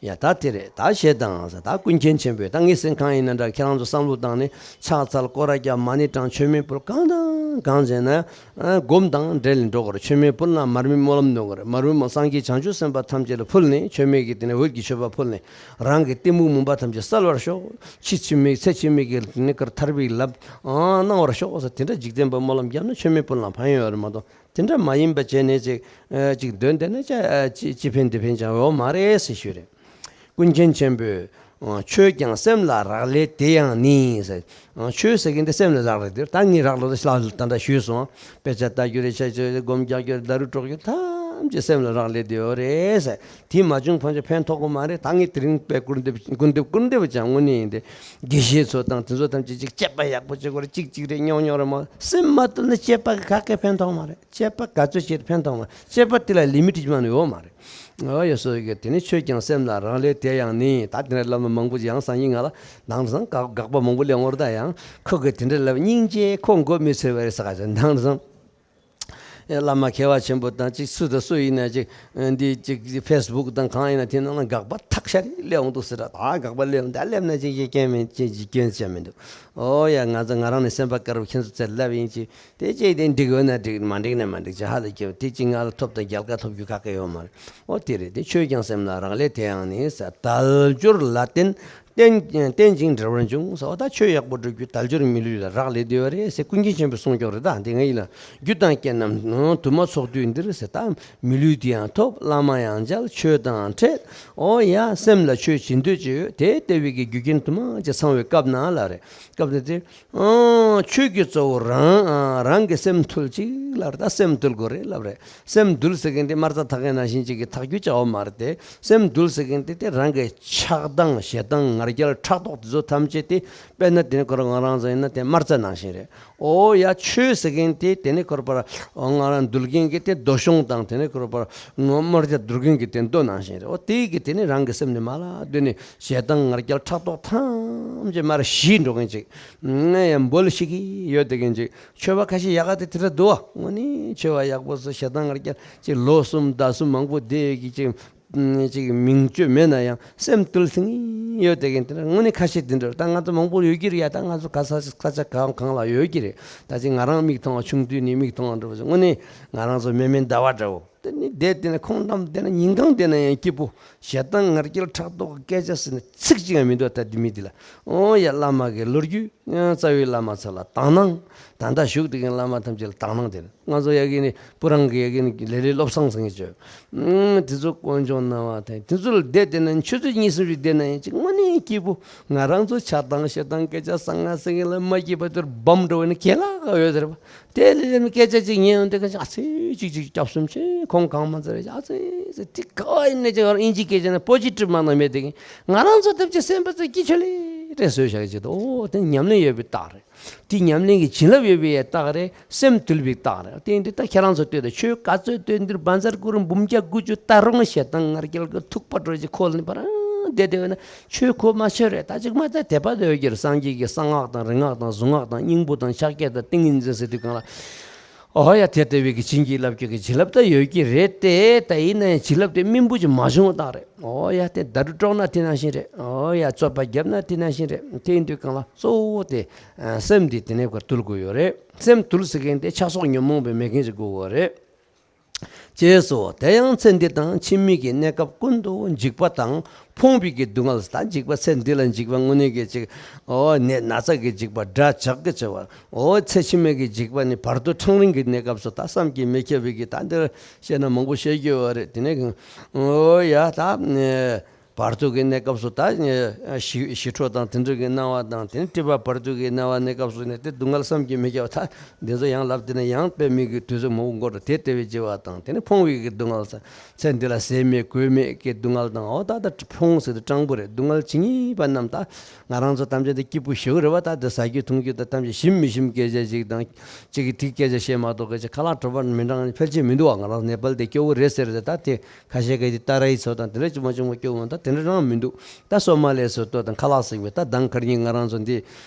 ཡ་ད་དེ་རེད། ད་བཤད་དང་ཟེར། ད་ཀུན་མཁྱེན་ཆེན་པོས་ད་ངས་ཟེར་གང་ཡིན་ན་འདྲ། ཁྱེད་རང་ཚོ་བསམ་བློ་བཏང་ནས་ཕྱག་འཚལ་སྐོར་ར་རྒྱབ་མ་ཎི་བགྲང་མཆོད་མེ་ཕུལ་གང་དང་གང་བྱས་ན་སྒོམ་དང་འབྲེལ་ནས་འགྲོ་དགོས་རེད། མཆོད་མེ་ཕུལ་ན་མར་མེ་སྨོན་ལམ་འདོན་དགོས་རེད། མར་མེ་སྨོན་སངས་རྒྱས་བྱང་ཆུབ་སེམས་དཔའ་ཐམས་ཅད་ལ་ཕུལ་ནས་མཆོད་མེ་གི་དེ་ནས་འོད་ཀྱི་མཆོད་པ་ཕུལ་ནས་རང་གི་གཏི་མུག་མུན་པ་ཐམས་ཅད་བསལ་བར་ཤོག་ཕྱི་ཕྱི་མིག་ཚེ་ཕྱི་མིག་གི་དེ་ནས་ཀར་ཐར་པའི་ལམ་གནང་བར་ཤོག་ཟེར། དེ་འདྲ་འཇིག་རྟེན་པ་སྨོན་ལམ་བརྒྱབ་ན་མཆོད་མེ་ཕུལ་ན་ཕན་ཡོད་རེད་མ་གཏོགས། དེ་འདྲ་མ་ཡིན་པ་བྱས་ནས་ཅིག་ཅིག་འདོན་བསྡད་ན་ཅི་ཅི་ཕན་འདི་ཕན་ཅང་ཡོད་མ་རེད་ཟེར་ཞུས་རེད། ཀུན་མཁྱེན་ཆེན་པོས། ཆོས་ཀྱང་སེམས་ལ་རག་ལས་དེ་ཡང་ནི་ཟེར། ཆོས་ཟེར་མཁན་དེ་སེམས་ལ་རག་ལས་དེ་ད་ངས་རག་ལས་དེ་ལ་ད་ལྟ་ཞུས་སོང་། དཔེ་ཆ་ལྟ་རྒྱུ་རེད། ཆ་ཆོས་སྒོམ་རྒྱག་རྒྱུ་རེད། ལ་རུ་འགྲོ་རྒྱུ་ཐམས་ཅད་སེམས་ལ་རག་ལས་དེ་ཡོད་རེད་ཟེར། དེ་མ་བྱུང་ཕན་ཆད་ཕན་ཐོགས་ཀྱི་མ་རེད། ད་ངས་དེ་རིང་དཔེ་སྐུར་འདེབས་སྐུར་འདེབས་སྐུར་འདེབས་ཀྱང་དངོས་གནས་ཡིན་ཏེ། དགེ་བཤེས་ཚོ་དང་དེ་ཚོ་ཐམས་ཅད་ཅིག་དཔྱད་པ་ཡག་པོ་བྱེད་དགོས་རེད། ཅིག་ཅིག་རེད་རྙོག་རྙོག་རེད་མ། སེམས་མ་དུལ་ན་དཔྱད་པ་གི་ག་གེ་ཕན་ཐོགས་མ་རེད། དཔྱད་པ་ག་ཚོད་བྱེད་ཕན་ཐོགས་མ་རེད། དཔྱད་པ་དེ་ལ་ལི་མི་ཊི་ཅིག་མ་ནི་ཡོད་མ་རེད། ཨོ་ཡ་སོ་ཡི་གེ་དེ་ནི་ཆོས་ཀྱང་སེམས་ལ་རག་ལས་དེ་ཡང་ནི། ད་དེ་འདྲ་བླ་མ་མང་པོ་ཅིག་ཡང་སང་ཉིན་ང་ལ་དེང་སང་དགག་དགག་པ་མང་པོ་སླེབས་ཡོང་རེད། ད་ཡང་ཁོ་གི་དེ་འདྲ་ལབ་སྙིང་རྗེ་ཁོ་མགོ་མི་ཚོས་པ་རེད་ཟེར་ག་ཅིག་དེང་སང་། ཨེ་བླ་མ་མཁས་པ་ཆེན་པོ་དང་ཅིག་སུ་དང་སུ་ཡིན་ན་ཅིག་འདི་ཅིག་ཕེ་སི་བུག་དང་གང་ཡིན་ན་དེ་ནང་ལ་དགག་པ་ཐག་ཤར་སླེབས་ཡོང་འདུག་ཟེར། ད་དགག་པ་སླེབས་ཡོང་ད་སླེབས་ན་ཅིག་ཅིག་སྐྱོན་མེད་ཅིག་ཅིག་སྐྱོན་བྱས་མི་འདུག་ཨོ་ཡ་ང་ཚོ་ང་རང་ནས་སེམས་པ་དཀར་པོ་ཁྱེད་ཚོ་ཚེ་ལབ་ཡིན་ཅིག་དེ་ཅིག་དེ་འགྲིག་ཡོད་ན་འགྲིག་མ་འགྲིག་ན་མ་འགྲིག་ཅིག་ཧ་ལས་ཀྱི་དེ་ཅིག་ང་ལ་ཐོབ་དང་རྒྱལ་ཁ་ཐོབ་རྒྱུ་ཁག་གི་ཡོད་མ་རེད། ཨོ་དེ་རེད། དེ་ཆོས་ཀྱང་སེམས་ལ་རག་ལས་དེ་ཡང་ནི་ཟེར། དལ་འབྱོར་ལ་བརྟེན་བརྟེན་བརྟེན་ཅིང་འབྲེལ་བར་འབྱུང་ཟེར་བ། ད་ཆོས་ཡག་པོ་སྒྲུབ་རྒྱུ་དལ་འབྱོར་མི་ལུས་ལ་རག་ལས་དེ་ཡོད་རེད་ཟེར་ཀུན་མཁྱེན་ཆེན་པོས་གསུངས་ཀྱོག་རེད། ད་དེ་ངའི་ལ་རྒྱུ་དང་རྐྱེན་རྣམས་དུ་མ་ཚོགས་དུས་འདིར་ཟེར། ད་མི་ལུས་དེ་ཡང་ཐོབ། བླ་མ་ཡང་མཇལ། ཆོས་དང་འཕྲད། ཨོ་ཡ་སེམས་ལ་ཆོས་ཇི་འདོད་ཅིག་ཡོད། དེ་ལྟ་བུའི་གི་རྒྱུ་རྐྱེན་དུ་མ་ཅིག་ཚང་བའི་སྐབས་ན་ལ་རེད། སྐབས་དེ་དེ། ཨང་། ཆོས་ཀྱི་གཙོ་བོ་རང་། ཨང་། རང་གི་སེམས་ཐུལ་ཅིག་ལབ་རེད། ད་སེམས་དུལ་དགོས་རེད་ལབ་རེད། སེམས་དུལ་ཟེར་མཁན་དེ་དམར་རྩ་འཐག་མཁན་ནང་བཞིན་ཅིག་གིས་འཐག་རྒྱུ་བྱ་བ་མ་རེད་དེ། སེམས་དུལ་ཟེར་མཁན་དེ་དེ་རང་གི་ཆགས་སྡང་ཞེ་སྡང་ང་རྒྱལ་ཕྲག་དོག་དེ་ཚོ་ཐམས་ཅད་དེ་དཔེར་ན་དེ་ནི་ཁོ་རང་ང་རང་ཚོ་ཡིན་ན་དེ་དམར་རྩ་ནང་བཞིན་རེད། ཨོ་ཡ་ཆོས་ཟེར་མཁན་དེ་དེ་ནི་ཁོ་རང་ང་རང་འདུལ་མཁན་གྱི་དེ་མདོ་གཞུང་དང་དེ་ནི་ཁོ་རང་དམར་རྩ་འདུལ་མཁན་གྱི་དེ་མདོ་ནང་བཞིན་རེད། ཨོ་དེ་གི་དེ་ནི་རང་གི་སེམས་ནི་མ་ལ་སྡོད་ནས་ཞེ་སྡང་ང་རྒྱལ་ཕྲག་དོག་ཐམས་ཅད་མར་ཞི་འགྲོ་མཁན་ཅིག་ང་ཡང་འབོལ་ཞིག་གི་ཡོད་དེ་མཁན་ཅིག་ཆོས་པ་ཁ་ཤས་ཡག་ག་དེ་དེ་འདྲ་འདུག་བ། དངོས་གནས་ཆོས་པ་ཡག་པོ་ཚོ་ཞེ་སྡང་ང་རྒྱལ་ཅིག་ལོ་གསུམ་ཟླ་གསུམ་མང་པོ་བསྡད་ཀྱི་ཅིག་ཅིག་མིང་བརྗོད་མེད་ན་ཡང་སེམས་དུལ་སིང་ཡོད་དེ་མཁན་དེ་འདྲ་དངོས་གནས་ཁ་ཤས་དེ་འདྲ། ད་ང་ཚོ་མང་པོ་ཡོད་ཀྱི་རེད་ཡ། ད་ང་ཚོ་ག་ས་ས་ཆ་གང་གང་ལ་ཡོད་ཀྱི་རེད། ད་ཅིག་ང་རང་མིག་མཐོང་བ་ཆུང་དུས་ནས་མིག་མཐོང་བ་འདྲ་བོ་ཞིག་དངོས་གནས་ང་རང་ཚོ་མེ་མེ་ཟླ་བ་འདྲ་བོ། དེ་ནི་བསྡད་དེ་ན་ཁོང་འགྲམ་བསྡད་ན་ཉིན་གང་བསྡད་ན་ཡང་སྐྱིད་པོ། ཞེ་སྡང་ང་རྒྱལ་ཕྲག་དོག་གི་སྐད་ཆ་ཟེར་ནས་ཚིག་གཅིག་ཡང་མི་འདུག་ད་འདི་མི་འདི་ལ། ཨོ་ཡ་བླ་མ་གི་ལོ་རྒྱུས། རྩ་བའི་བླ་མ་ཚོ་ལ་དག་སྣང་། ད་ལྟ་བཞུགས་བསྡད་མཁན་བླ་མ་ཐམས་ཅད་ལ་དག་སྣང་དེ་ང་ཚོ་ཡ་གི་ནི་སྤུ་རང་གི་ཡ་གི་ནི་ལེ་ལེ་བློ་བཟང་ཟེར་མཁན་བྱོས། དེ་ཚོ་དཀོན་མཆོག་སྣང་བ་དང་དེ་ཚོ་ལ་བསྡད་དེ་ན་ཆུ་ཚོད་གཉིས་གསུམ་ཞིག་བསྡད་ན་ཡང་ཅིག་དངོས་གནས་སྐྱིད་པོ། ང་རང་ཚོ་ཆགས་སྡང་ཞེ་སྡང་སྐད་ཆ་ཟང་ང་ཟེར་མཁན་ལ་མ་སྐྱིད་པ་དེར་བམ་འགྲོ་བ་ནི་གལ་ལ་ཡོད་ཟེར་བ། དེ་ལས་ལས་སྐད་ཆ་གཅིག་ཉན་ཡོང་དེ་ག་ཨ་ཙི་གཅིག་གཅིག་སྐྱབས་སུ་མཆི། ཁོང་གང་མ་ཚར་ཨ་ཙི་ཙི་དེ་ག་ཡིན་ན་ཅི་བར་ཨིན་ཇི་སྐད་ཆ་ན་པོ་ཇི་ཊིབ་མ་ན་མེད་དེ་གི་ང་རང་ཚོ་ཐབས་ཀྱི་སེམས་པ་ཚོ་སྐྱིད་ཆོ་ལེ་ སྤྲད་བཟོས་བཞག་གི་ཅིག་འདུག་ཨོ་དེ་ཉམས་ལེན་ཡོད་པའི་རྟགས་རེད། དེ་ཉམས་ལེན་གྱི་བྱིན་རླབས་ཡོད་པའི་རྟགས་རེད། སེམས་དུལ་བའི་རྟགས་རེད། དེ་འདི་ད་ཁྱེད་རང་ཚོ་ལྟོས་དང་། ཆོས་ག་ཚོད་ལྟོས། འདིར་བཛྲ་གུ་རུ་འབུམ་བརྒྱ་དགུ་བཅུ་ད་རུང་བཤད་དང་ངར་སྐྱེལ་གི་ཐུག་པ་འགྲོ་ཅིག་ཁོ་ལ་ནི་པ་རང་བསྡད་བསྡད་ཡོད་ན་ཆོས་གོ་མ་ཆོད་རེད། ད་ཅིག་མ་ད་དད་པ་དེ་ཡོད་ཀྱི་རེད། སངས་རྒྱས་ཀྱི་གསང་སྔགས་དང་རིག་སྔགས་དང་གཟུངས་སྔགས་དང་སྙིང་པོ་དང་ཕྱག་རྒྱ་དང་ཏིང་ངེ་འཛིན་ཟེར་དུས་གང་ལ། ཨོ་ཡ་དེ་ལྟ་བུའི་གི་བྱིན་གྱིས་བརླབས་ཀྱི་གི་བྱིན་རླབས་ད་ཡོད་ཀྱི་རེད་དེ། ད་ཡིན་ན་ཡང་བྱིན་རླབས་དེ་སྨིན་པོ་ཅིག་མ་བྱུང་བ་རྟགས་རེད། ཨོ་ཡ་དེ་ཟླ་གྲུ་དཀྲོགས་ན་དེ་ནང་བཞིན་རེད། ཨོ་ཡ་རྩོད་པ་བརྒྱབ་ན་དེ་ནང་བཞིན་རེད། དེ་ཡིན་དུས་གང་ལ་གཙོ་བོ་དེ་སེམས་འདི་དེ་ནས་ཁར་དུལ་དགོས་ཡོད་རེད། སེམས་དུལ་ཟེར་མཁན་དེ་ཆགས་སོགས་ཉོན་མོངས་པའི་མེད་མཁན་ཅིག་དགོས་ཡོད་རེད། ཅེས་སོ། དེ་ཡང་ཚེ་འདི་དང་ཕྱི་མའི་གི་གནས་སྐབས་ཀུན་ཏུ་འཇིགས་པ་དང་ཕོངས་པའི་གི་སྡུག་བསྔལ། ད་འཇིགས་པ་ཚེ་འདི་ལ་འཇིགས་པ་དངོས་གནས་ཀྱི་ཅིག་ཨོ་ནད་ན་ཚ་གི་འཇིགས་པ། དགྲ་ཇག་གི་འཇིགས་པ། ཨོ་ཚེ་ཕྱི་མའི་གི་འཇིགས་པ་ནི་བར་དོ་ཕྲང་རིང་གི་གནས་སྐབས་སུ་ད་བསམ་གྱིས་མི་ཁྱབ་པའི་གི། ད་འདིར་བཤད་ན་མང་པོ་བཤད་རྒྱུ་ཡོད་རེད། དེ་ནས་ཨོ་ཡ་ད་བར་དོ་གི་གནས་སྐབས་སུ་ད་ཞི་ཞི་ཁྲོ་དང་དེ་འདྲ་གི་སྣང་བ་དང་། དེ་ནས་སྲིད་པ་བར་དོ་གི་སྣང་བ་གནས་སྐབས་སུ་ནས་དེ་སྡུག་བསྔལ་བསམ་གྱིས་མི་ཁྱབ། ད་འདི་ཚོ་ཡང་ལབ་དེ་ནས་ཡང་དཔེ་མི་གི་དུས་ཚོད་མང་པོ་འགོར་རེད། དེ་ལྟ་བུའི་འཇིགས་པ་དང་། དེ་ནས་ཕོངས་པའི་གི་སྡུག་བསྔལ། ཚེ་འདི་ལ་ཟས་མེད་གོས་མེད་ཀྱི་སྡུག་བསྔལ་དང་། འོ་ད་ད་ཕོངས་ཟེར་དུས་སྤྲང་པོ་རེད། སྡུག་བསྔལ་ཇི་སྙེད་པ་རྣམས། ད་ང་རང་ཚོ་ཐམས་ཅད་དེ་སྐྱིད་པོ་ཞིག་རེད་བ། ད་དེ་ཟ་རྒྱུ་འཐུང་རྒྱུ་ད་ཐམས་ཅད་ཞིམ་མི་ཞིམ་སྐད་ཆ་ཞིག་དང་། གཅིག་གིས་དེ་སྐད་ཆ་བཤད་མ་གཏོགས་སྐད་ཆ་ཁ་ལག་གྲོད་པ་མི་འགྲངས་ཕལ་ཆེར་མི་འདུག་བ། ང་རང་ནེ་པལ་དེ་སྐྱོ་བོ་རེད་ཟེར་ཏེ། ད་དེ་ཁ་ཤས་ཀྱིས་དེ་ཏ་རའི་ཚོ་དང་དེ་འདྲ་ཅུང་མ་ཅུང་མ་སྐྱོ་བོ། ད་དེ་འདྲ་རང་མི་འདུག་ད་སོ་མ་ལའི་སོ་ལྟོས་དང་ཁ་ལག་ཟེར་བའི་ད་དང་ཁར་ཉིན་ང་རང་ཚོ་འདི་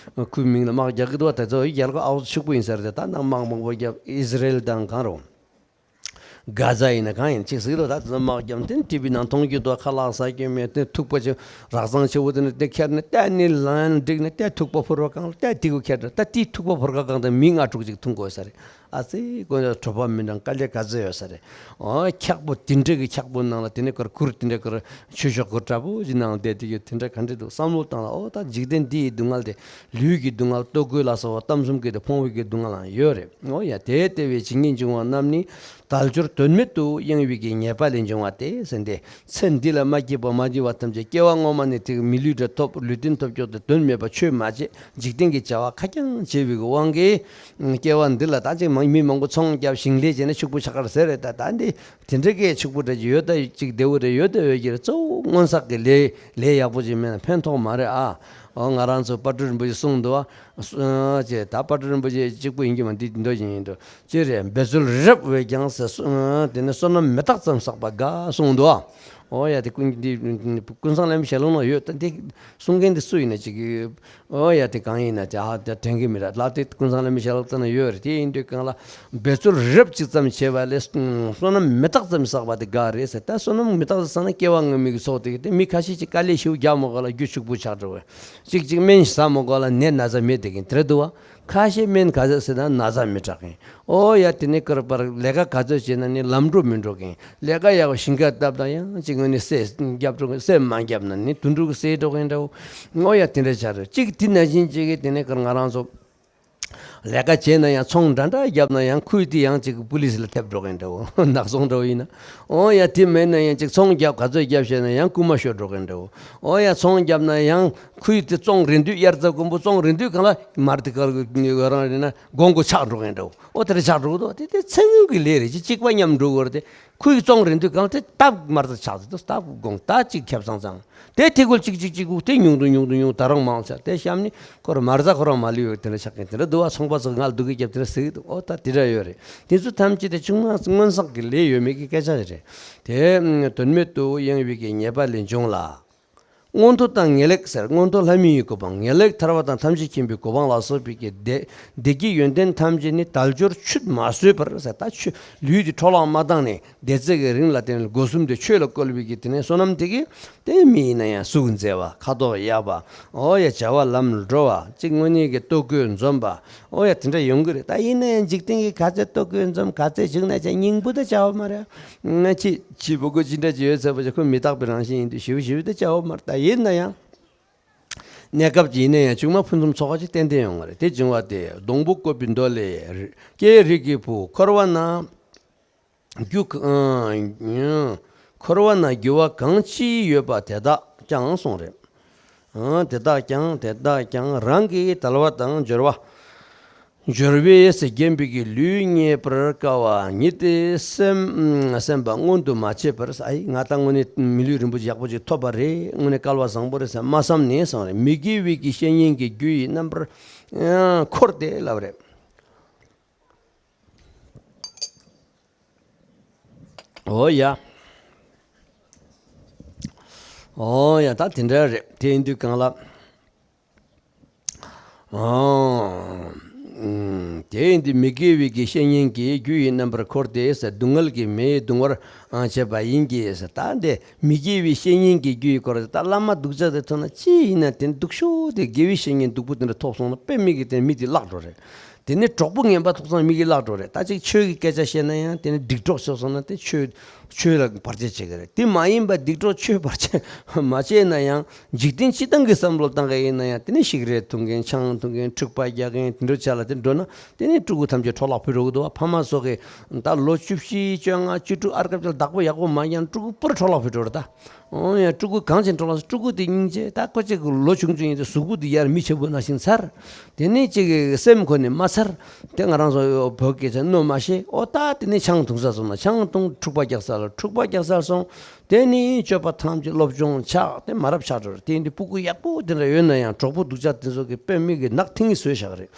ཁུལ་མིང་ལ་དམག་རྒྱག་གི་འདུག་བ། དེ་ཚོ་རྒྱལ་ཁབ་ཨ་ཧོ་ཕྱུག་པོ་ཡིན་ཟེར་ཏེ། ད་ནང་དམག་མང་པོ་བརྒྱབ། ཨི་ཟི་རེལ་དང་གང་རུང་། གྷ་ཛ་ཡིན་ན་གང་ཡིན་ཅིག་ཟིག་རོ། ད་དེ་ཚོ་དམག་རྒྱབ་དེ་ཊི་ཝི་ནང་མཐོང་རྒྱུ་འདུག་ཁ་ལག་ཟ་རྒྱུ་མེད། དེ་ཐུག་པ་ཅིག་རགས་བཟང་ཆེ་བོ་དེ་ནས་དེ་ཁྱེར་ནས་ཏན་ནི་ལན་འགྲིག་ནས་དེ་ཐུག་པ་ཕོར་བ་གང་ལ་དེ་དེ་གུ་ཁྱེར་ད་དེ་ཐུག་པ་ཕོར་ཁ་གང་དེ་མི་ལྔ་དྲུག་ཅིག་འཐུང་དགོས་ས་རེད། ཨ་ཙི་དཀོན་མཆོག་གྲོད་པ་མི་འགྲང་དཀའ་ལས་ག་ཚོད་ཡོད་ས་རེད། ཨོ་འཁྱག་པོ་དེ་འདྲ་གི་འཁྱག་པོ་ནང་ལ་དེ་ནས་ཀར་གུར་དེ་འདྲ་ཀར་ཆོས་ཞོག་གུར་འདྲ་པོ་ཅིག་ནང་བསྡད་དེ་གི་དེ་འདྲ་ག་འདྲ་འདུག་བསམ་བློ་བཏང་ལ། ཨོ་ད་འཇིག་རྟེན་འདི་ཡི་སྡུག་བསྔལ་དེ། ལུས་ཀྱི་སྡུག་བསྔལ། ལྟོ་གོས་ལ་སོགས་པ་གཏམ་གསུམ་གྱི་དེ་ཕོངས་པའི་གི་སྡུག་བསྔལ་ཡང་ཡོད་རེད། ཨོ་ཡ་དེ་ལྟ་བུའི་བྱེད་ཉེས་འབྱུང་བ་རྣམས་ནི། དལ་འབྱོར་དོན་མེད་དུ་གཡེང་བའི་གི་ཉེས་པ་ལས་འབྱུང་བ་སྟེ་ཟེར་ཏེ། ཚེ་འདི་ལ་མ་སྐྱིད་པ་མ་སྐྱིད་པ་ཐམས་ཅད་སྐྱེ་བ་སྔོན་མ་ནས་དེ་མི་ལུས་འདྲ་ཐོབ། ལུས་རྟེན་ཐོབ་ཀྱོག་དེ་དོན་མེད་པ་ཆོས་མ་བྱས། འཇིག་རྟེན་གྱི་བྱ་བ་ཁ་རྐྱང་བྱས་པའི་གི་དབང་གིས། སྐྱེ་བ་འདི་ལ་ད་ཅིག་མང་མི་མང་པོ་ཚོང་རྒྱབ་ཞིང་ལས་བྱས་ན་ཕྱུག་པོ་ཆགས་ཀར་ཟེར་རེད། ད་ད་འདི་དེ་འདྲ་གི་ཕྱུག་པོ་འདྲ་ཅིག་ཡོད་ད་ཅིག་བདེ་བོ་རེད་ཡོད་ད་ཡོད་ཀྱི་རེད། གཙོ་བོ་སྔོན་བསགས་ཀྱི་ལས་ལས་ཡག་པོ་ཅིག་མེད་ན་ཕན་ཐོགས་མ་རེད་ཨ། ཨོ་ང་རང་ཚོ་དཔལ་སྤྲུལ་རིན་པོ་ཆེ་གསུངས་འདུག་ཨ། སུ་ཨ་ཅེ་ད་དཔལ་སྤྲུལ་རིན་པོ་ཆེ་གཅིག་པུ་ཡིན་གྱི་མ་འདི་འདོད་བཞིན་ཡིན་འགྲོ་ཅེ་རེད། འབད་རྩོལ་རབ་བས་ཀྱང་ཟེར་སུ་ཨ་དེ་ནས་བསོད་ནམས་མི་རྟག་ཙམ་བསགས་པ་དགའ་གསུངས་འདུག་ཨ། ཨོ་ཡ་དེ་ཀུན་འདི་ཀུན་བཟང་བླ་མའི་ཞལ་ལུང་ན་ཡོད། ད་འདི་གསུང་མཁན་འདི་སུ་ཡིན་ན་ཅིག་ཨོ་ཡ་དེ་གང་ཡིན་ན་ཅིག་ཧ་དེ་དྲན་གྱི་མི་ར། ལ་དེ་ཀུན་བཟང་བླ་མའི་ཞལ་ལུང་ལྟ་ན་ཡོད་རེད། དེ་ཡིན་དུས་གང་ལ་འབད་རྩོལ་རབ་ཅིག་ཙམ་བྱས་པ་ལས་བསོད་ནམས་མི་རྟག་ཙམ་བསགས་པ་དེ་དགའ་རེད་ཟེར། ད་བསོད་ནམས་མི་རྟག་ཙམ་བསགས་ན་སྐྱེ་བ་སྔོན་མའི་གི་ཚོགས་དེ་གི་དེ་མི་ཁ་ཤས་ཅིག་དཀའ་ལས་ཞེ་པོ་རྒྱག་མ་དགོས་ལ་རྒྱུ་ཕྱུག་པོ་ཆགས་འགྲོ་བས། གཅིག་གཅིག་སྨན་ཟ་མ་དགོས་ལ་ནད་ན་ཚ་མེད་དེ་གིན་དེ་འདྲ་འདུག་བ། ཁ་ཤས་སྨན་ག་ཚོད་ཟས་ན་ན་ཚ་མི་དྲག་གིན། ཨོ་ཡ་དེ་ནས་ཀར་པར་ལས་ཀ་ག་ཚོད་བྱས་ན་ནི་ལམ་འགྲོ་མི་འགྲོ་གིན། ལས་ཀ་ཡག་པོ་ཞིང་ཁ་བཏབ་དང་ཡང་གཅིག་ངོས་ནས་སེ་བརྒྱབ་འགྲོ་གིན། སེ་མ་བརྒྱབ་ན་ནི་དུད་འགྲོ་གི་སེ་འགྲོ་གིན་འདྲ་བོ། ཨོ་ཡ་དེ་འདྲ་ཆགས་རེད། གཅིག་དེ་ནང་བཞིན་གཅིག་གིས་དེ་ནས་ཀར་ང་རང་ཚོ་ལས་ཀ་བྱས་ན་ཡང་ཚོང་འདྲ་འདྲ་བརྒྱབ་ན་ཡང་ཁོས་དེ་ཡང་གཅིག་པུ་ལིས་ལ་ཐེབས་འགྲོ་གིན་འདྲ་བོ། ནག་ཚོང་འདྲ་བོ་ཡིན་ན། ཨོ་ཡ་དེ་མེད་ན་ཡང་གཅིག་ཚོང་བརྒྱབ་ག་ཚོད་བརྒྱབ་བྱས་ན་ཡང་རྐུན་མ་ཤོར་འགྲོ་གིན་འདྲ་བོ། ཨོ་ཡ་ཚོང་བརྒྱབ་ན་ཡང་ཁོས་དེ་བཙོང་རན་དུས་དབྱར་རྩྭ་དགུན་འབུ་བཙོང་རན་དུས་གང་ལ་མར་དེ་གར་རང་རེད་ན་སྒོང་གོ་ཆག་འགྲོ་གིན་འདྲ་བོ། ཨོ་དེ་འདྲ་ཆགས་འགྲོ་གི་འདུག་དེ་དེ་ཚེ་སྔོན་གྱི་ལས་རེད། ཅི་གཅིག་པ་མཉམ་འགྲོ་གི་རེད་དེ། ཁོས་བཙོང་རན་དུས་གང་དེ་སྟབས་མར་ཚ་ཆགས་ཟེར་དུས་སྟབས་དགོངས་ད་གཅིག་ཁེབས་ཚང་ཚང་དེ་དེ་ཁོལ་གཅིག་གཅིག་གཅིག་དགུ་དེ་ཉུང་དུ་ཉུང་དུ་ཉུང་ད་རུང་མང་ཆ་དེ་གཤམ་ནི་ཁོ་ར་མར་ཚ་ཁོ་རང་མ་ལུས་ཡོད་དེ་འདྲ་ཆགས་མཁན་དེ་འདྲ་འདུག་བ། ཚོང་པ་ཚོ་ང་སྡུག་གི་རྒྱབ་དེ་འདྲ་ཟེར་གི་འདུག་ཨོ་ད་དེ་འདྲ་ཡོད་རེད། དེ་ཚོ་ཐམས་ཅད་དེ་ཆུང་མ་སྔོན་བསགས་ཀྱི་ལས་ཡོད་མེད་ཀྱི་སྐད་ཆ་རེད། དེ་དོན་མེད་དུ་གཡེང་བའི་གི་ཉེས་པ་ལས་འབྱུང་ལ། མངོན་མཐོ་དང་ངེས་ལེགས་ཟེར། མངོན་མཐོ་ལྷ་མི་ཡི་གོ་འཕང་། ངེས་ལེགས་ཐར་པ་དང་ཐམས་ཅད་མཁྱེན་པའི་གོ་འཕང་ལ་སོགས་པའི་གི་བདེ་བདེ་སྐྱིད་ཡོན་ཏན་ཐམས་ཅད་ནི་དལ་འབྱོར་ཆུད་མ་ཟོས་པར་ཟེར། ད་ཆུ་ལུས་འདི་འཕྲོ་བརླག་མ་བཏང་ནས་བདེ་ཚེ་གི་རིང་ལ་དེ་ནས་སྒོ་གསུམ་དེ་ཆོས་ལ་བཀོལ་བའི་གི་དེ་ནས་བསོད་ནམས་དེ་གི་དེ་མི་ཡིན་ན་ཡང་གཟུགས་མཛེས་པ། ཁ་དོག་ཡག་པ། ཨོ་ཡ་བྱ་བ་ལམ་འགྲོ་བ། གཅིག་དངོས་གནས་ཀྱི་ལྟོ་གོས་འཛོམས་པ། ཨོ་ཡ་དེ་འདྲ་ཡོང་གི་རེད། ད་ཡིན་ན་ཡང་འཇིག་རྟེན་གྱི་ག་ཚད་ལྟོ་གོས་འཛོམས་ག་ཚད་བྱུང་ན་ཅང་སྙིང་པོ་ད་བྱ་བ་མ་རེད། ང་ཅི་ཅི་བུ་གུ་ཅི་འདྲ་ཅི་ཡོད་ཚད་པ་ཅི་ཁོ་མི་རྟག་པའི་རང་བཞིན་ཡིན་དུས་ཞིབ་ཞིབ་ད་བྱ་བ་མ་རེད། ད་ཡིན་ན་ཡང་གནས་སྐབས་ཀྱི་ཡིན་ན་ཡང་ཆུང་མ་ཕུན་སུམ་ཚོགས་པ་ཅིག་ཏན་ཏན་ཡོང་བ་རེད། དེ་བྱུང་བ་སྟེ་སྡོང་པོ་བཀོད་པའི་མདོ་ལས། ཀྱེ་རིགས་ཀྱི་བུ། འཁོར་བ་ན་རྒྱུ་གང་འཁོར་བ་ན་རྒྱུ་བ་གང་ཅི་ཡོད་པ་དེ་དག་ཀྱང་གསུངས་རེད། ཨང་། དེ་དག་ཀྱང་དེ་དག་ཀྱང་རང་གི་དལ་བ་དང་འབྱོར་བ། འབྱོར་བས་ཟེར་བརྒྱན་པའི་གི་ལུས་རྙེད་པར་དཀའ་བ་ཉིད་དེ་སེམས་སེམས་པ་མངོན་དུ་མ་བྱས་པར། ཨའི་ང་ད་དངོས་གནས་མི་ལུས་རིན་པོ་ཆེ་ཡག་པོ་ཅིག་ཐོབ་པ་རེད། དངོས་གནས་སྐལ་བ་བཟང་པོ་རེད་ཟེར་མ་བསམ་ནས་སོང་རེད། མི་དགེ་བའི་གི་བཤེས་གཉེན་གྱི་རྒྱུ་ཡི་རྣམ་པར་འཁོར་ཏེ་ལབ་རེད། ཨོ་ཡ། ཨོ་ཡ། ད་དེ་འདྲ་རེད། དེ་ཡིན་དུས་གང་ལ། ཨོ། ཨུམ། དེ་ཡིན་དུས་མི་དགེ་བའི་གི་བཤེས་གཉེན་གྱི་རྒྱུ་ཡི་རྣམ་པར་འཁོར་ཏེ་ཟེར། སྡུག་བསྔལ་གྱི་མེ་ཡིས་གདུང་བར་བྱེད་པ་ཡིན་གྱི་ཟེར། ད་འདི་མི་དགེ་བའི་བཤེས་གཉེན་གྱི་རྒྱུ་ཡི་སྐོར་ད་བླ་མ་སྡུག་ཅག་དེ་ཐོན་ན་ཅི་ཡིན་ན་དེ་སྡུག་ཤོས་དེ་དགེ་བའི་བཤེས་གཉེན་སྡུག་པོ་དེ་འདྲ་ཐོབ་སོང་ན་དཔེ་མི་སྲིད་དེ་མི་དེ་བརླག་འགྲོ་རེད། དེ་ནས་གྲོགས་པོ་ངན་པ་ཐོབ་སོང་མི་གིས་བརླག་འགྲོ་རེད། ད་ཅིག་ཆོས་ཀྱི་སྐད་ཆ་བཤད་ན་ཡང་དེ་ནས་སྡིག་གྲོགས་ཤོར་སོང་ན་དེ་ཆོས་ཆོས་ལ་བར་ཆད་བྱེད་ཀྱི་རེད། དེ་མ་ཡིན་པ་སྡིག་གྲོགས་ཆོས་བར་ཆད་མ་བྱས་ན་ཡང་འཇིག་རྟེན་སྤྱི་བཏང་གི་བསམ་བློ་བཏང་གི་ཡིན་ན་ཡང་དེ་ནས་ཤིག་རས་འཐུང་མཁན་ཆང་འཐུང་མཁན་འཁྲུག་པ་རྒྱག་མཁན་དེ་འདྲ་ཆ་ལ་དེ་འགྲོ་ན་དེ་ནས་ཕྲུ་གུ་ཐམས་ཅད་འཕྲོ་བརླག་ཕུད་འགྲོ་གི་འདུག་བ། ཕ་མ་ཚོ་གིས་ད་ལོ་བཅུ་བཞི་བཅོ་ལྔ་བཅུ་དྲུག་ཨར་སྐབས་ཅིག་བདག་པོ་ཡག་པོ་མ་བརྒྱབ་ན་ཕྲུ་གུ་པུར་འཕྲོ་བརླག་ཕུད་འགྲོ་རེད་ད། ཨོ་ཡ། ཕྲུ་གུ་གང་ཅིག་འཕྲོ་བརླག་སོང་། ཕྲུ་གུ་དེ་སྙིང་རྗེ། ད་ཁོ་ཅིག་ལོ་ཆུང་ཆུང་ཡིན་ཙང་གཟུགས་པོ་དེ་ཡར་མི་ཆེན་པོ་ནང་བཞིན་ཚར། དེ་ནས་ཅིག་སེམས་ཁོ་ནས་མ་ཚར། དེ་ང་རང་ཚོ་བོད་སྐད་ཆ་རྣོ་མ་ཤེས། ཨོ་ད་དེ་ནས་ཆང་འཐུང་ས་སོང་ན་ཆང་འཐུང་། འཁྲུག་པ་རྒྱག་ས་ལ་འཁྲུག་པ་རྒྱག་ས་སོང་། དེ་ནས་སྤྱོད་པ་ཐམས་ཅད་སློབ་སྦྱོང་ཆག་དེ་མ་རབས་ཆགས་འགྲོ་རེད། དེ་ཡིན་དུས་སྤུ་གུ་ཡག་པོ་དེ་འདྲ་ཡོད་ན་ཡང་གྲོགས་པོ་སྡུག་ཅག་དེ་ཚོ་གིས་དཔེ་མི་སྲིད་ནག་ཐིང་ངེ་བཟོས་བཞག་རེད།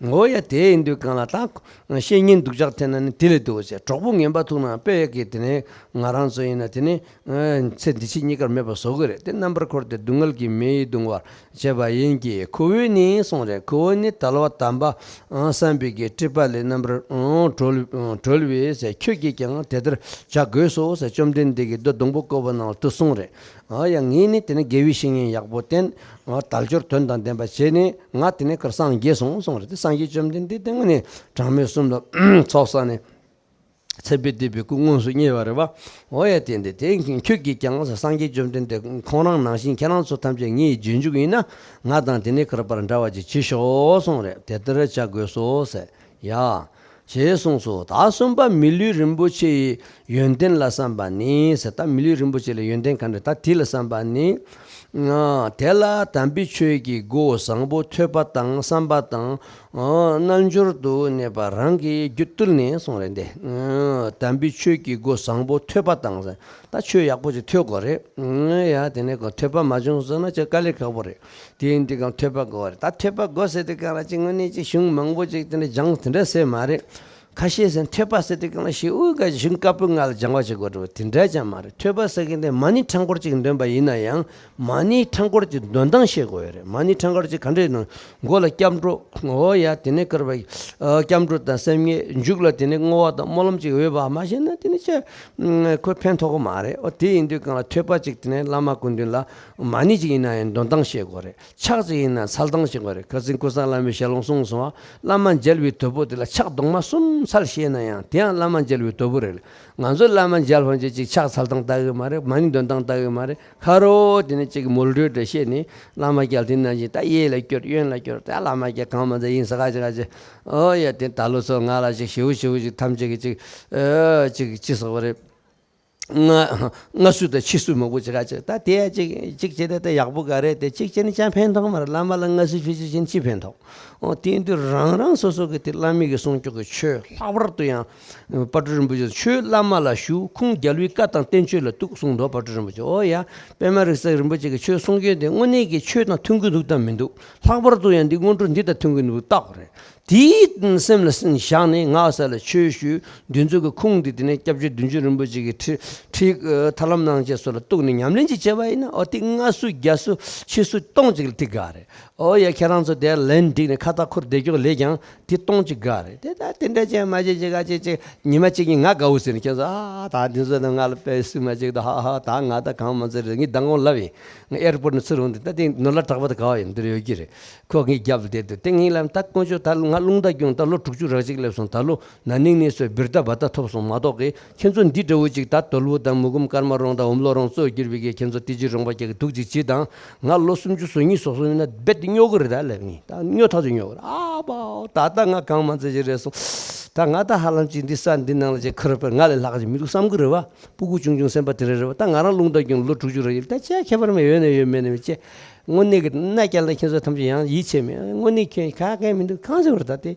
ཨོ་ཡ། དེ་ཡིན་དུས་གང་ལ་ད་བཤེས་གཉེན་སྡུག་ཅག་ཐེབས་ན་ནི་དེ་ལས་སྡུག་པ་བྱས། གྲོགས་པོ་ངན་པ་ཐུག་ན་དཔེ་གི་དེ་ནས་ང་རང་ཚོ་ཡིན་ན་དེ་ནས། ཨ། ཚེ་འདི་ཕྱི་གཉིས་ཀར་མེད་པ་བཟོ་གི་རེད། དེ་རྣམ་པར་འཁོར་ཏེ་སྡུག་བསྔལ་གྱི་མེ་ཡིས་གདུང་བར་བྱེད་པ་ཡིན་གྱི། ཁོ་བོས་ནི་གསུངས་རེད། ཁོ་བོ་ནི་དལ་བ་དམ་པ་བསམ་པའི་གི་སྲིད་པ་ལས་རྣམ་པར་གྲོལ་གྲོལ་བས་ཟེར། ཁྱོད་ཀྱིས་ཀྱང་དེ་ལྟར་བྱ་དགོས་སོ་ཟེར། བཅོམ་ལྡན་འདས་ཀྱིས་མདོ་སྡོང་པོ་བཀོད་པ་ནང་དུ་གསུངས་རེད། ཨ་ཡ། ངས་ནི་དེ་ནས་དགེ་བའི་བཤེས་གཉེན་ཡག་པོ་བསྟེན། དལ་འབྱོར་དོན་དང་ལྡན་པ་བྱས་ནས་ང་དེ་ནས་ཁར་སངས་རྒྱས་སོང་གསུངས་རེད། དེ་སངས་རྒྱས་བཅོམ་ལྡན་འདས་དེ་དངོས་གནས་གྲངས་མེད་གསུམ་ལ་ཚོགས་བསགས་ནས། ཚེ་འཕོས་འདས་པའི་སྐུ་དངོས་སུ་བརྙེས་པ་རེད་བ། འོ་ཡ། དེ་འདི་དེ་ཁྱོད་ཀྱིས་ཀྱང་སངས་རྒྱས་བཅོམ་ལྡན་འདས་ཁོང་རང་ནང་བཞིན་ཁྱེད་རང་ཚོ་ཐམས་ཅད་ངའི་རྗེས་འཇུག་ཡིན་ན་ང་དང་དེ་ནས་ཁར་བར་འདྲ་བ་ཅིག་བྱེད་ཤོག་གསུངས་རེད། དེ་ལྟར་བྱ་དགོས་སོ་ཟེར། ཡ། ཞེས་གསུངས་སོ། ད་གསུམ་པ་མི་ལུས་རིན་པོ་ཆེ་ཡི་ཡོན་ཏན་ལ་བསམ་པ་ནི་ཟེར། ད་མི་ལུས་རིན་པོ་ཆེ་ལ་ཡོན་ཏན་ག་འདྲ། ད་དེ་ལ་བསམ་པ་ནི། དེ་ལ་དམ་པའི་ཆོས་ཀྱི་སྒོ་བཟང་པོ་ཐོས་པ་དང་བསམ་པ་དང་། རྣལ་འབྱོར་དུ་གནས་པ་རང་གི་རྒྱུད་བཏུལ་ནས་གསུངས་རེད་དེ། དམ་པའི་ཆོས་ཀྱི་སྒོ་བཟང་པོ་ཐོས་པ་དང་ཟེར། ད་ཆོས་ཡག་པོ་ཅིག་ཐོས་དགོས་རེད། ཡ། དེ་ནས་ཁོ་ཐོས་པ་མ་བྱུང་ཟེར་ན་ཅིག་དཀའ་ལས་ཁག་པོ་རེད། དེ་ཡིན་དུས་གང་ཐོས་པ་དགོས་རེད། ད་ཐོས་པ་དགོས་ཟེར་དུས་གང་ལ་ཅིག་དངོས་གནས་ཅིག་གཞུང་མང་པོ་ཅིག་དེ་འདྲ་སྦྱངས་དེ་འདྲ་ཟེར་མ་རེད། ཁ་ཤས་ཟེར་ཐོས་པ་ཟེར་དུས་གང་ལ་ཞེ་དྲག་གཞུང་བཀའ་པོད་ལྔ་ལ་སྦྱང་བ་བྱེད་དགོས་འགྲོ་བ་དེ་འདྲ་ཅང་མ་རེད། ཐོས་པ་ཟེར་མཁན་དེ་མ་ཎི་ཕྲེང་སྐོར་ཅིག་འདོན་པ་ཡིན་ན་ཡང་། མ་ཎི་ཕྲེང་སྐོར་གྱི་འདོན་སྟངས་ཤེས་དགོས་ཡོད་རེད། མ་ཎི་ཕྲེང་སྐོར་གྱི་ག་འདྲས་ནང་མགོ་ལ་སྐྱབས་འགྲོ། འོ་ཡ། དེ་ནས་བསྐུར་བ། ཨ། སྐྱབས་འགྲོ་དང་སེམས་ཉིད། མཇུག་ལ་དེ་ནས་བསྔོ་བ་དང་སྨོན་ལམ་ཅིག་འོས་པ་མ་ཤེས་ན་དེ་ནས་ཅི་ཁོ་ཕན་ཐོགས་ཀྱི་མ་རེད། འོ་དེ་ཡིན་དུས་གང་ལ་ཐོས་པ་ཅིག་དེ་ནས་བླ་མ་སྐུ་མདུན་ལ་མ་ཎི་ཅིག་ཡིན་ན་ཡང་འདོན་སྟངས་ཤེས་དགོས་རེད། ཕྱག་ཅིག་ཡིན་ན་འཚལ་སྟངས་ཤེས་དགོས་རེད། ཁ་སང་ཀུན་བཟང་བླ་མའི་ཞལ་ལུང་གསུངས་སོང་བ། བླ་མ་མཇལ་བའི་དོད་པོ་དེ་ལ་ཕྱག་རྡོག་མ་གསུམ་འཚལ་ཤེས་ན་ཡང་དེ་ཡང་བླ་མ་མཇལ་བའི་དོད་པོ་རེད། ང་ཚོ་བླ་མ་མཇལ་ཕན་ཆད་ཅིག་ཕྱག་འཚལ་སྟངས་ལྟ་གི་མ་རེད། མ་ཎི་འདོན་སྟངས་ལྟ་གི་མ་རེད། ཁ་རོག་དེ་ནས་ཅིག་མོལ་འགྲོས་འདྲ་བཤད་ནས་བླ་མ་རྒྱལ་དེ་ནང་བཞིན་ད་གཡས་ལ་སྐྱོར་གཡོན་ལ་སྐྱོར། ད་བླ་མ་རྒྱལ་གང་མ་ཚད་ཡིན་ས་ག་ཅི་ག་ཅི། ཨོ་ཡ། དེ་ད་ལོ་ཚོ་ང་ལ་ཅིག་ཞེ་པོ་ཞེ་པོ་ཅིག་ཐམས་ཅད་ཀྱི་ཅིག་ཨ་ཅིག་ཅི་ཟེར་བ་རེད། སྔ་སྔ་སུ་དང་ཕྱི་སུ་མང་པོ་ཅིག་ག་ཅིག་ད་དེ་ཡ་ཅིག་ཅིག་བྱས་ཏེ་ད་ཡག་པོ་ག་རེད། དེ་ཅིག་བྱས་ནས་ཅང་ཕན་ཐོགས་མ་རེད། བླ་མ་ལ་སྔ་སུ་ཕྱི་སུ་བྱས་ནས་ཅི་ཕན་ཐོགས། ཨོ་དེ་ཡིན་དུས་རང་རང་སོ་སོ་གི་དེ་བླ་མའི་གི་གསུང་སྐྱོག་གི་ཆོས་ལྷག་པར་དུ་ཡང་དཔལ་སྤྲུལ་རིན་པོ་ཆེ་ཆོས་བླ་མ་ལ་ཞུ། ཁུངས་རྒྱལ་བའི་བཀའ་དང་བསྟན་བཅོས་ལ་གཏུགས་གསུངས་འདུག་དཔལ་སྤྲུལ་རིན་པོ་ཆེ། ཨོ་ཡ། པདྨ་རིག་འཛིན་རིན་པོ་ཆེ་གི་ཆོས་གསུང་སྐྱོན་དེ་དངོས་གནས་ཀྱི་ཆོས་དང་མཐུན་གྱི་འདུག་དང་མི་འདུག་ལྷག་པར་དུ་ཡང་འདི་སྔོན་འགྲོ་འདི་དང་མཐུན་གྱི་འདུག་བརྟག་དགོས་རེད། དེའི་སེམས་ལ་བཞག་ནས་ངག་ས་ལ་ཆོས་ཞུ། འདི་ཚོ་གི་ཁུངས་འདི་དེ་ནས་སྐྱབས་རྗེ་བདུད་འཇོམས་རིན་པོ་ཆེ་གི་ཁྲིད་ཁྲིད་ཐར་ལམ་སྣང་བྱེད་སོགས་ལ་གཏུགས་ནས་ཉམས་ལེན་ཅིག་བྱས་པ་ཡིན་ན། ཨོ་དེ་སྔ་སུ་རྒྱ་སུ་ཕྱི་སུ་སྟོང་ཅིག་ལ་དེ་དགའ་རེད། ཨོ་ཡ། ཁྱེད་རང་ཚོ་དེར་ལན་འགྲིག་ནས་ཁ་བཏགས་ཁུར་བསྡད་ཀྱོག་ལས་ཀྱང་དེ་སྟོང་ཅིག་དགའ་རེད། དེ་ད་དེ་འདྲ་ཅན་མ་བྱེད་ཅིག་ག་ཅིག་ཅིག་ཉི་མ་གཅིག་གཉིས་ང་དགའ་བོ་ཟེར་ནས་ཁྱེད་ཚོ་ཨ་ད་འདི་ཚོ་ད་ང་ལ་དཔེ་སུས་མ་ཅིག་ད་ཧ་ཧ་ད་ང་ད་གང་མ་ཚེ་རེད། ངས་ད་ངོ་ལབ་ཡིན། ང་ཨེར་པོར་ནས་ཚུར་འོང་དུས་ད་དེ་ནོར་ལ་གྲགས་པ་ད་ག་བ་ཡིན་འདིར་ཡོད་ཀྱི་རེད། ཁོ་ངའི་རྒྱབ་ལ་བསྡད་འདུག་དེ་ངས་ལབ་ད་དཀོན་མཆོག་ད་ང་རླུང་རྟ་རྒྱུག་ད་ལོ་དྲུག་ཅུ་རེ་གཅིག་སླེབས་སོང་། ད་ལོ་ན་ནིང་ནས་སོ་བིར་ད་བ་ད་ཐོབ་སོང་མ་གཏོགས་གི་ཁྱེད་ཚོ་འདི་འདྲ་བོ་ཅིག་ད་དོལ་པོ་དང་མུ་གུམ་ཀརྨ་རོང་དང་འོམ་ལོ་རོང་གཙོས་གྱུར་པའི་གི་ཁྱེད་ཚོ་ཏི་ཅི་རོང་པ་རྒྱག་གི་འདུག་ཅིག་ཅིག་དང་ང་ལོ་སུམ་ཅུ་སོ་གཉིས་སོ་གསུམ་ཡིན་ན་རྦད་དེ་སྨྱོ་གི་རེད་ད་ལབ་ངས། ད་སྨྱོ་ཐག་ཆོད་སྨྱོ་གི་རེད། ཨ་པའོ་ད་ལྟ་ང་གང་མ་ཚད་ཅིག་རེད་སོང་། ད་ང་ད་ཧ་ལམ་ཅིག་འདི་ས་འདི་ནང་ལ་ཅིག་ཁུར་པར་ང་ལས་ལྷག་ཅིག་མི་འདུག་བསམ་གི་རེད་བ། སྤུ་གུ་ཆུང་ཆུང་སེམས་པ་དེ་རེད་རེད་བ། ད་ང་རང་རླུང་རྟ་རྒྱུག་ལོ་དྲུག་ཅུ་རེ་ཡིན། ད་ཅི་ཡ་ཁྱད་པར་མེད། ཡོད་ན་ཡོད་མེད་ན་མེད་ཅེ། དངོས་གནས་ཀྱི་གནའ་སྐྱེལ་ན་ཁྱེད་ཚོ་ཐམས་ཅད་ཡང་ཡིད་ཆེས་མེད། དངོས་གནས་ཁྱོད་ག་གེ་མི་འདུག་གང་ཟེར་བར་ད་དེ།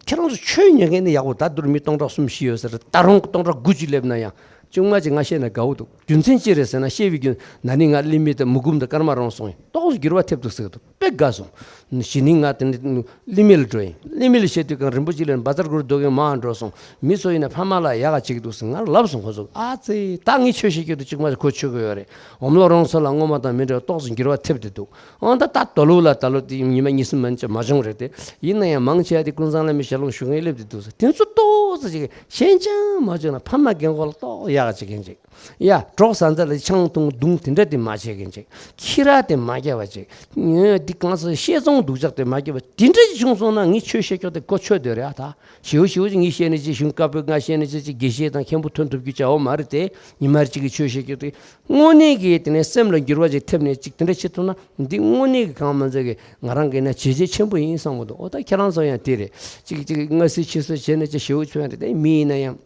ཁྱེད་རང་ཚོ་ཆོས་ཉན་མཁན་ནི་ཡག་པོ། ད་དུར་མི་སྟོང་ཕྲག་གསུམ་བཞི་ཡོད་ཟེར། ད་རུང་སྟོང་ཕྲག་དགུ་བཅུ་སླེབས་ན་ཡང་ཅུང་མ་ཅིག་ང་བཤད་ན་དགའ་བོ་འདུག་རྒྱུ་མཚན་ཅི་རེད་ཟེར་ན། བཤད་པའི་རྒྱུ་ན་ནི་ང་གླི་མེད་དང་མུ་གུམ་དང་སྐར་མ་རང་སོང་ཡིན། ཏོག་ཙམ་འགྱུར་བ་ཐེབས་འདུག་ཟེར་གི་འདུག་དཔེ་དགའ་སོང་། གཞི་ནས་ང་དེ་ནི་གླི་མེད་ལ་འགྲོ་ཡིན། གླི་མེད་ལ་བཤད་དུས་གང་རིན་པོ་ཆེ་ལ་བཛྲ་གུ་རུ་རྡོ་རྗེ་མར་འགྲོ་སོང་། མི་ཚོ་ཡིན་ན་ཕ་མ་ལ་ཡག་ག་བྱེད་ཀྱི་འདུག་ཟེར་ང་ལབ་སོང་ཁོ་ཚོ། ཨ་ཙི། ད་ངས་ཆོས་བཤད་རྒྱུ་དེ་གཅིག་མ་ཁོ་ཆོས་གི་ཡོད་རེད། འོམ་ལོ་རོང་ཚོ་ལ་སྔོན་མ་དང་མི་འདྲ་བ་ཏོག་ཙམ་འགྱུར་བ་ཐེབས་བསྡད་འདུག་འོ་ད་ད་དོ་ལུག་ལ་ད་ལོ་དེ་ཉི་མ་གཉིས་གསུམ་མ་ཅིག་མ་བྱུང་རེད་དེ། ཡིན་ན་ཡང་མང་ཆེ་བ་དེ་ཀུན་བཟང་བླ་མའི་ཞལ་ལུང་ཞུ་མཁན་སླེབས་བསྡད་འདུག་ཟེར། དེ་ཚོ་ཏོག་ཙམ་ཅིག་ཞན་ཅང་མ་བྱུང་ན་ཕ་མ་རྒན་གོག་ལ་ཏོག་ཡག་ག་བྱེད་མཁན་ཅིག་ཡ། གྲོགས་བཟང་ཚ་ལ་ཆང་འཐུང་བརྡུང་དེ་འདྲ་དེ་མ་བྱེད་མཁན་ཅིག་ཁྱི་ར་དེ་མ་རྒྱག་པ་ཅིག་འདི་གང་ཟེར། བཤད་ཚོང་སྡུག་ཅག་དེ་མ་རྒྱག་པ་དེ་འདྲ་ཅིག་བྱུང་སོང་ན་ངས་ཆོས་བཤད་རྒྱུ་དེ་གོ་ཆོད་དེ་རེད། ཨ་ད་ཞེའུ་ཞེའུ་ཅིག་ངས་བཤད་ནས་ཅིག་གཞུང་བཀའ་པོད་ལྔ་བཤད་ནས་ཅིག་ཅིག་དགེ་བཤེས་དང་མཁན་པོ་ཐོན་ཐུབ་རྒྱུ་བྱའོ་མ་རེད་དེ། ཉི་མ་རེ་གཅིག་གི་ཆོས་བཤད་རྒྱུ་དེ་དངོས་གནས་ཀྱི་དེ་ནས་སེམས་ལ་འགྱུར་བ་ཅིག་ཐེབས་ནས་ཅིག་དེ་འདྲ་བྱེད་ཐུབ་ན་འདི་དངོས་གནས་ཀྱི་གང་མ་ཚད་ཀྱི་ང་རང་གི་ན་བྱས་རྗེས་ཆེན་པོ་ཡིན་བསམ་གི་འདུག་འོ་ད་ཁྱེད་རང་ཚོ་ཡང་དེ་རེད། ཅིག་ཅིག་སྔ་སེ་ཕྱི་སེ་བྱས་ནས་ཅིག་ཞེའུ་ཆོས་རེད་དེ། མི་ཡིན་ན་ཡང་།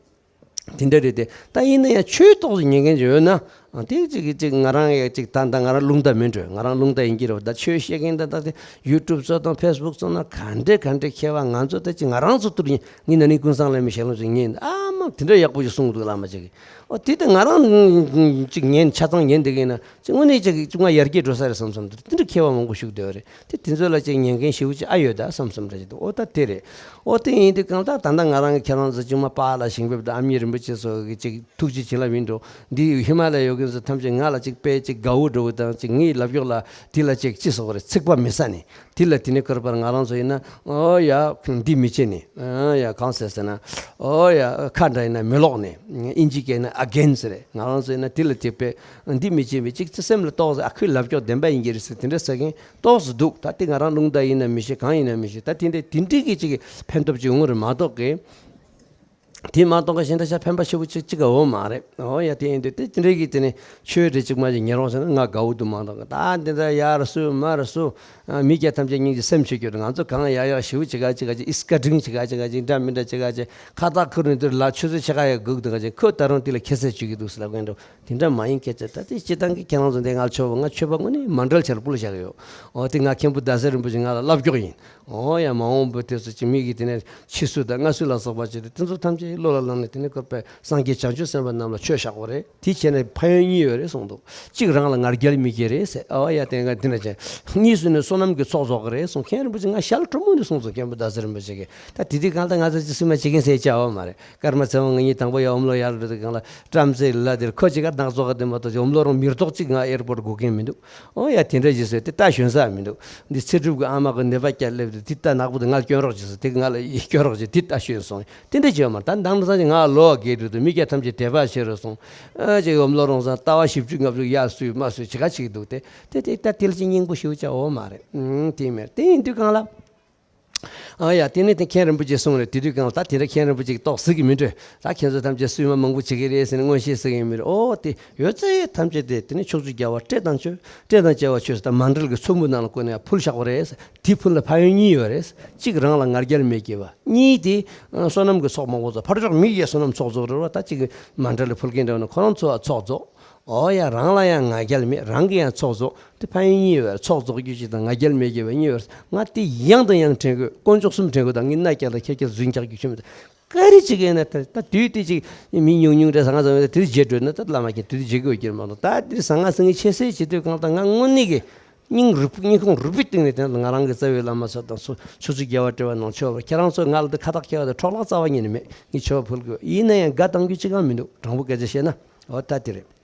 དེ་འདྲ་རེད་དེ། ད་ཡིན་ན་ཡང་ཆོས་ཏོག་ཙམ་ཉན་མཁན་ཅིག་ཡོད་ན། ཨ་དེ་ཅིག་ཅིག་ང་རང་ཡང་ཅིག་ད་ད་ང་རང་རླུང་རྟ་མིན་འགྲོ། ང་རང་རླུང་རྟ་ཡིན་གྱི་རེད་བ། ད་ཆོས་བཤད་མཁན་ད་ད་དེ་ཡུ་ཊུབ་བཟོ་དང་ཕེ་སི་བུག་བཟོ་ན་ག་འདྲས་ག་འདྲས་མཁས་པ། ང་ཚོ་ད་ཅིག་ང་རང་ཚོ་ཐུར་ཡིན། ངས་ན་ནིང་ཀུན་བཟང་བླ་མའི་ཞལ་ལུང་ཅིག་ཉན། ཨ་མ་དེ་འདྲ་ཡག་པོ་ཞིག་གསུངས་འདུག་བླ་མ་ཅིག་གིས། ཨོ་དེ་ད་ང་རང་ཅིག་ཉན་ཆ་ཚང་ཉན་བསྡད་ཀྱི་ཡིན་ན། ཅིག་དངོས་གནས་ཅིག་ཅིག་ང་ཡར་རྒྱས་འགྲོ་ས་རེད་བསམ་བསམ། དེ་འདྲ་མཁས་པ་མང་པོ་བཞུགས་བསྡད་པ་རེད། དེ་དེ་ཚོ་ལ་ཅིག་ཉན་མཁན་ཞེ་པོ་ཅིག་ཨ་ཡོད་ད་བསམ་བསམ་འདྲ་ཅིག་འདུག་ཨོ་ད་དེ་རེད། ཨོ་དེ་ཡིན་དུས་གང་ལྟར་ད་ལྟ་ང་རང་གི་ཁྱེད་རང་ཚོ་ཅིག་མ་པཱ་ལགས་ཞིང་ཕེབས་དང་ཨ་མྱེས་རིན་པོ་ཆེ་སོགས་ཀྱི་ཅིག་ཐུགས་རྗེ་བྱིན་རླབས་ཡིན་འགྲོ། འདི་ཧི་མ་ལ་ཡ་ཡོད་མཁན་ཚོ་ཐམས་ཅད་ང་ལ་ཅིག་དཔེ་ཅིག་དགའ་བོ་འགྲོ་བོ་དང་། ཅིག་ངའི་ལབ་ཀྱོག་ལ་དེ་ལ་ཅིག་ཅི་སོགས་རེད། ཚིག་པ་མི་ཟ་ནས་དེ་ལ་དེ་ནས་བསྐོར་བར་ང་རང་ཚོ་ཡིན་ན། ཨོ་ཡ་འདི་མི་བྱེད་ནས། ཨོ་ཡ་གང་ཟེར་ཟེར་ན། ཨོ་ཡ་ཁ་འདྲ་ཡིན་ན་མི་ལོག་ནས། ཨིན་ཇི་སྐད་ན་ཨ་གེན་སི་རེད། ང་རང་ཚོ་ཡིན་ན་དེ་ལ་དེ་དཔེ་འདི་མི་བྱེད་པའི་ཅིག་ཅི་སེམས་ལ་གཏོགས་ཟེར། ཨ་ཁུའི་ལབ་ཀྱོག་བདེན་པ་ཡིན་གྱི་རེད་ཟེར། དེ་འདྲ་ཟེར་མཁན་ཏོག་ཙམ་འདུག་ད་དེ་ང་རང་རླུང་རྟ་ཡིན་ན་མི་ཤེས། གང་ཡིན་ན་མི་ཤེས། ད་དེ་འདྲའི་དེ་འདྲའི་གི་ཅིག་ཕན་ཐོགས་ཅིག་ཡོང་གི་རེད་མ་གཏོགས་གི། དེ་མ་གཏོགས་གི་གཞན་དག་ཆ་ཕན་པ་ཆེ་བོ་ཅིག་ཅིག་ག་འོང་མ་རེད། འོ་ཡ་དེ་ཡིན་དུས་དེ་དེ་འདྲའི་གི་དེ་ནི་ཆོས་རེ་ཅིག་མ་ཅིག་ཉན་རོགས་ཟེར་ན་ང་དགའ་བོ་འདུག་མ་གཏོགས་གི། ད་འདི་འདྲ་ཡར་སུ་མར་སུ་མི་སྐྱ་ཐམས་ཅད་སྙིང་རྗེ་སེམས་ཆེ་གྱུར། ང་ཚོ་གང་ཡག་ཡག་ཞེ་པོ་ཅིག་ག་ཅིག་ག་ཅིག་ཨིས་ཀ་དྲིན་ཅིག་ག་ཅིག་ག་ཅིག་འདྲ་མི་འདྲ་ཅིག་ག་ཅིག་ཁ་བཏགས་ཁུར་ནས་དེར་ལ་ཆུ་ཚོད་ཕྱེད་ཀ་ཡག་སྒུག་འདུག་ག་ཅིག་ཁོས་ད་རུང་དེ་ལ་ཁྱད་གསད་བྱེད་ཀྱི་འདུག་ཟེར་ལབ་མཁན་འདྲ། དེ་འདྲ་མ་ཡིན་སྐད་ཆ། ད་དེ་སྤྱི་བཏང་གི་ཁྱེད་རང་ཚོ་འདི་ང་ལ་ཆོས་པ། ང་ཆོས་པ་དངོས་གནས་མ་འབྲེལ་ཆེར་སྤུ་ལ་བཞག་ཡོད། འོ་དེ་ང་མཁན་པོ་ཟླ་ཟེར་རིན་པོ་ཆེ་ང་ལ་བསླབ་ཀྱོག་ཡིན། འོ་ཡ་མ་འོངས་པའི་དུས་སུ་ཅིག་མི་གིས་དེ་ནས་ཕྱི་སུ་དང་སྔ་སུ་ལ་སོགས་པ་བྱས་ཏེ་དེ་ཚོ་ཐམས་ཅད་བློ་ལ་བླངས་ནས་དེ་ནས་བསྐོར་པའི་སངས་རྒྱས་བྱང་ཆུབ་སེམས་དཔའ་རྣམས་ལ་ཆོས་བཤད་དགོས་རེད། དེ་བྱས་ནས་ཕན་ཡོན་གཉིས་ཡོད་རེད་གསུངས་འདུག་གཅིག་རང་ལ་ང་རྒྱལ་མི་སྐྱེ་རེད་ཟེར། ཨོ་ཡ་དེ་ང་འདི་འདྲ་བྱས། གཉིས་སུ་ནི་བསོད་ནམས་ཀྱི་ཚོགས་རྫོགས་ཀྱི་རེད་གསུངས། མཁན་རིན་པོ་ཆེ་ང་ཞལ་དྲོན་མོ་ནས་གསུངས་སོང་། མཁན་པོ་ཟླ་ཟེར་རིན་པོ་ཆེ་གིས། ད་དེ་དུས་གང་ལྟར་ང་ཚོ་ཅིག་སུས་མ་བྱེད་མཁན་ཟེར་བྱ་བ་མ་རེད། སྐར་མ་ཚེ་དབང་ང་གཉིས་དང་པོ་ཡར་འོམ་ལོ་ཡར་འགྲོ་དུས་སྒང་ལ་བཀྲམ་རྩེ་ལ་དེར་ཁོ་ཅིག་ག་ནག་ཚོགས་ཀ་དེ་མ་གཏོགས་ཅིག་འོམ་ལོ་རང་མི་རྡོག་ཅིག་ང་ཨེར་པོར་སྒུག་མཁན་མི་འདུག་ཨོ་ཡ་དེ་འདྲ་ཞིག་ཟེར་དེ་ལྟ་ཞོན་ས་མི་འདུག་འདི་ཚེ་སྒྲུབ་ཀྱི་ཨ་མ་གི་ནད་པ་སྐྱ་སླེབས་དུས་དེ་ལྟ་ནག་པོ་དེ་ང་ལ་སྐྱོན་རོགས་བྱེད་ཟེར། དེ་ང་ལ་སྐྱོན་རོགས་བྱེད་དེ་ལྟ་ཞོན་སོང་། དེ་འདྲ་བྱས་མ་རེད། ད་དེང་སང་ཅིག་ང་ལ་ལོ་བརྒྱད་འགྲོ་དུས་མི་སྐྱ་ཐམས་ཅད་དད་པ་ཆེ་རུ་སོང་། ཨ་ཅིག་འོམ་ལོ་རང་སང་ལྟ་བ་བཞི་བཅུ་ལྔ་བཅུ་ཡར་སུས་མར་སུས་བྱེད་ག་ཅིག་འདུག་དེ་དེ་དེ་ད་དེ་ལ་ཅིག་སྙིང་པོ་ཞེ་པོ་ཅིག་འོ་མ་རེད། ཨང་དེ་མེད། དེ་ཡིན་དུས་གང་ལ། ཨ་ཡ་དེ་ནས་དེ་མཁན་རིན་པོ་ཆེ་གསུངས་རེད། དེ་དུས་གང་ལ་ད་དེ་འདྲ་མཁན་རིན་པོ་ཆེ་གིས་ཏོག་ཟེར་གི་མི་འདུག་ད་ཁྱེད་ཚོ་ཐམས་ཅད་སུས་མ་མང་པོ་བྱེད་ཀྱི་རེད་ཟེར་ནས་མངོན་ཤེས་ཟེར་གི་མི་རེད། ཨོ་དེ་ཡོད་ཚད་ཐམས་ཅད་དེ་དེ་ནས་ཕྱོགས་བཅུའི་རྒྱལ་བ་སྲས་དང་བཅས། སྲས་དང་བཅས་པ་ཆོས་ཟེར། ད་མཎྜལ་གྱི་ཚོམ་བུ་ནང་ལ་བཀོད་ནས་ཕུལ་བཞག་པ་རེད། དེ་ཕུལ་ལ་ཕན་ཡོན་གཉིས་ཡོད་རེད། གཅིག་རང་ལ་ང་རྒྱལ་མེད་སྐྱེ་བ། གཉིས་དེ་བསོད་ནམས་ཀྱི་ཚོགས་མང་པོ་རྫོགས། ཕར་ཕྱོགས་མི་ཡི་བསོད་ནམས་ཚོགས་རྫོགས་རེད་བ། ད་གཅིག་གི་མཎྜལ་ལ་ཕུལ་མཁན་འདྲ་བ་ན་ཁོ་རང་ཚོ་ལ་ཚོགས་རྫོགས། ཨོ་ཡ་རང་ལ་ཡང་ང་རྒྱལ་མེད། རང་གི་ཡང་ཚོགས་རྫོགས། དེ་ཕན་ཡོན་གཉིས་ཡོད་རེད། ཚོགས་རྫོགས་རྒྱུ་གཅིག་དང་ང་རྒྱལ་མེད་སྐྱེ་བ་གཉིས་ཡོད་རེད། ང་དེ་ཡང་དང་ཡང་དྲན་དགོས། དཀོན་མཆོག་གསུམ་དྲན་དགོས། ད་ངས་མནའ་བསྐྱལ་དང་ཁྱེད་ཀྱི་རྫུན་རྒྱག་རྒྱུ་ཁྱོད་མི་ད། ག་རེ་ཅིག་ཡིན་ན་ད་ད་དུས་དེ་ཅིག་མི་ཉུང་ཉུང་འདྲ་ཟང་ངེ་ཟིང་ངེ་དེ་རྗེས་འགྲོ་ན་ད་བླ་མ་ཁྱེད་དུས་དེ་རྗེས་དགོས་ཀྱི་མ་གཏོགས། ད་དེ་ཟང་ངེ་ཟིང་ངེ་ཆེ་སའི་བྱེད་དུས་གང་ལྟར་ང་དངོས་གནས་ཀྱི་སྙིང་རུས་སྙིང་ཁོང་རུས་པའི་གཏིང་ནས་དེ་ང་རང་གི་རྩ་བའི་བླ་མ་ཚོ་དང་སོ་ཕྱོགས་བཅུའི་རྒྱལ་བ་སྲས་དང་བཅས་པ། ཁྱེད་རང་ཚོ་ང་ལ་དེ་ཁ་བཏགས་ཁྱེར་བ་དང་འཕྲོག་བརླག་རྩ་བ་ཉིད་ནས་མེད། ངས་མཆོད་པ་ཕུལ་དགོས། ཡིན་ན་ཡང་དགའ་གཏོང་རྒྱུ་ཅི་གང་མི་འདུག་དྲང་པོ་སྐད་ཆ་བཤད་ན་འོ་ད་དེ་རེད།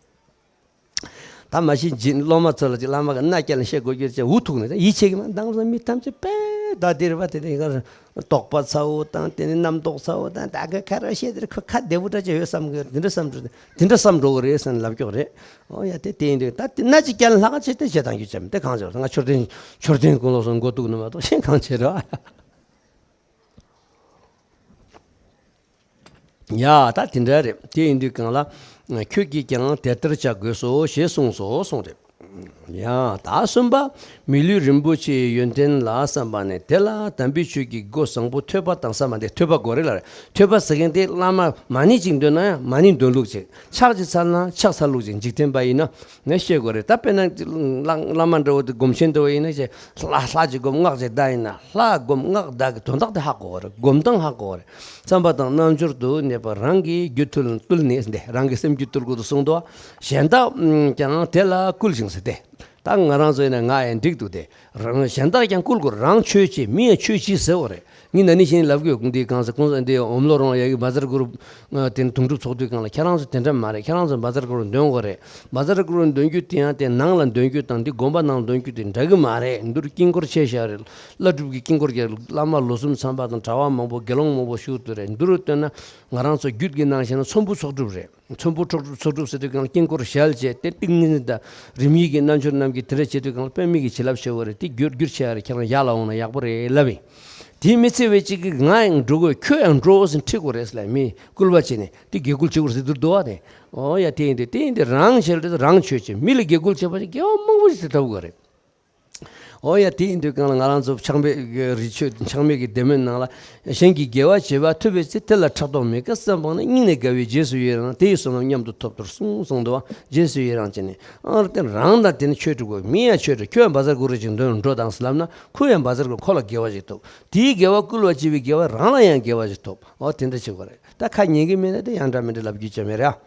ད་མ་གཞི་སློབ་མ་ཚོ་ལ་ཅིག་བླ་མ་གི་མནའ་བསྐྱལ་ནས་བཤད་དགོས་རྒྱུ་ཅིག་འུ་ཐུག་ནས་ད་ཡིད་ཆེས་ཀྱི་མ། དེང་སང་མི་ཐམས་ཅད་དཔེ་ད་འདིར་བ་དེ་ནས་ཡིན་གར་དོགས་པ་ཚ་བོ་དང་དེ་ནས་རྣམ་རྟོག་ཚ་བོ་དང་། ད་ག་ག་རེ་བཤད་དེར་ཁོ་ཁ་བདེ་བོ་འདྲ་ཅིག་ཡོད་བསམ་གི། འདི་འདྲ་བསམ་འགྲོ་འདི་འདྲ་བསམ་འགྲོ་གི་རེད་ཟེར་ནས་ལབ་ཀྱོག་རེད། ཨོ་ཡ་དེ་དེ་ཡིན་དུས་ད་དེ་མནའ་ཅིག་བསྐྱལ་ལྷག་ཆེ་དེ་བྱེད་སྟངས་རྒྱུ་ཅམ་དེ་གང་བྱེད་རོགས། ང་མཆོད་རྟེན་མཆོད་རྟེན་དགུང་ལོ་སོང་མགོ་གཏུག་ནི་མ་གཏོགས་གཞན་གང་བྱེད་རོགས། ཡ་ད་དེ་འདྲ་རེད། དེ་ཡིན་དུས་གང་ལ་ཁྱོད་ཀྱིས་ཀྱང་དེ་ལྟར་བྱ་དགོས་སོ་ཞེས་གསུངས་སོ་གསུངས་རེད། ཡང་ད་གསུམ་པ། མི་ལུས་རིན་པོ་ཆེའི་ཡོན་ཏན་ལ་བསམ་པ་ནས། དེ་ལ་དམ་པའི་ཆོས་ཀྱི་སྒོ་བཟང་པོ་ཐོས་པ་དང་བསམ་པ་སྟེ། ཐོས་པ་དགོས་རེད་ལ། ཐོས་པ་ཟེར་མཁན་དེ་བླ་མ་མ་ཎི་གཅིག་འདོན་ན་ཡང་མ་ཎི་འདོན་ལུགས་ཅིག་ཕྱག་ཅིག་འཚལ་ན་ཕྱག་འཚལ་ལུགས་ཅིག་འཇིག་རྟེན་པ་ཡིན་ན་ནས་བཤད་དགོས་རེད། ད་དཔེར་ན་བླ་བླ་མ་འདྲ་བོ་དེ་སྒོམ་ཆེན་འདྲ་བོ་ཡིན་ན་ཅེ་ལྷ་ལྷ་ཅིག་སྒོམ། སྔགས་ཅིག་བཟླས་ཡིན་ན་ལྷ་སྒོམ། སྔགས་བཟླས་ཀྱི་དོན་དག་དེ་ཧ་གོ་བ་རེད། སྒོམ་སྟངས་ཧ་གོ་བ་རེད། བསམ་པ་དང་རྣལ་འབྱོར་དུ་གནས་པ་རང་གི་རྒྱུད་ཐུལ་བཏུལ་ནས་འདི་རང་གི་སེམས་རྒྱུད་བཏུལ་དགོས་འདུག་གསུངས་འདུག་གཞན་དག་ཀྱང་དེ་ལ་བསྐུལ་ཞིང་ཟེར་ཏེ། ད་ང་རང་ཚོ་ཡིན་ན་ང་ཡང་འགྲིག་འདུག་སྟེ། རང་གཞན་དག་ཀྱང་བསྐུལ་དགོས། རང་ཆོས་བྱེད། མི་ཡང་ཆོས་བྱེད་ཟེར་བ་རེད། ངས་ན་ནིང་ཞིག་ལབ་གི་ཡོད། འདི་གང་ཟེར་གོང་ས་འདི་ཨོམ་ལོ་རོང་ཡ་གི་བཛྲ་གུ་རུ་དེ་ནི་དུང་སྒྲུབ་ཚོགས་འདུའི་སྒང་ལ། ཁྱེད་རང་ཚོ་དེ་འདྲ་མ་རེད། ཁྱེད་རང་ཚོ་བཛྲ་གུ་རུ་འདོན་དགོས་རེད། བཛྲ་གུ་རུ་འདོན་རྒྱུ་དེ་ཡང་དེ་ནང་ལ་འདོན་རྒྱུ་དང་འདི་དགོན་པ་ནང་འདོན་རྒྱུ་དེ་འདྲ་གི་མ་རེད། འདི་རུ་དཀྱིལ་འཁོར་ཆེ་ཤོས་རེད། བླ་སྒྲུབ་ཀྱི་དཀྱིལ་འཁོར་གྱི་བླ་མ་ལོ་གསུམ་ཚང་པ་དང་གྲྭ་པ་མང་པོ་དགེ་སློང་མང་པོ་བཞུགས་དུས་རེད། འདི་རུ་བཏོན་ན་ང་རང་ཚོ་རྒྱུད་ཀྱི་ནང་བཞིན་ན་ཚོམ་བུ་ཚོགས་སྒྲུབ་རེད། ཚོམ་བུ་ཚོགས་སྒྲུབ་ཚོགས་སྒྲུབ་ཟེར་དུས་སྒང་ལ་དཀྱིལ་འཁོར་ཞལ་བྱས་ཏེ་ཏིང་ངེ་འཛིན་དང་རིམ་གཉིས་ཀྱི་རྣལ་འབྱོར་རྣམས་ཀྱིས་དེ་འདྲ་བྱེད་དུས་སྒང་ལ་དཔེ་མི་གི་བྱིན་རླབས་ཆེ་བོ་རེད། དེ་བསྒྱུར་བསྒྱུར་བྱས་ཡ་རེད། ཁྱེད་རང་ཡར་ལ་འོང་ན་ཡག་པོ་རེད་ལབ་ཡིན། དེ་མི་ཚེ་བའི་གཅིག་གིས་ང་ཡང་འགྲོ་དགོས། ཁྱོད་ཡང་འགྲོ་ཟེར་ཁྲིད་དགོས་རེད་ཟེར་ལ། མི་བསྐུལ་བ་བྱས་ནས་དེ་དགེ་བསྐུལ་བྱེད་དགོས་རེད་ཟེར་དུས་འདུག་བ་དེ། ཨོ་ཡ་དེ་ཡིན་དུས་དེ་ཡིན་དུས་རང་བྱེད་རེད། རང་ཆོས་བྱེད། མི་ལ་དགེ་བསྐུལ་བྱེད་པ་ཞིག་དགེ་བ་མང་པོ་ཞིག་ཐོབ་དགོས་རེད། ཨོ་ཡ་དེ་ཡིན་དུས་སྒང་ལ་ང་རང་ཚོ་ཕྱག་དཔེ་རི་ཆོས་ཕྱག་དཔེ་གི་བདེ་སྨོན་ནང་ལ། གཞན་གྱི་དགེ་བ་བྱེད་པ་ཐུབ་པའི་ཚེ། དེ་ལ་ཕྲག་དོག་མེད་དཀའ་བསམ་སྤངས་ནས། སྙིང་ནས་དགའ་བའི་རྗེས་སུ་ཡི་རང་། དེ་ཡི་བསོད་ནམས་མཉམ་དུ་ཐོབ་འདོད་གསུངས་གསུངས་འདུག་བ། རྗེས་སུ་ཡི་རང་བྱས་ནས། ཨ་དེ་རང་དང་དེ་ནི་ཆོས་སྒྲུབ་དགོས། མི་ཡང་ཆོས་སྒྲུབ། ཁྱོད་ཡང་བཛྲ་གུ་རུ་ཅིག་འདོན་འགྲོ་དང་ཟེར་ལབ་ན། ཁོ་ཡང་བཛྲ་གུ་རུ། ཁོ་ལ་དགེ་བ་ཞིག་ཐོབ། དེའི་དགེ་བ་བསྐུལ་བ་བྱས་པའི་དགེ་བ་རང་ལ་ཡང་དགེ་བ་ཞིག་ཐོབ། ཨོ་དེ་འདྲ་བྱེད་དགོས་རེད། ད་ཁ་ཉན་གི་མེད་ན་དེ་ཡང་འདྲ་མི་འདྲ་ལབ་རྒྱུ་ཅང་མེད་རེད་ཨ།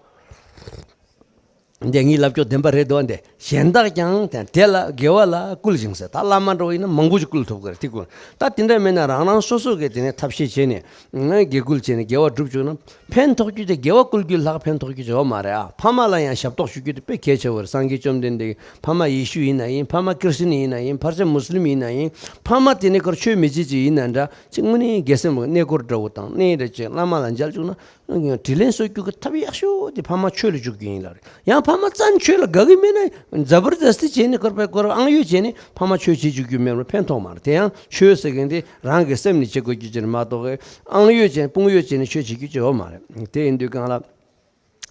འདི་ངའི་ལབ་ཕྱོགས་བདེན་པ་རེད་འདུག་འདི་གཞན་དག་ཀྱང་དེ་དེ་ལ་དགེ་བ་ལ་བསྐུལ་ཞིང་ཟེར། ད་བླ་མ་འདྲ་བོ་ཡིན་ན་མང་པོ་ཞིག་བསྐུལ་ཐུབ་ཀྱི་རེད། དེ་བསྐུལ། ད་དེ་འདྲ་མེད་ན་རང་རང་སོ་སོ་གིས་དེ་ནས་ཐབས་ཤེས་བྱས་ནས་དགེ་བསྐུལ་བྱས་ནས་དགེ་བ་བསྒྲུབ་བཅུག་ན་ཕན་ཐོགས་རྒྱུ་དེ། དགེ་བ་བསྐུལ་རྒྱུ་ལྷག་ཕན་ཐོགས་རྒྱུ་ཅིག་ཡོད་མ་རེད་ཨ། ཕ་མ་ལ་ཡང་ཞབས་ཏོག་ཞུ་རྒྱུ་དེ་དཔེ་གལ་ཆེ་བོ་རེད། སངས་རྒྱས་བཅོམ་ལྡན་འདས་ཀྱིས་ཕ་མ་ཡེ་ཤུ་ཡིན་ན་ཡིན། ཕ་མ་ཁྲིས་ཅན་ཡིན་ན་ཡིན། ཕར་ཕྱིན་མུ་སི་ལིམ་ཡིན་ན་ཡིན། ཕ་མ་དེ་ནས་ཁར་ཆོས་མི་བྱེད་ཅིག་ཡིན་ན་འདྲ། ཅིག་དངོས་གནས་དགེ་སེམས་ཀྱི་གནས་སྐོར་འདྲ་བོ་དང་གནས་རེ་བྱས་བླ་མ་ལ་མཇལ་བཅུག་ན། དྲིན་ལན་གསོ་རྒྱུ་གི་ཐབས་ཡག་ཤོས་དེ་ཕ་མ་ཆོས་ལ་འཇུག་རྒྱུ་ཡིན་ལ་རེད། ཡང་ཕ་མ་རྩ་ནས་ཆོས་ལ་དགའ་གི་མེད་ན་ཛ་བར་དསྟི་བྱས་ནས་ཁོར་པའི་ཁོར་ཨང་གཡོལ་བྱས་ནས་ཕ་མ་ཆོས་བྱེད་འཇུག་རྒྱུ་མེད་པར་ཕན་ཐོགས་མ་རེད། དེ་ཡང་ཆོས་ཟེར་མཁན་དེ་རང་གི་སེམས་ནས་བྱེད་དགོས་རྒྱུ་ཅིག་རེད་མ་གཏོགས་ཨང་གཡོལ་བྱས་དཔུང་གཡོལ་བྱས་ནས་ཆོས་བྱེད་རྒྱུ་ཅིག་ཡོད་མ་རེད། དེ་ཡིན་དུས་སྒང་ལ་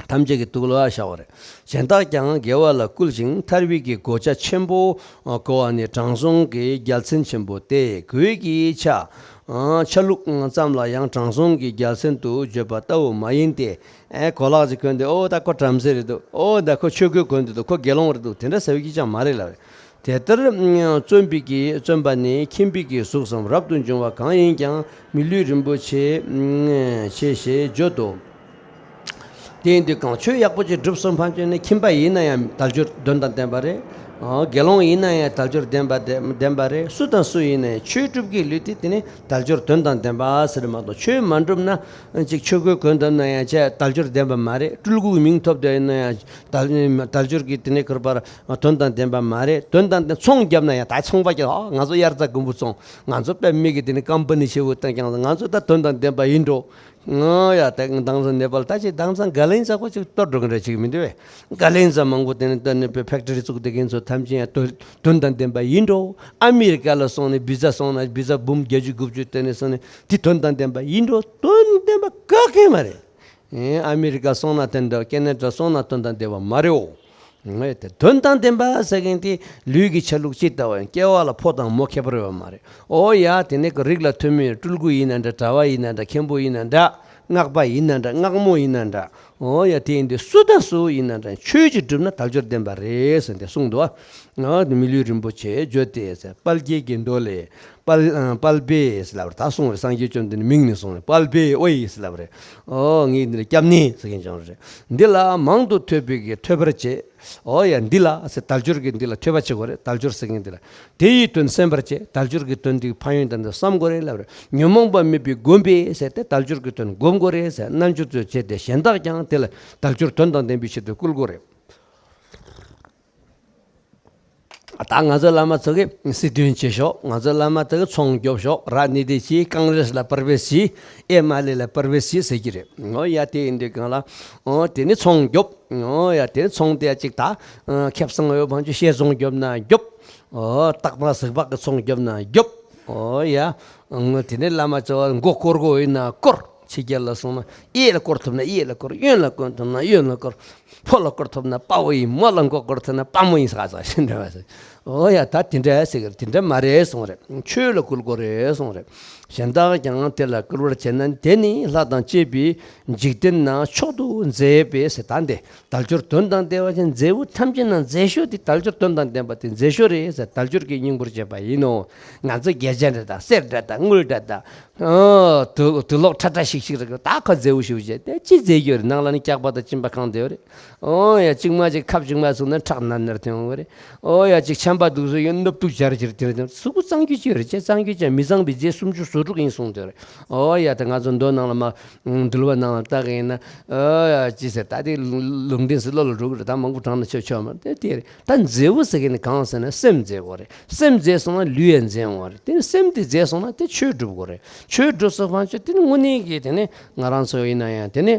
ཐམས་ཅད་ཀྱི་ཐུགས་ལ་བཞག་པ་རེད། གཞན་དག་ཀྱང་དགེ་བ་ལ་བསྐུལ་ཞིང་། ཐར་པའི་གི་གོ་ཆ་ཆེན་པོ་གོ་བ་ནི་དྲང་སྲོང་གི་རྒྱལ་མཚན་ཆེན་པོ་སྟེ། གོས་ཀྱི་ཆ། ཨ་ཆ་ལུགས་ཙམ་ལ་ཡང་དྲང་སྲོང་གི་རྒྱལ་མཚན་དུ་བརྗོད་པ་ལྟ་བུ་མ་ཡིན་ཏེ། ཨེ་གོ་ལག་ཅིག་གོན་ཏེ། ཨོ་ད་ཁོ་བྲམ་ཟེ་རེད་འདུག་ཨོ་ད་ཁོ་ཆོས་གོས་གོན་ཏེ་འདུག་ཁོ་དགེ་སློང་རེད་འདུག་དེ་འདྲ་ཟེར་བ་ཅིག་ཀྱང་མ་རེད་ལ། དེ་ལྟར་བརྩོན་པའི་གི་བརྩོན་པ་ནི་ཁྱིམ་པའི་གི་གཟུགས་སམ་རབ་ཏུ་འབྱུང་བ་གང་ཡིན་ཀྱང་མི་ལུས་རིན་པོ་ཆེ་ཆེ་ཞེས་བརྗོད་དོ། དེ་ཡིན་དུས་གང་ཆོས་ཡག་པོ་ཅིག་སྒྲུབ་སོང་ཕན་ཆད་ནས། ཁྱིམ་པ་ཡིན་ན་ཡང་དལ་འབྱོར་དོན་དང་ལྡན་པ་རེད། ཨ་དགེ་སློང་ཡིན་ན་ཡང་དལ་འབྱོར་ལྡན་པ་དེ་ལྡན་པ་རེད། སུ་དང་སུ་ཡིན་ན་ཡང་ཆོས་སྒྲུབ་ཀྱི་ལུས་དེ་དེ་ནི་དལ་འབྱོར་དོན་དང་ལྡན་པ་ཟེར་མ་གཏོགས། ཆོས་མ་སྒྲུབ་ན་ཅིག་ཆོས་གོས་གོན་བསྡད་ན་ཡང་ཅིག་དལ་འབྱོར་ལྡན་པ་མ་རེད། སྤྲུལ་སྐུའི་མིང་ཐོབ་བསྡད་ཡིན་ན་ཡང་དལ་དལ་འབྱོར་གྱི་དེ་ནི་ཁོར་པར་དོན་དང་ལྡན་པ་མ་རེད། དོན་དང་ལྡན། ཚོང་བརྒྱབ་ན་ཡང་ད་ཚོང་པ་ཀྱང་ཨ་ང་ཚོ་དབྱར་རྩྭ་དགུན་འབུ་བཙོང་། ང་ཚོ་དཔེ་མི་གི་དེ་ནི་ཀམ་པ་ནི་ཆེ་བོ་བཏང་ཀྱང་ང་ཚོ་ད་དོན་དང་ལྡན་པ་ཡིན་འགྲོ། ང་ཡ་ད་དང་ཚང་ནེ་པཱལ་ད་ཅིག་དང་ཚང་ག་ལེན་ཚ་ཁོ་ཅིག་གཏོར་འགྲོ་གི་འདྲ་ཅིག་མི་འདུག་བས། ག་ལེན་ཚ་མང་པོ་དེ་ནི་ད་ནི་ཕེག་ཊི་རི་བཙུགས་དེ་གིན་ཚོ་ཐམས་ཅད་ཡང་དོན་དོན་དང་ལྡན་པ་ཡིན་འགྲོ། ཨ་མི་རི་ཀ་ལ་སོང་ནས་བི་ཛ་སོང་ན་བི་ཛ་འབུམ་བརྒྱད་ཅུ་དགུ་བཅུ་དེ་ནས་སོང་ནས་དེ་དོན་དང་ལྡན་པ་ཡིན་འགྲོ། དོན་ལྡན་པ་ག་གེ་མ་རེད། ཨེ་ཨ་མི་རི་ཀ་སོང་ན་དེ་འདྲ། ཀེ་ན་ཌ་སོང་ན་དོན་དང་ལྡན་པ་མ་རེད་འོ། ངས་དེ་དོན་དང་ལྡན་པ་ཟེར་མཁན་དེ་ལུས་ཀྱི་ཆ་ལུགས་ཇི་ལྟ་བ་ཡང་སྐྱེ་བ་ལ་ཕོ་དང་མོ་ཁྱད་པར་ཡོད་མ་རེད། ཨོ་ཡ་དེ་ནས་ཀྱི་རིགས་ལ་མཐུན་མིན་སྤྲུལ་སྐུ་ཡིན་ན་འདྲ། གྲྭ་པ་ཡིན་ན་འདྲ། མཁན་པོ་ཡིན་ན་འདྲ། སྔགས་པ་ཡིན་ན་འདྲ། སྔགས་མོ་ཡིན་ན་འདྲ། ཨོ་ཡ་དེ་ཡིན་དུས་སུ་དང་སུ་ཡིན་ན་འདྲ། ཆོས་ཅིག་བསྒྲུབ་ན་དལ་འབྱོར་ལྡན་པ་རེད་ཟེར་ཏེ་གསུངས་འདུག་བ། ཨོ་དེ་མི་ལུས་རིན་པོ་ཆེ་བརྗོད་དེ་ཟེར། དཔལ་དགྱེས་ཀྱི་མདོ་ལས། དཔལ་ཨ་དཔལ་སྦས་ཟེར་ལབ་རེད། ད་གསུངས་རེད། སངས་རྒྱས་བཅོམ་ལྡན་འདས་མིང་ནས་གསུངས་རེད། དཔལ་སྦས་ཨོ་ཡེ་ཟེར་ལབ་རེད། ཨོ་ངས་འདི་ལ་སྐྱབས་གནས་ཟེར་མཁན་ཀྱང་རེད། འདི་ལ་མང་དུ་ཐོས་པའི་གི་ཐོས་པར་བྱེད། ཨོ་ཡ་འདི་ལ་ཟེར། དལ་འབྱོར་གྱི་འདི་ལ་ཐོས་པ་བྱེད་དགོས་རེད། དལ་འབྱོར་ཟེར་མཁན་འདི་ལ། དེ་ཡི་དོན་གསན་པར་བྱེད། དལ་འབྱོར་གྱི་དོན་འདི་ཕན་ཡོན་དང་འདི་བསམ་དགོས་རེད་ལབ་རེད། ཉོན་མོངས་པ་མེད་པའི་སྒོམ་པས་ཟེར་ཏེ་དལ་འབྱོར་གྱི་དོན་སྒོམ་དགོས་རེད་ཟེར། རྣལ་འབྱོར་ཚོས་བྱས་ཏེ་གཞན་དག་ཀྱང་དེ་ལ་དལ་འབྱོར་དོན་དང་ལྡན་པའི་ཆེད་དུ་བསྐུལ་དགོས་རེད། ད་ང་ཚོ་བླ་མ་ཚོ་གིས་སྲིད་དོན་བྱེད་ཤོག་ང་ཚོ་བླ་མ་ཚོ་གིས་ཚོང་རྒྱོབ་ཤོག་ར་ནི་དེ་ཅི་ཀང་རེས་ལ་པར་བེ་སི། ཨེ་མ་ལེ་ལ་པར་བེ་སི་ཟེར་གྱི་རེད། ཨོ་ཡ་དེ་ཡིན་དུས་སྒང་ལ། ཨོ་དེ་ནི་ཚོང་རྒྱོབ། ཨོ་ཡ་དེ་ནི་ཚོང་དེ་ཅིག་ད་ཁེ་བཟང་ཡོད་པ་ཅིག་ཤེལ་ཚོང་རྒྱོབ་ན་རྒྱོབ། ཨོ་སྟག་ལྤགས་གཟིག་ལྤགས་ཀྱི་ཚོང་རྒྱོབ་ན་རྒྱོབ། ཨོ་ཡ་དེ་ནི་བླ་མ་ཚོ་མགོ་སྐོར་དགོས་ཡིན་ན་སྐོར། ཕྱི་རྒྱལ་ལ་སོང་ན་གཡས་ལ་བསྐོར་ཐུབ་ན་གཡས་ལ་བསྐོར། གཡོན་ལ་བསྐོར་ཐུབ་ན་གཡོན་ལ་བསྐོར། ཕོ་ལ་བསྐོར་ཐུབ་ན་དཔའ་བོ་ཡིན། མོ་ལ་མགོ་བསྐོར་ཐུབ་ན་དཔའ་མོ་ཡིན་ཟེར་ག་ཟེར་འདྲ་བ་ཟེར། ཨོ་ཡ། ད་དེ་འདྲ་ཟེར་གི་རེད། དེ་འདྲ་མ་རེད་གསུངས་རེད། ཆོས་ལ་བསྐུལ་དགོས་རེད་གསུངས་རེད། གཞན་དག་ཀྱང་དེ་ལ་བསྐུལ་བར་བྱེད་ན། དེ་ནི་ལྷ་དང་བཅས་པའི་འཇིག་རྟེན་ན་མཆོག་ཏུ་མཛེས་པས་ཟེར། ད་འདི་དལ་འབྱོར་དོན་དང་ལྡན་པ་ཅན་མཛེས་པོ་ཐམས་ཅད་ན་མཛེས་ཤོས་དེ་དལ་འབྱོར་དོན་དང་ལྡན་པ་དེ་མཛེས་ཤོས་རེད་ཟེར། དལ་འབྱོར་གྱི་སྙིང་པོར་བྱེད་པ་ཡིན་ནོ། ང་ཚོ་རྒྱན་ཆ་འདྲ་དང་གསེར་འདྲ་དང་དངུལ་འདྲ་དང་། ཨོ། དུག་དུག་ལོག་ཁྲ་ཁྲ་ཤིག་ཤིག་རེད། ད་ཁ་མཛེས་པོ་ཞིག་བྱས་ཏེ་ཅི་མཛེས་རྒྱུ་རེད། ནང་ལ་ནི་སྐྱག་པ་དང་གཅིན་པ་གང་དེ་རེད། ཨོ་ཡ། གཅིག་མ་གཅིག་ཁབ་གཅིག་མ་བཟུང་ན་ཁྲག་ནར་ནར་ཐོན་འོང་བ་རེད། ཨོ་ཡ། གཅིག་ཆམ་པ་འདུག་སོ་ཡོད་ནུབ་ཏུ་འབྱར་འབྱར་དེ་རེད། གཟུགས་པོ་གཙང་རྒྱུ་ཅི་ཡོད་རེད། ཅེས་གཙང་རྒྱུ་ཅན་མི་གཙང་བའི་རྫས་སུམ་ཅུ་སོ་དྲུག་ཡིན་གསུངས་དེ་རེད། ཨོ་ཡ། ད་ང་ཚོ་མདོ་ནང་ལ་མ་འདུལ་བ་ནང་ལ་བལྟ་གི་ཡིན་ན། ཨོ་ཡ། ཅི་ཟེར། ད་དེ་ལུང་འདྲེན་ཟེར་བློ་ལ་འགྲོ་གི་རེད། ད་མང་པོ་དྲངས་ན་ཆོག་ཆོག་མ་རེད། དེ་རེད། ད་མཛེས་པོ་ཟེར་གི་ནི་གང་ཟེར་ན་སེམས་མཛེས་དགོས་རེད། སེམས་མཛེས་སོང་ན་ལུས་ཡང་མཛེས་འོང་བ་རེད། དེ་ནི་སེམས་དེ་མཛེས་སོང་ན་དེ་ཆོས་སྒྲུབ་དགོས་རེད། ཆོས་སྒྲུབ་སོང་ཙང་དེ་ནི་དངོས་གནས་ཀྱི་དེ་ནི་ང་རང་ཚོ་ཡིན་ན་ཡང་དེ་ནི།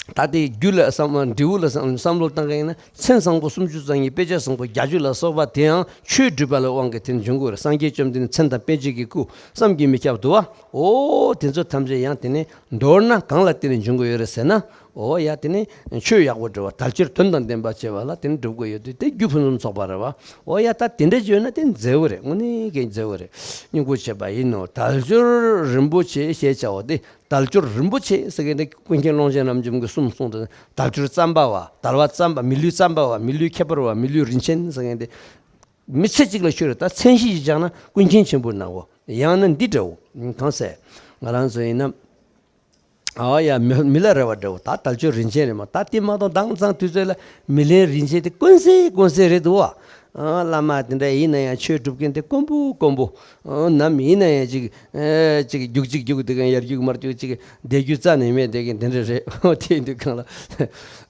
ད་དེ་རྒྱུ་ལ་བསམ། འབྲས་བུ་ལ་བསམ། བསམ་བློ་བཏང་གི་ཡིན་ན་མཚན་བཟང་པོ་སུམ་ཅུ་རྩ་གཉིས། དཔེ་བྱད་བཟང་པོ་བརྒྱད་ཅུ་ལ་སོགས་པ་དེའང་ཆོས་སྒྲུབ་པ་ལ་དབང་གིས་དེ་ནི་འབྱུང་དགོས་རེད། སངས་རྒྱས་བཅོམ་ལྡན་འདས་མཚན་དང་དཔེ་བྱད་ཀྱི་སྐུ་བསམ་གྱིས་མི་ཁྱབ་འདུག་བ། ཨོ། དེ་ཚོ་ཐམས་ཅད་ཡང་དེ་ནི་མདོར་ན་གང་ལ་བརྟེན་ནས་འབྱུང་གི་ཡོད་རེད་ཟེར་ན། ཨོ་ཡ། དེ་ནི་ཆོས་ཡག་པོ་སྒྲུབ་པ། དལ་འབྱོར་དོན་དང་ལྡན་པ་བྱེད་པ་ལ་དེ་ནི་སྒྲུབ་དགོས་ཡོད་དུས་དེ་རྒྱུ་ཕུན་སུམ་ཚོགས་པ་རེད་བ། ཨོ་ཡ། ད་དེ་འདྲ་བརྗོད་ན་དེ་མཛེས་པོ་རེད། དངོས་གནས་ཀྱི་མཛེས་པོ་རེད། སྙིང་པོ་བྱེད་པ་ཡིན་ནོ། དལ་འབྱོར་རིན་པོ་ཆེ་ཞེས་བྱ་བ་དེ། དལ་འབྱོར་རིན་པོ་ཆེ་ཟེར་མཁན་དེ་ཀུན་མཁྱེན་ཀློང་ཆེན་རབ་འབྱམས་ཀྱིས་གསུངས་གསུངས་དང་། དལ་འབྱོར་བརྩམ་པ་བ། དལ་བ་བརྩམ་པ། མི་ལུས་བརྩམ་པ་བ། མི་ལུས་ཁྱད་པར་བ། མི་ལུས་རིན་ཆེན་ཟེར་མཁན་དེ། མི་ཚེ་གཅིག་ལ་ཤོད་རེད། ད་མཚན་གཞི་ཞིག་བཞག་ན་ཀུན་མཁྱེན་ཆེན་པོའི་ནང་འོ། ཡང་ན་འདི་འདྲ་བོ། གང་ཟེར། ང་རང་ཚོ་ཡིན་ན། ཨ་ཡ། མི་མི་ལ་རས་པ་འདྲ་བོ། ད་དལ་འབྱོར་རིན་ཆེན་རེད་མ། ད་དེ་མ་གཏོགས་དེང་སང་དུས་ཚོད་ལ་མི་ལའི་རིན་ཆེན་དེ་དཀོན་སེ་དཀོན་སེ་རེད་འདུག་བ། ཨ། བླ་མ་དེ་འདྲ་ཡིན་ན་ཡང་ཆོས་སྒྲུབ་མཁན་དེ་དཀོན་པོ་དཀོན་པོ། ཨ། ནམ་ཡིན་ན་ཡང་ཅིག་ཨ། ཅིག་རྒྱུག་ཅིག་རྒྱུག་དེ་ག་ཡར་རྒྱུག་མར་རྒྱུག་ཅིག་བསྡད་རྒྱུ་རྩ་ནས་མེད་བསྡད་མཁན་དེ་འདྲ་རེད། དེ་ཡིན་དུས་གང་ལ་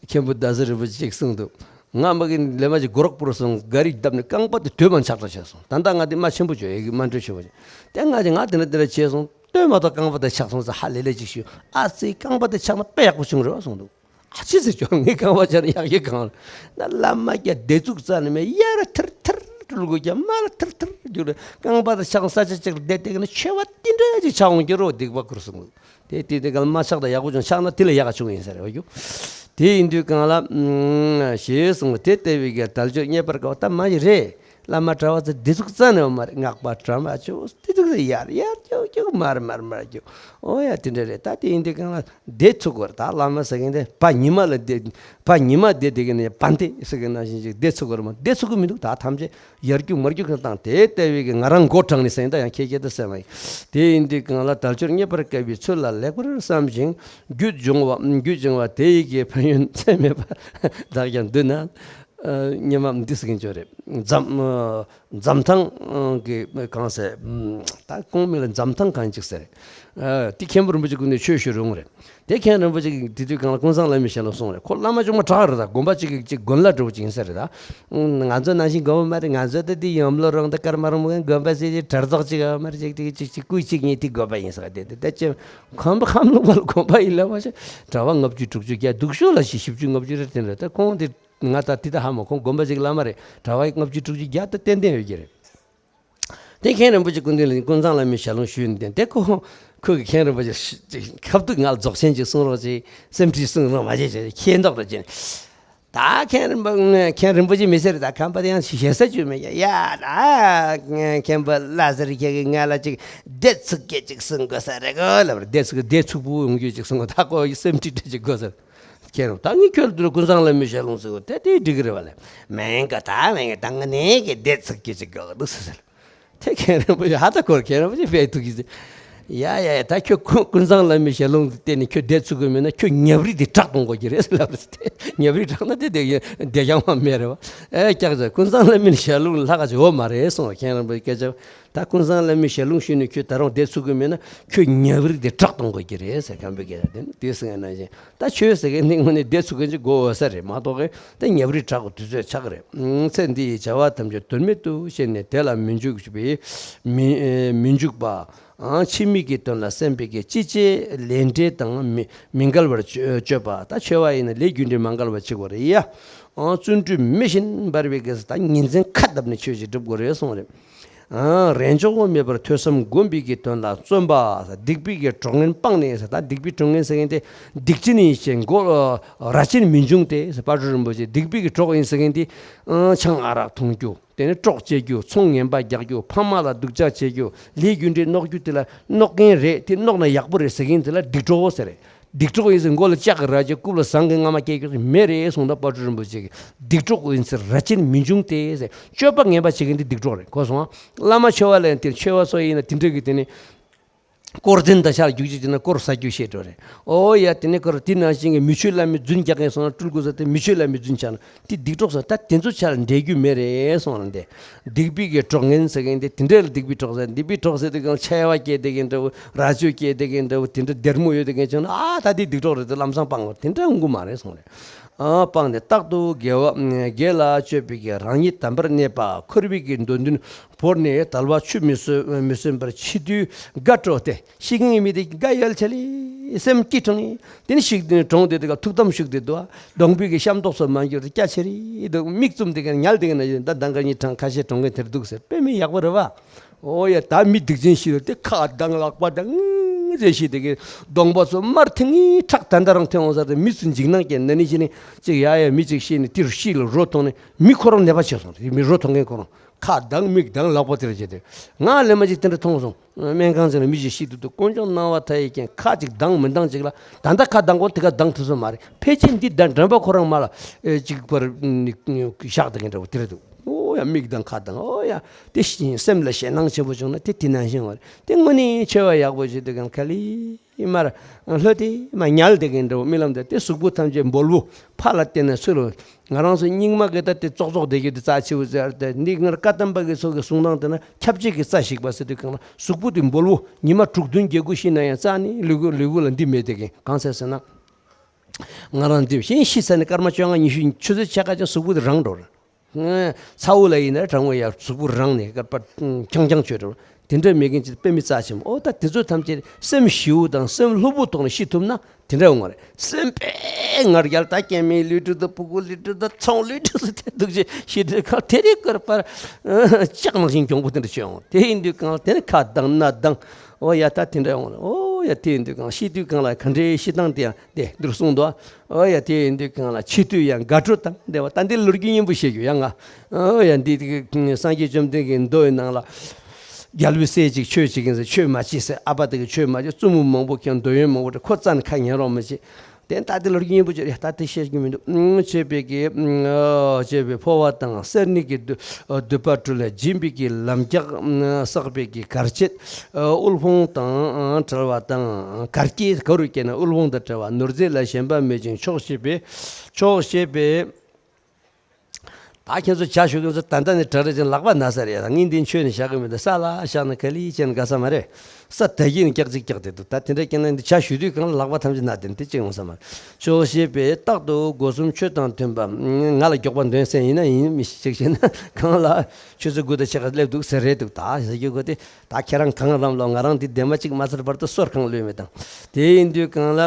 མཁན་པོ་རྡ་ས་རིན་པོ་ཆེ་ཅིག་གསུངས་འདུག་ང་མ་གི་ལས་མ་ཅིག་གོ་རག་པུར་སོང་། ག་རི་བརྡབས་ནས་རྐང་པ་དེ་དོད་མ་ཆག་ཆག་བྱས་སོང་། ད་ལྟ་ང་དེ་མ་ཆེན་པོ་བྱོས་ཡ་གི་མ་འགྲོ་ཆེ་བ་ཅིག་དེ་ང་ཅིག་ང་དེ་འདྲ་དེ་འདྲ་བྱས་སོང་། ལྟོས་མ་གཏོགས་རྐང་པ་དེ་ཆག་སོང་ཟེར་ཧ་ལས་ལས་ཅིག་ཞུས། ཨ་ཙི། རྐང་པ་དེ་ཆག་ན་དཔེ་ཡག་པོ་བྱུང་རེད་བ་གསུངས་འདུག་ཨ་ཙི་ཟེར། ཁྱོད་ངའི་རྐང་པ་ཆག་ན་ཡག་གི་གང་རེད། ན་བླ་མ་རྒྱ་སྡེ་ཚུགས་རྩ་ནས་མེད། ཡར་ཐིར་ཐིར་འགྲུལ་དགོས་ཀྱང་མར་ཐིར་ཐིར་རྒྱུག་རེད། རྐང་པ་དེ་ཆག་ས་ཆ་གཅིག་ལ་བསྡད་བསྡད་ཀྱི་ན་མཆེ་བ་ཏིལ་འབྲུ་ཅིག་ཆག་འོང་གི་རེད་བ། སྡིག་པ་ཁུར་སོང་འདུག་དེ་དེ་དེ་གང་མ་ཆག་ད་ཡག་པོ་བྱུང་། ཆག་ན་དེ་ལས་ཡག་ག་བྱུང་ཡིན་ས་རེད་བ་རྒྱུ། དེ་ཡིན་དུས་གང་ལ། ཞེས་གསུངས། དེ་ལྟ་བུའི་གི་དལ་འབྱོར་རྙེད་པར་དཀའ་བ་ད་མ་ཡི་རེད། བླ་མ་གྲྭ་པ་ཚོ་སྡེ་ཚུགས་རྩ་ནས་མ་རེད། སྔགས་པ་གྲྭ་མ་ཆོ་སྡེ་ཚུགས་ཚོ་ཡར་ཡར་རྒྱུག་རྒྱུག་མར་མར་མར་རྒྱུག་ཨོ་ཡ། དེ་འདྲ་རེད། ད་དེ་ཡིན་དུས་གང་ལ་སྡེ་ཚུགས་དགོས་རེད། ད་བླ་མ་ཟེར་མཁན་དེ་ཕ་ཉི་མ་ལ་སྡེ་ཕ་ཉི་མ་སྡེ་དེ་གི་ནས་བན་དེ་ཟེར་གི་ནང་བཞིན་ཅིག་སྡེ་ཚུགས་དགོས་རེད་མ། སྡེ་ཚུགས་གི་མི་འདུག་ད་ཐམས་ཅད་ཡར་རྒྱུག་མར་རྒྱུག་གི་བཏང་། དེ་ལྟ་བུའི་གི་ང་རང་མགོ་དྲངས་ནས་ཟེར། ད་ཡང་ཁྱེད་ཁྱེད་ད་ཟེར་མ་ཡིན། དེ་ཡིན་དུས་གང་ལ་དལ་འབྱོར་རྙེད་པར་དཀའ་བའི་ཚུལ་ལ་ལེགས་པར་བསམ་ཞིང་། རྒྱུད་སྦྱོང་བ་རྒྱུད་སྦྱོང་བ་དེ་ཡི་གི་ཕན་ཡོན་ཚད་མེད་པ་བདག་ཀྱང་འདོད་ན། ཨ། སྙན་མ་འདི་ཟེར་གིན་ཅོ་རེད། འཛམ་ཨ། འཛམ་ཐང་གི་གང་ཟེར། ད་ཁོང་མིང་ལ་འཛམ་ཐང་གང་ཅིག་ཟེར། ཨ། དེ་མཁན་པོ་རིན་པོ་ཆེ་ཀུན་ནས་ཆོས་ཞུ་རུང་རེད། དེ་མཁན་རིན་པོ་ཆེ་གིས་དེ་དུས་གང་ལ་ཀུན་བཟང་བླ་མའི་ཞལ་ལུང་གསུངས་རེད། ཁོ་བླ་མ་ཅུང་མ་དྲག་རེད། ད་དགོན་པ་གཅིག་གི་གཅིག་དགོན་ལ་འགྲོ་བ་ཅིག་ཡིན་ས་རེད། ད་ང་ཚོ་ནང་བཞིན་དགོན་པ་མ་རེད། ང་ཚོ་ད་དེ་ཡོམ་ལོ་རོང་ད་ཀར་མ་རོང་མོ་དགོན་པ་ཟེར་གྱི་གྲྭ་ཚོགས་གཅིག་ཡོད་མ་རེད། ཅིག་ཅིག་ཅིག་ཅིག་སྐུ་གཅིག་གཉིས་དེ་དགོན་པ་ཡིན་ས་རེད། དེ་ད་ཅི་ཁམས་པ་ཁམས་ལུང་པ་ལ་དགོན་པ་ཡིན་ལ་མ་ཤེས། གྲྭ་པ་ལྔ་བཅུ་དྲུག་ཅུ་བརྒྱ་འདུག་ཤོག་ལ་ཞིག་བཞི་བཅུ་ལྔ་བཅུ་རེ་དེ་འདྲ། ད་ཁོང་དེ་ང་ད་དེ་ད་ཧ་མ་གོ། དགོན་པ་ཅིག་བླ་མ་རེད། གྲྭ་པ་ལྔ་བཅུ་དྲུག་ཅུ་བརྒྱ་ད་ཏན་ཏན་ཡོད་ཀྱི་རེད། དེ་མཁན་རིན་པོ་ཆེ་སྐུ་མདུན་ལ་ཀུན་བཟང་བླ་མའི་ཞལ་ལུང་ཞུས་ནས་དེ་ཁོ་ཁོ་གི་མཁན་རིན་པོ་ཆེ་ཁ་ཐུག་ང་ལ་རྫོགས་ཆེན་ཅིག་གསུང་རོགས་ཅིག་སེམས་ཁྲལ་གསུང་རོགས་མ་བྱེད་ཅེས་ཁྱེད་མདོག་ར་ཅན། ད་མཁན་རིན་པོ་མཁན་རིན་པོ་ཆེ་མི་ཟེར། ད་ཁམས་པ་དེ་ཡང་ཞེ་ས་བཅོས་མེད་ཀྱང་ཡ། ད་མཁན་པོ་བླ་ཟེར་ཁྱེད་ཀྱིས་ང་ལ་ཅིག་སྡེ་ཚུགས་སྐད་ཅིག་གསུང་དགོས་ས་རེད་གོ་ལབ་རེད། སྡེ་ཚུགས་སྡེ་ཚུགས་པོ་ཡོང་རྒྱུ་ཅིག་གསུང་གོ། ད་ཁོ་ཡི་སེམས་ཁྲལ་ཁྲལ་ཅིག་དགོས་ས་རེད། ཁྱེད་རང་ད་ངས་ཁྱོད་ལ་ཀུན་བཟང་བླ་མའི་ཞལ་ལུང་ཟེར་གོ། དེ་དེ་འགྲིག་གི་རེད་བ་ལས། མེད་ག་ད་མེད་ག་ད་ང་ནས་གི་སྡེ་ཚུགས་སྐད་ཅིག་དགོས་གི་འདུག་ཟེར། དེ་མཁན་རིན་པོ་ཆེ་ཧ་ད་གོ། མཁན་རིན་པོ་ཆེ་དཔེ་ཐུགས་ཀྱི་ཟེར། ཡ་ཡ་ཡ། ད་ཁྱོད་ཀུན་ཀུན་བཟང་བླ་མའི་ཞལ་ལུང་བལྟས་ནས་ཁྱོད་སྡེ་ཚུགས་དགོས་མེད་ན་ཁྱོད་ཉབ་རིས་དེ་དྲག་གཏོང་དགོས་ཀྱི་རེད་ཟེར་ལབ་རེད། ཉབ་རིས་དྲག་ན་དེ་དེ་བདེ་རྐྱང་མ་མེད་རེད་བ། ཨེ་སྐྱག་ཟེར། ཀུན་བཟང་བླ་མའི་ཞལ་ལུང་ལྷག་ག་ཅིག་འོ་མ་རེད་གསུངས་པ། མཁན་རིན་པོ་ཆེ་སྐད་ཆ། ད་ཀུན་བཟང་བླ་མའི་ཞལ་ལུང་ཞུས་ནས་ཁྱོད་ད་རུང་སྡེ་ཚུགས་དགོས་མེད་ན་ཁྱོད་ཉབ་རིས་དེ་དྲག་གཏོང་དགོས་ཀྱི་རེད་ཟེར། མཁན་པོའི་སྐད་ཆ་དེ་ནི་དེ་ཟེར་ན་བཞིན། ད་ཆོས་ཟེར་མཁན་ནི་དངོས་གནས་སྡེ་ཚུགས་མཁན་ཅིག་དགོས་འོས་ས་རེད་མ་གཏོགས་ཀྱི་ད་ཉབ་རིས་དྲག་གི་དུས་ཚོད་ཆགས་ཀྱི་རེད། ཚེ་འདི་ཡི་བྱ་བ་ཐམས་ཅད་དོན་མེད་དུ་ཤེས་ནས་དེ་ལ་མི་འཇུག་པའི་མི་མི་འཇུག་པ། ཕྱི་མིག་གི་དོན་ལ་སེམས་པའི་གི་ཅི་བྱེད་ལས་འབྲས་དང་མི་མི་འགལ་བར་སྤྱོད་པ། ད་འཆོལ་བ་ཡིན་ན་ལས་རྒྱུ་འབྲས་མ་འགལ་བར་བྱེད་དགོས་རེད་ཡ། བརྩོན་འགྲུས་མེ་བཞིན་འབར་བའི་གི་ད་ཉིན་མཚན་ཁ་བརྡབས་ནས་ཆོས་ཅིག་སྒྲུབ་དགོས་རེད་གསུངས་རེད། ཨ། རེས་འཇོག་མེད་པར་ཐོས་བསམ་སྒོམ་པའི་གི་དོན་ལ་བརྩོན་པ། སྡིག་པའི་གི་གྲོགས་ངན་སྤངས་ནས་ཟེར། ད་སྡིག་པའི་གྲོགས་ངན་ཟེར་མཁན་དེ་སྡིག་ཅན་ཡིན་ཞེས་མགོ་ར་ཅན་མི་འབྱུང་སྟེ་ཟེར། དཔལ་སྤྲུལ་རིན་པོ་ཆེ་སྡིག་པའི་གི་གྲོགས་ཡིན་ཟེར་མཁན་དེ། ཨ། ཆང་ཨ་རག་འཐུང་རྒྱུ། དེ་ནས་གྲོགས་བྱེད་རྒྱུ། ཚོང་ངན་པ་རྒྱག་རྒྱུ། ཕ་མ་ལ་སྡུག་ཅག་བྱེད་རྒྱུ། ལས་རྒྱུ་འབྲས་མནོག་རྒྱུ། དེ་ལ་མནོག་མཁན་རེད། དེ་མནོག་ན་ཡག་པོ་རེད་ཟེར་མཁན་དེ་ལ་སྡིག་གྲོགས་ཟེར་རེད། སྡིག་གྲོགས་ཡིན་ཟེར་མགོ་ལ་ལྕགས་ཀྱི་རྭ་ཅན་རྐུབ་ལ་ཟངས་ཀྱི་རྔ་མ་བཀལ་རྒྱུ་མེད་རེད་གསུངས། ད་དཔལ་སྤྲུལ་རིན་པོ་ཆེ་གིས་སྡིག་གྲོགས་ཡིན་ཟེར་རྭ་ཅན་མི་འབྱུང་སྟེ་ཟེར། སྤྱོད་པ་ངན་པ་བྱེད་མཁན་དེ་སྡིག་གྲོགས་རེད། གོ་སོང་ཨ། བླ་མ་ཆོས་པ་ལ་ཡང་དེ་ཆོས་པ་ཚོ་ཡིན་ན་དེ་འདྲ་གི་དེ་ནི། དཀོར་འཛིན་དང་ཆ་ལ་རྒྱུག་ཅིག་བྱས་ན་དཀོར་ཟ་རྒྱུ་ཤེས་འགྲོ་རེད། ཨོ་ཡ། དེ་ནས་ཁོ་རང་དེ་ནང་བཞིན་གྱི་མི་ཆོས་བླ་མའི་རྫུན་རྒྱག་མཁན་སོང་ན་སྤྲུལ་སྐུ་ཟེར་དེ་མི་ཆོས་བླ་མའི་རྫུན་ཆགས་ན་དེ་སྡིག་གྲོགས་སོང་། ད་དེ་ཚོ་ཆ་ལ་འབྲལ་རྒྱུ་མེད་རེད་གསུངས་རེད་དེ། སྡིག་པའི་གི་གྲོགས་ངན་ཟེར་མཁན་དེ་དེ་འདྲ་ལ་སྡིག་པའི་གྲོགས་ཟེར། སྡིག་པའི་གྲོགས་ཟེར་དུས་གང་ཆེ་བ་སྐྱེས་བསྡད་མཁན་འདྲ་བོ། རྭ་ཅོ་སྐྱེས་བསྡད་མཁན་འདྲ་བོ། དེ་འདྲ་སྡེར་མོ་ཡོད་བསྡད་མཁན་བྱུང་ན། ཨ། ད་དེ་སྡིག་གྲོགས་རེད། དེ་ལམ་སང་སྤང་དགོས། དེ་འདྲ་འོང་གི་མ་རེད་གསུངས་རེད། ཨ། སྤངས་ནས་རྟག་ཏུ་དགེ་བ་དགེ་ལ་སྤྱོད་པའི་གི་རང་ཉིད་དམ་པར་གནས་པ། འཁོར་བའི་གི་འདོད་འདུན་བོར་ནས་དལ་བ་ཆུད་མི་གསོ་མི་གསོན་པར་འཆི་དུས་དགའ་སྤྲོ་སྟེ། ཤི་མཁན་གྱི་མི་དེ་དགའ་ཡལ་ཆ་ལེ། སེམས་སྐྱིད་གྲོང་ནས་དེ་ནི་ཤི་དེ་ནི་གྲོངས་དེ་དེ་ག་ཐུགས་དམ་བཞུགས་དེ་འདུག་ཨ། གྲོང་པའི་གི་ཤམ་ཐོག་སོགས་མ་འགྱུར་ཏེ་སྐྱ་ཆེ་རེ་འདུག། མིག་བཙུམ་དེ་ག་ཉལ་དེ་ག་ན་ཡོད། ད་ཟླ་འགའ་གཉིས་གྲངས་ཁ་ཤས་གྲོངས་མཁན་དེར་འདུག་ཟེར། དཔེ་མི་ཡག་པོ་རེད་བ། ཨོ་ཡ། ད་མི་སྡིག་ཅན་ཤི་རེ་དེ་ཁ་གདངས་ལག་པ་གདངས་རེ་ཤི་དེ་གི་གདོང་པ་ཚོ་དམར་ཐིང་ངེ་། ཁྲག་ད་ལྟ་རང་ཐོན་འོང་ས་དེ། མི་ཚོ་འཇིགས་སྣང་སྐྱེས། ན་ནིང་ཕྱི་ནས་ཅིག་ཡ་ཡ་མི་ཅིག་ཤི་ནས་དེ་རུ་ཤི་ལ་རོ་ཐོང་ནས་མི་ཁོ་རང་ནད་པ་བྱས་སོང་། དེ་མི་རོ་ཐོང་མཁན་ཁོ་རང་ཁ་གདངས་མིག་གདངས་ལག་པ་དེ་ར་བྱས་ཏེ། ང་ལས་མ་ཅིག་དེ་འདྲ་མཐོང་སོང་། སྨན་ཁང་ཅིག་ལ་མི་ཞིག་ཤི་འདུག་འདུག། དཀོན་མཆོག་གནང་བ་མཐའ་ཡས་ཀྱང་ཁ་ཅིག་གདངས་མི་གདངས་ཅིག་ལ། ད་ལྟ་ཁ་གདངས་གོང་དེ་ག་གདངས་ཐུབ་ས་མ་རེད། ཕལ་ཆེར་འདི་ད་མགྲོན་པོ་ཁོ་རང་མ་ལ་ཨེ་ཅིག་པར་བཞག་དེ་ག་འདྲ་བོ་དེ་རེད་འདུག། ཨོ་ཡ། མིག་གདངས་ཁ་གདངས། ཨོ་ཡ། དེ་བཞིན་སེམས་ལ་ཞེད་སྣང་ཆེན་པོ་བྱུང་ན་དེ་དེ་ནང་བཞིན་བ་རེད། དེ་དངོས་གནས་ཆོས་པ་ཡག་པོ་ཞིག་འདུག་གམ། ག་ལེ་མར་ལྷོད་དེ་མར་ཉལ་དེ་ག་འདྲ་བོ། རྨི་ལམ་དེ་དེ་གཟུགས་པོ་ཐམས་ཅད་འབོལ་བོ། ཕར་ལ་བལྟས་ན་སུ་ལ། ང་རང་ཚོ་སྙིགས་མ་གི་ད་དེ་ཙོག་ཙོག་བསྡད་རྒྱུ་དེ་རྩ་ཆེ་བོ་ཟེར་ཏེ། འདི་སྔར་བཀའ་གདམས་པ་གི་ཚོ་གི་གསུང་སྟངས་དེ་ན་ཁྱབ་བྱེད་ཀྱི་རྩ་ཞིག་པ་ཟེར་དུས་གང་ལ་གཟུགས་པོ་དེ་འབོལ་བོ། ཉི་མ་དྲུག་བདུན་བརྒྱད་དགུ་ཤི་ན་ཡང་རྩ་ནི་ལུས་པོ་ལུས་པོ་ལ་འདི་མེད་དེ་གི། གང་ཟེར་ཟེར་ན། ང་རང་འདི་གཞན་ཤི་ཚར་ནས་སྐར་མ་བཅོ་ལྔ་ཉི་ཤུ་ཆུ་ཚོད་ཕྱེད་ཀ་ཅན་གཟུགས་པོ་དེ་རང་འགྲོ་རེད། ཚ་བོ་ལ་ཡིན་ན་གྲང་བོ་ཡར་གཟུགས་པོ་རང་ནས་སྐར་པ་རྐྱང་རྐྱང་བྱོས་འགྲོ། དེ་འདྲ་མེད་མཁན་ཅིག་དཔེ་མི་རྩ་ཆེན་པོ། ཨོ་ད་དེ་ཚོ་ཐམས་ཅད་སེམས་ཞི་བོ་དང་སེམས་ལྷོད་པོ་ཐོག་ནས་ཤི་ཐུབ་ན་དེ་འདྲ་ཡོང་བ་རེད། སེམས་དཔེ་ངར་རྒྱལ། ད་སྐྱེ་དམན་ལུས་འབྲུ་དང་ཕྲུ་གུ་ལུས་འབྲུ་དང་ཚོང་ལུས་འབྲུ་ཟེར་དེ་འདུག་ཅེས་ཤི་དུས་གང་དེ་རིང་སྐར་པར་ལྕགས་ནང་བཞིན་གྱོང་པོ་དེ་འདྲ་བྱུང་། དེ་ཡིན་དུས་གང་ལ་དེ་ནི་ཁ་གདངས་སྣ་གདངས། ཨོ་ཡ། ད་དེ་འདྲ་ཡོང་རེད། ཨོ་ཡ། དེ་ཡིན་དུས་གང་ཤི་དུས་གང་ལ་ག་འདྲའི་ཤི་སྟངས་དེ་ཡང་དེ་འདིར་གསུངས་འདུག། ཨོ་ཡ། དེ་ཡིན་དུས་གང་ལ་འཆི་དུས་ཡང་དགའ་སྤྲོ་དང་བདེ་བ། ད་འདི་ལོ་རྒྱུས་སྙན་པོ་བཤད་རྒྱུ་ཡང་ང་། ཨོ་ཡ། འདི་དེ་གི་སངས་རྒྱས་བཅོམ་ལྡན་གྱི་མདོ་ཡི་ནང་ལ། རྒྱལ་པོའི་སྲས་ཅིག་ཆོས་བྱེད་མཁན་ཟེར། ཆོས་མ་བྱེད་ཟེར། ཨ་ཕ་དེ་གི་ཆོས་མ་བྱེད། བཙུན་མོ་མང་པོ་ཁྱེར། འདོད་ཡོན་མང་པོ་སྤྲད། ཁོ་རྩ་ནས་ཁ་ཉན་རོགས་མ་བྱེད། དེ་ད་དེ་ལོ་རྒྱུས་སྙན་པོ་བྱས་རེད། ད་དེ་བཤད་རྒྱུ་མི་འདུག། ཨུམ། བྱས་པའི་གི། ཨུམ། བྱས་པའི་འཕོ་བ་དང་སེར་སྣའི་གི་སྡུད་པ་སྤྲུལ་ལ་སྦྱིན་པའི་གི་ལམ་རྒྱགས། ཨུམ། བསགས་པའི་གི་གར་བྱེད། ཨ། དབུལ་ཕོངས་དང་བྲལ་བ་དང་། གར་སྐྱེས་ག་རུ་སྐྱེས་ན་དབུལ་ཕོངས་དང་བྲལ་བ། ནོར་རྫས་ལ་ཞེན་པ་མེད་ཅིང་ཆོག་ཤེས་པའི། ཆོག་ཤེས་པའི། ད་ཁྱེད་ཚོ་ཇ་ཞུ་མཁན་ཚོ་ད་ལྟ་ནས་གྲ་སྒྲིག་བྱས་ལག་པ་ན་ས་རེད། ངས་འདི་མཆོད་ནས་བཞག་གི་མི་འདུག། ས་ལ་བཞག་ན་ག་ལེར་བྱས་ན་དགའ་ས་མ་རེད། ས་ད་གིན་ཀྱག་ཅིག་ཀྱག་དེ་འདུག། ད་དེ་འདྲ་སྐྱེས་ན་འདི་ཇ་ཞུ་དུས་གང་ལ་ལག་པ་ཐམས་ཅད་ན་དེ་འདི་གཅིག་ཡོང་ས་མ་རེད། ཆོག་ཤེས་པས་རྟག་ཏུ་སྒོ་གསུམ་ཆོས་དང་མཐུན་པ། ང་ལ་མགྱོགས་པ་འདོན་སེམས་ཡིན་ན་ཡིན། མི་ཞིག་བྱས་ན་གང་ལ་ཆུ་ཚོད་དགུ་དང་ཕྱེད་ཀ་སླེབས་འདུག་ཟེར་རེད་འདུག། ད་ཟེར་རྒྱུ་གོ་དེ། ད་ཁྱེད་རང་གང་རམ་ལོ། ང་རང་འདི་འདན་མ་གཅིག་མ་ཚར་བར་དུ་སོར་གང་ལོས་མེད་དང་། དེ་ཡིན་དུས་གང་ལ་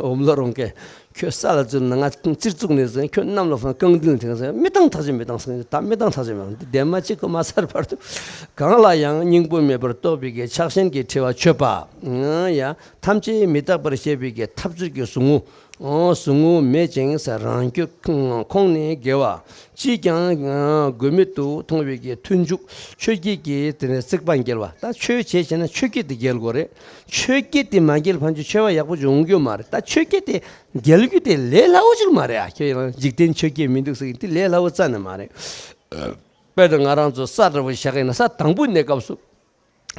འོམ་ལོ་རོང་སྐད། ཁྱོད་ས་ལ་འཛུལ་ན་ང་རྩིར་བཙུགས་ནས་ཟེར། ཁྱོད་གནམ་ལ་འཕངས་རྐང་མདུན་ལ་འཐེན་ཟེར། མི་བཏང་ཐག་ཆོད་མི་བཏང་ཟེར། ད་མི་བཏང་ཐག་ཆོད་མི་བཏང་། འདི་འདན་མ་གཅིག་གོ་མ་ཚར་བར་དུ་གང་ལ་ཡང་སྙིང་པོ་མེད་པར་རྟོགས་པའི་གི་ཆགས་ཞེན་གྱི་འཁྲི་བ་ཆོད་པ། ཡང་ཐམས་ཅད་མི་རྟག་པར་ཤེས་པའི་གི་ཐབས་ཚུལ་གྱི་ཟུག་རྔུ། ཟུག་རྔུ་མེད་ཅིང་རང་རྒྱུད་ཁོང་ནས་དགེ་བ། ཅིས་ཀྱང་དགོས་མེད་དུ་མཐོང་བའི་གི་མཐུན་འཇུག་ཆོས་བརྒྱད་ཀྱི་དེ་ནས་རྩིག་པ་འགེལ་བ། ད་ཆོས་བྱེད་བྱས་ན་ཆོས་བརྒྱད་དེ་འགེལ་དགོས་རེད། ཆོས་བརྒྱད་དེ་མ་འགེལ་ཕན་ཆོད་ཆོས་པ་ཡག་པོ་ཅིག་འོང་རྒྱུ་མ་རེད། ད་ཆོས་བརྒྱད་དེ་འགེལ་རྒྱུ་དེ་ལས་སླ་བོ་ཅིག་མ་རེད་ཨ། ཁྱེད་རང་འཇིག་རྟེན་ཆོས་བརྒྱད་མི་འདུག་ཟེར་གི་དེ་ལས་སླ་བོ་རྩ་ནས་མ་རེད། དཔེར་ན་ང་རང་ཚོ་ས་འདྲ་བོ་བཞག་ཡིན་ན་ས་དང་པོའི་གནས་སྐབས་སུ།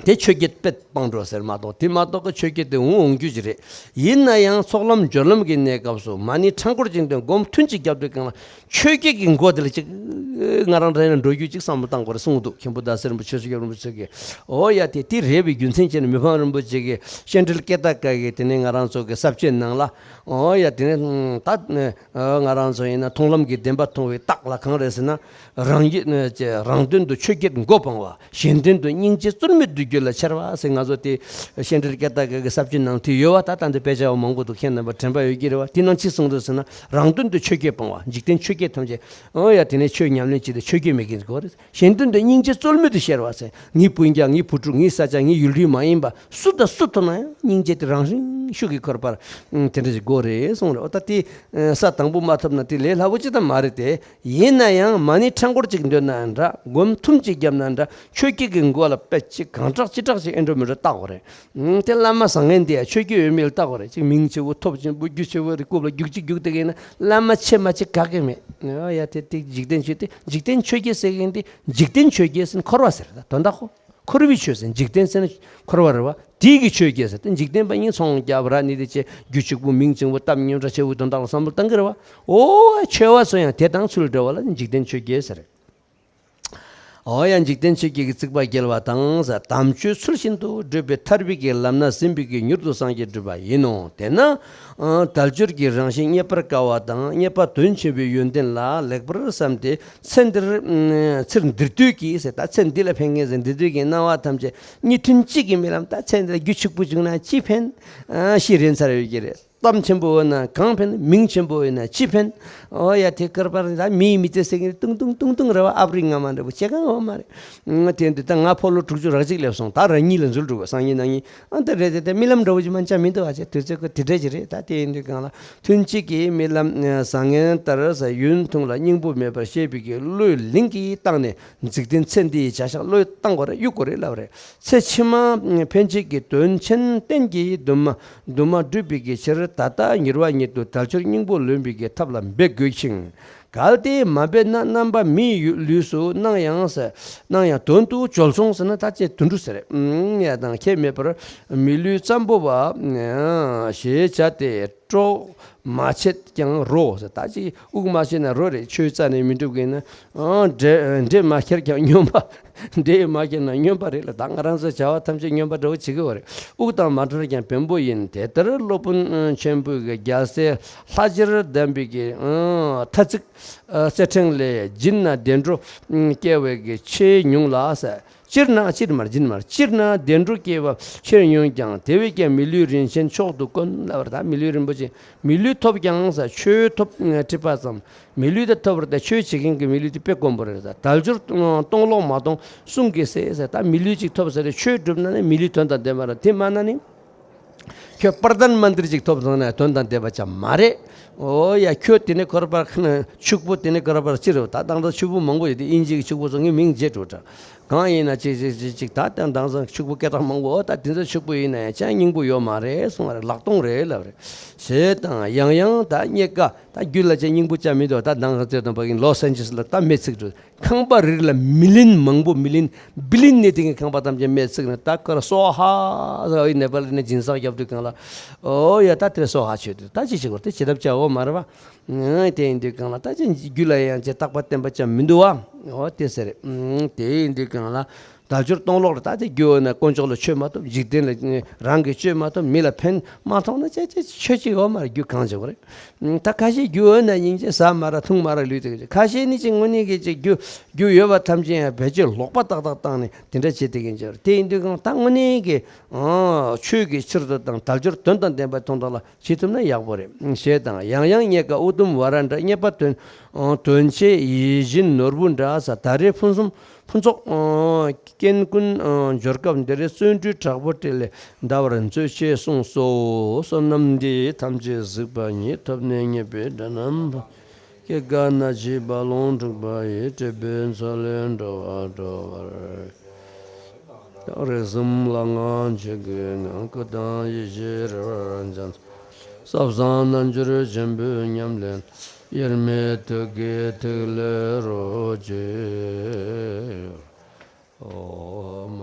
དེ་ཆོས་བརྒྱད་དཔེ་སྤངས་འགྲོ་ཟེར་མ་གཏོགས། དེ་མ་གཏོགས་ཀྱི་ཆོས་བརྒྱད་དེ་འོང་འོང་རྒྱུ་ཅིག་རེད། ཡིན་ན་ཡང་ཚོགས་ལམ་སྦྱོར་ལམ་གྱི་གནས་སྐབས་སུ་མ་ཎི་ཕྲེང་སྐོར་ཅིག་འདོན། སྒོམ་ཐུན་གཅིག་རྒྱབ་དུས་གང་ལ་ཆོས་བརྒྱད་ཀྱི་མགོ་དེ་ལ་ཅིག་ང་རང་རེ་ན་འགྲོ་རྒྱུ་ཅིག་བསམ་བློ་བཏང་དགོས་རེད་གསུངས་འདུག། མཁན་པོ་ཟླ་ཟེར་རིན་པོ་ཆེ་ཚོ་སྐྱབས་རིན་པོ་ཆེ་གིས། ཨོ་ཡ། དེ་དེ་རེད་པའི་རྒྱུ་མཚན་བྱས་ནས་མི་ཕམ་རིན་པོ་ཆེ་གིས་བཤད་འགྲེལ་སྐད་གྲགས་དཀའ་གི་དེ་ནས་ང་རང་ཚོ་གི་ས་བཅད་ནང་ལ། ཨོ་ཡ། དེ་ནས་ད། ང་རང་ཚོ་ཡིན་ན་མཐོང་ལམ་གྱི་བདེན་པ་མཐོང་བའི་རྟགས་ལ་གང་རེད་ཟེར་ན། རང་རྒྱུད་རང་དོན་དུ་ཆོས་བརྒྱད་མགོ་སྤངས་པ། གཞན་དོན་དུ་སྙིང་རྗེ་རྩོལ་མེད་ རྒྱུད་ལ་འཆར་བ་ཟེར། ང་ཚོ་དེ་བཤད་འབྲེལ་སྐད་གྲགས་ཀྱི་ས་བཅད་ནང་དེ་ཡོད་བ། ད་ད་འདི་དཔེ་ཆ་མང་པོ་འདུག་མཁྱེན་རྣམ་པ་དྲན་པ་ཡོད་ཀྱི་རེད་བ། དེ་ནང་ཅི་གསུངས་འདུག་ཟེར་ན། རང་དོན་དུ་ཆོས་བརྒྱད་སྤང་བ། འཇིག་རྟེན་ཆོས་བརྒྱད་ཐམས་ཅད། ཨོ་ཡ། དེ་ནས་ཆོས་ཉམས་ལེན་བྱེད་དུས་ཆོས་བརྒྱད་མེད་མཁན་དགོས་རེད། གཞན་དོན་དུ་སྙིང་རྗེ་རྩོལ་མེད་དུ་ཤར་བ་ཟེར། ངའི་སྤུན་ཀྱག་ངའི་བུ་ཕྲུག་ངའི་ས་ཆ་ངའི་ཡུལ་རིས་མ་ཡིན་པ་སུ་དང་སུ་ཐུག་ན་ཡང་སྙིང་རྗེ་དེ་རང་བཞིན་ཤུགས་ཀྱིས་འཁོར་བར། ཨང་། དེ་འདྲ་ཞིག་དགོས་རེད་གསུངས་རེད། ཨོ་ད་དེ་ས་དང་པོ་མ་ཐོབ་ན་དེ་ལས་སླ་པོ་ཅིག་ད་མ་རེད་དེ། ཡིན་ན་ཡང་མ་ཎི་ཕྲེང་སྐོར་ཅིག་འདོན་ན་འདྲ། སྒོམ་ཐུམ་ཅིག་བརྒྱབ་ན་འདྲ། ཆོས་བརྒྱད་ཀྱི་མགོ་ལ་དཔེ་ཅིག་གང་དྲག་ཅི་དྲག་ཅིག་ཨེ་འགྲོ་མི་འགྲོ་བལྟ་དགོས་རེད། ཨང་། དེ་བླ་མ་བཟང་ངན་དེ་ཡང་ཆོས་བརྒྱད་ཡོད་མེད་ལ་བལྟ་དགོས་རེད། ཅིག་མིང་ཆེ་བོ་ཐོབ་ཆེན་པོ་རྒྱུ་ཆེ་བོ་རེད། རྐུབ་ལ་རྒྱུག་ཅིག་རྒྱུག་བསྡད་མཁན་ན་བླ་མ་ཆེ་མ་ཆེ་ག་གེ་མེད། ཨོ་ཡ། དེ་དེ་འཇིག་རྟེན་ཆོས་དེ། འཇིག་རྟེན་ཆོས་བརྒྱད་ཟེར་མཁན་དེ། འཇིག་རྟེན་ཆོས་བརྒྱད་ཟེར་ན་འཁོར་བ་ཟེར། ད་དོན་དག་ཁོ་འཁོར་བའི་ཆོས་ཟེར། འཇིག་རྟེན་ཟེར་ན་འཁོར་བ་རེད་བ། དེའི་གི་ཆོས་བརྒྱད་ཟེར་ཏེ། འཇིག་རྟེན་པ་གཉིས་ཚོང་རྒྱག་པ་ར་ནི་དེ་བྱས། རྒྱུ་ཕྱུག་པོ་མིང་ཆེན་པོ་གཏམ་སྙན་གྲགས་ཆེ་བོའི་དོན་དག་ལ་བསམ་བློ་བཏང་གི་རེད་བ། ཨོ་ཡ། ཆོས་པ་ཚོ་ཡང་དེ་དང་ཚུར་འབྲེལ་བ་ལ་འཇིག་རྟེན་ཆོས་བརྒྱད་ཟེར། ཨོ་ཡ། འཇིག་རྟེན་ཆོས་བརྒྱད་ཀྱི་རྩིག་པ་བརྒྱབ་པ་དང་ཟེར། དམ་ཆོས་ཚུལ་བཞིན་དུ་བགྲོད་པའི་ཐར་པའི་གི་ལམ་སྣ་ཟིན་པའི་གི་མྱུར་དུ་སངས་རྒྱས་འགྲུབ་པ་ཡིན་ནོ། དེས་ན་ཨ་དལ་འབྱོར་གྱི་རང་བཞིན་རྙེད་པར་དཀའ་བ་དང་། རྙེད་པ་དོན་ཆེན་པོའི་ཡོན་ཏན་ལ་ལེགས་པར་བསམས་ཏེ། ཚེ་འདིར་ཨ་ཚེ་འདིར་འདོད་ཀྱི་ཟེར། ད་ཚེ་འདི་ལ་ཕན་མཁན་ཟེར། འདིར་འདོད་ཀྱི་སྣང་བ་ཐམས་ཅད་གཉིས་མཐུན་གཅིག་གི་རྨི་ལམ། ད་ཚེ་འདི་ལ་རྒྱུ་ཕྱུག་པོ་བྱུང་ན་ཅི་ཕན། ཨ་ཤི་རན་ཚར་ཡོད་ཀྱི་རེད། གཏམ་ཆེན་པོ་ཡོད་ན་གང་ཕན། མིང་ཆེན་པོ་ཡོད་ན་ཅི་ཕན། ཨོ་ཡ། དེ་སྐོར་པར་ད་མིའི་མི་ཚེ་ཟེར་མཁན་ཏུང་ཏུང་ཏུང་ཏུང་རེད་བ། ཨབ་རི་ང་མ་འདྲ་པོ་བྱེད་གང་ཡོད་མ་རེད། ཨ་དེ་འདི་ད་ང་ཕོ་ལོ་དྲུག་ཅུ་རེ་གཅིག་སླེབས་སོང་། ད་རང་ཉིད་ལ་འཛུལ་འགྲོ་དགོས། སང་ཉིན་གནངས་ཉིན། ཨ་འདི་རེད་དེ། དེ་རྨི་ལམ་འདྲ་པོ་ཅིག་མ་འཆར་མི་འདུག་བ། ཅེས་དུས་ཚོད་ཀྱི་དེ་འདྲ་ཅིག་རེད། ད་དེ་ཡིན་དུས་གང་ལ་ཐུན་གཅིག་གི་རྨི་ལམ་བཟང་ངན་ལྟར་ཟེར། ཡུན་ཐུང་ལ་སྙིང་པོ་མེད་པར་ཤེས་པའི་གི་བློས་ལིང་གིས་བཏང་ནས། འཇིག་རྟེན་ཚེ་འདིའི་བྱ་བཞག་བློས་བཏང་དགོས་རེད། གཡུག་དགོས་རེད་ལབ་རེད། ཚེ་ཕྱི་མ་ཕན་ཆད་ཀྱི་དོན་ཆེན་གཏན་གྱི་འདུན་མ་འདུན་མ་སྒྲུབ་པའི་གི་ཕྱིར། ད་ལྟ་མྱུར་བ་ཉིད་དུ་དལ་འབྱོར་སྙིང་པོ་ལོན་པའི་གི་ཐབས་ལ་འབད་དགོས་ཤིང་། གལ་ཏེ་མ་འབད་ན་རྣམ་པ་མིའི་ལུས་སུ་སྣང་ཡང་ཟེར། སྣང་ཡང་དོན་དུ་འབྱོལ་སོང་ཟེར་ན། ད་ཅེས་དུད་འགྲོ་ཟེར་རེད། ཨང་། ཡ་དང་ཁྱད་མེད་པར་མི་ལུས་ཙམ་པོ་བ་ཞེས་བྱ་སྟེ། སྲོག་མ་ཆད་ཀྱང་རོ་ཟེར། ད་ཅིག་དབུགས་མ་ཆད་ན་རོ་རེད། ཆོས་རྩ་ནས་མི་འགྲུབ་ཀྱི་ན། ཨང་། འདྲེ་འདྲེ་མ་ཁྱེར་ཀྱང་སྨྱོན་པ། འདྲེ་མ་ཁྱེར་ན་སྨྱོན་པ་རེད་ལ། ད་ང་རང་ཚོ་བྱ་བ་ཐམས་ཅད་སྨྱོན་པ་འདྲ་བོ་བྱེད་ཀྱི་ཡོད་རེད། དབུགས་དང་མ་འཕྲད་ཀྱང་བེམ་པོ་ཡིན། དེ་ལྟར་སློབ་དཔོན་ཆེན་པོའི་གི་རྒྱལ་སྲས་ལྷ་རྗེར་གདམས་པའི་གི་ཨང་། ཐ་ཚིག་ཨ་གསེར་ཕྲེང་ལས། སྦྱིན་ན་བདེ་འགྲོ་སྐྱེ་བའི་གི་ཆེས་ཉུང་ལ་ཟེར། སྤྱིར་ན། སྤྱིར་མར་སྦྱིན་མར། སྤྱིར་ན་བདེ་འགྲོ་སྐྱེ་བ་ཆེས་ཉུང་ཀྱང་། དེ་བས་ཀྱང་མི་ལུས་རིན་ཆེན་མཆོག་ཏུ་དཀོན་ལབ་པ་རེད། ད་མི་ལུས་རིན་པོ་ཆེ། མི་ལུས་ཐོབ་ཀྱང་ཟེར། ཆོས་ཐོབ་སྲིད་པ་ཙམ། མི་ལུས་དེ་ཐོབ་པར་ད་ཆོས་བྱེད་མཁན་གྱི་མི་ལུས་དེ་དཔེ་དཀོན་པོ་རེད། ད་དལ་འབྱོར་སྟོང་ལོག་མ་གཏོང་གསུང་གི་ཟེར་ཟེར། ད་མི་ལུས་གཅིག་ཐོབ་ཟེར་རེད། ཆོས་སྒྲུབ་ན་ནི་མི་ལུས་དོན་དང་ལྡན་པ་རེད། དེ་མ་ན་ནི། ཁྱོད་པར་དན་མན་དིར་ཅིག་ཐོབ་སོང་ན་དོན་དང་ལྡན་པ་ཅང་མ་རེད། ཨོ་ཡ། ཁྱོད་དེ་ནས་ཁོར་པར་ཁ་ན་ཕྱུག་པོ་དེ་ནས་ཁོར་པར་ཅི་རེད། ད་དེང་སང་ཕྱུག་པོ་མང་པོ་ཡོད་དེ། དབྱིན་ཇི་གི་ཕྱུག་པོ་ཚོ་ངའི་མིང་བརྗེད་འགྲོ་འདྲ། གང་ཡིན་ན་ཅིག་ཅིག་ཅིག་ཅིག་ད་དེང་སང་ཕྱུག་པོ་སྐད་གྲགས་མང་པོ། ད་དེ་ཚོ་ཕྱུག་པོ་ཡིན་ན་ཡང་ཅང་སྙིང་པོ་ཡོད་མ་རེད་གསུང་བ་རེད། ལག་སྟོང་རེད་ལབ་རེད། ཞེས་དང་། ཡང་ཡང་ད་རྙེད་དཀའ། ད་རྒྱུད་ལ་ཅང་སྙིང་པོ་ཅང་མི་འདུག་ད་དེང་སང་བརྩེ་དུང་པ་གིན་ལོ་སན་ཅེས་ལ་ད་སྨད་ཚིག་འགྲོ། ཁང་པ་རིགས་ལ་མི་ལིན་མང་པོ། མི་ལིན་བི་ལིན་ནས་དེ་གི་ཁང་པ་ཐམས་ཅད་སྨད་ཚིག་ནས། ད་ཁོ་ར་སོ་ཧ་ཟེར་བའི་ནེ་པ་ལི་ནས་སྦྱིན་སྲེག་བརྒྱབ་དུས་གང་ལ། ཨོ་ཡ། ད་དེ་སོ་ཧ་ཆོད་དུས་ད་ཅི་བྱེད་དགོས། དེ་བྱེད་ཐབས་བྱ་འོ་མ་རེད་བ། ཨང་། དེ་ཡིན་དུས་གང་ལ་ད་ཅི་རྒྱུད་ལ་ཡང་ཅི་རྟག་པ་བརྟན་པ་ཅང་མི་འདུག་བ། ཨོ་དེ་ཟེར། ཨང་། དེ་ཡིན་དུས་གང་ལ་དལ་འབྱོར་སྟོང་ལོག་ལ་ད་དེ་རྒྱུ་འོ་ན་དཀོན་མཆོག་ལ་མཆོད་མ་ཐུབ། འཇིག་རྟེན་ལ་རང་གིས་སྤྱོད་མ་ཐུབ། མི་ལ་ཕན་མ་ཐོགས་ན་ཅི་ཅི་ཆོས་ཅིག་འོ་མ་རེད། རྒྱུ་གང་བྱེད་དགོས་རེད། ད་ཁ་ཤས་རྒྱུ་འོ་ན་སྙིང་རྗེ་ཟ་མ་ར་འཐུང་མ་ར་ལུས་དེ། ཁ་ཤས་ནི་ཅིག་དངོས་གནས་ཀྱི་ཅིག་རྒྱུ་རྒྱུ་ཡོད་པ་ཐམས་ཅད་ཡང་བེད་སྤྱོད་ལོག་པ་ཏག་ཏག་བཏང་ནས་དེ་འདྲ་བྱེད་དེ་གིན་ཅིག་རེད། དེ་ཡིན་དུས་གང་ད་དངོས་གནས་ཀྱི་ཨང་ཆོས་ཀྱི་ཕྱིར་དུ་དང་དལ་འབྱོར་དོན་དང་ལྡན་པའི་དོན་དག་ལ་བྱེད་ཐུབ་ན་ཡག་པོ་རེད། ཞེས་དང་། ཡང་ཡང་རྙེད་དཀའ་ཨུ་དུམ་ཝ་ར་འདྲ། རྙེད་པ་དོན་དོན་ཆེ་ཡིད་བཞིན་ནོར་བུ་འདྲ་ཟེར། ད་རེས་ཕུན་སུམ་ཕུན་ཚོགས་རྐྱེན་ཀུན་འབྱོར་སྐབས་འདིར། བརྩོན་འགྲུས་དྲག་པོ་སྤྲད་ལས་འདའ་བར་མཛོད་ཅེས་གསུངས་སོ། བསོད་ནམས་འདི་ཐམས་ཅད་གཟིགས་པ་ཉིད། ཐོབ་ནས་ཉེས་པའི་དགྲ་རྣམས་ཕམ། སྐྱེ་རྒ་ན་འཆིའི་རྦ་ཀློང་འཁྲུགས་པ་ཡི། སྲིད་པའི་མཚོ་ལས་འགྲོ་བ་སྒྲོལ་བར། རིགས་གསུམ་ལ་སྔོན་ཆད་ཀྱི་ངང་། སྐུ་དང་ཡེ་ཤེས་རོལ་པར་འབྱམས། ཟབ་གསང་རྣལ་འབྱོར་ཆེན་པོའི་ཉམས་ལེན། དབྱེར་མེད་ཐུགས་ཀྱི་ཐིག་ལེ་རུ་གྱུར། ཨོམ།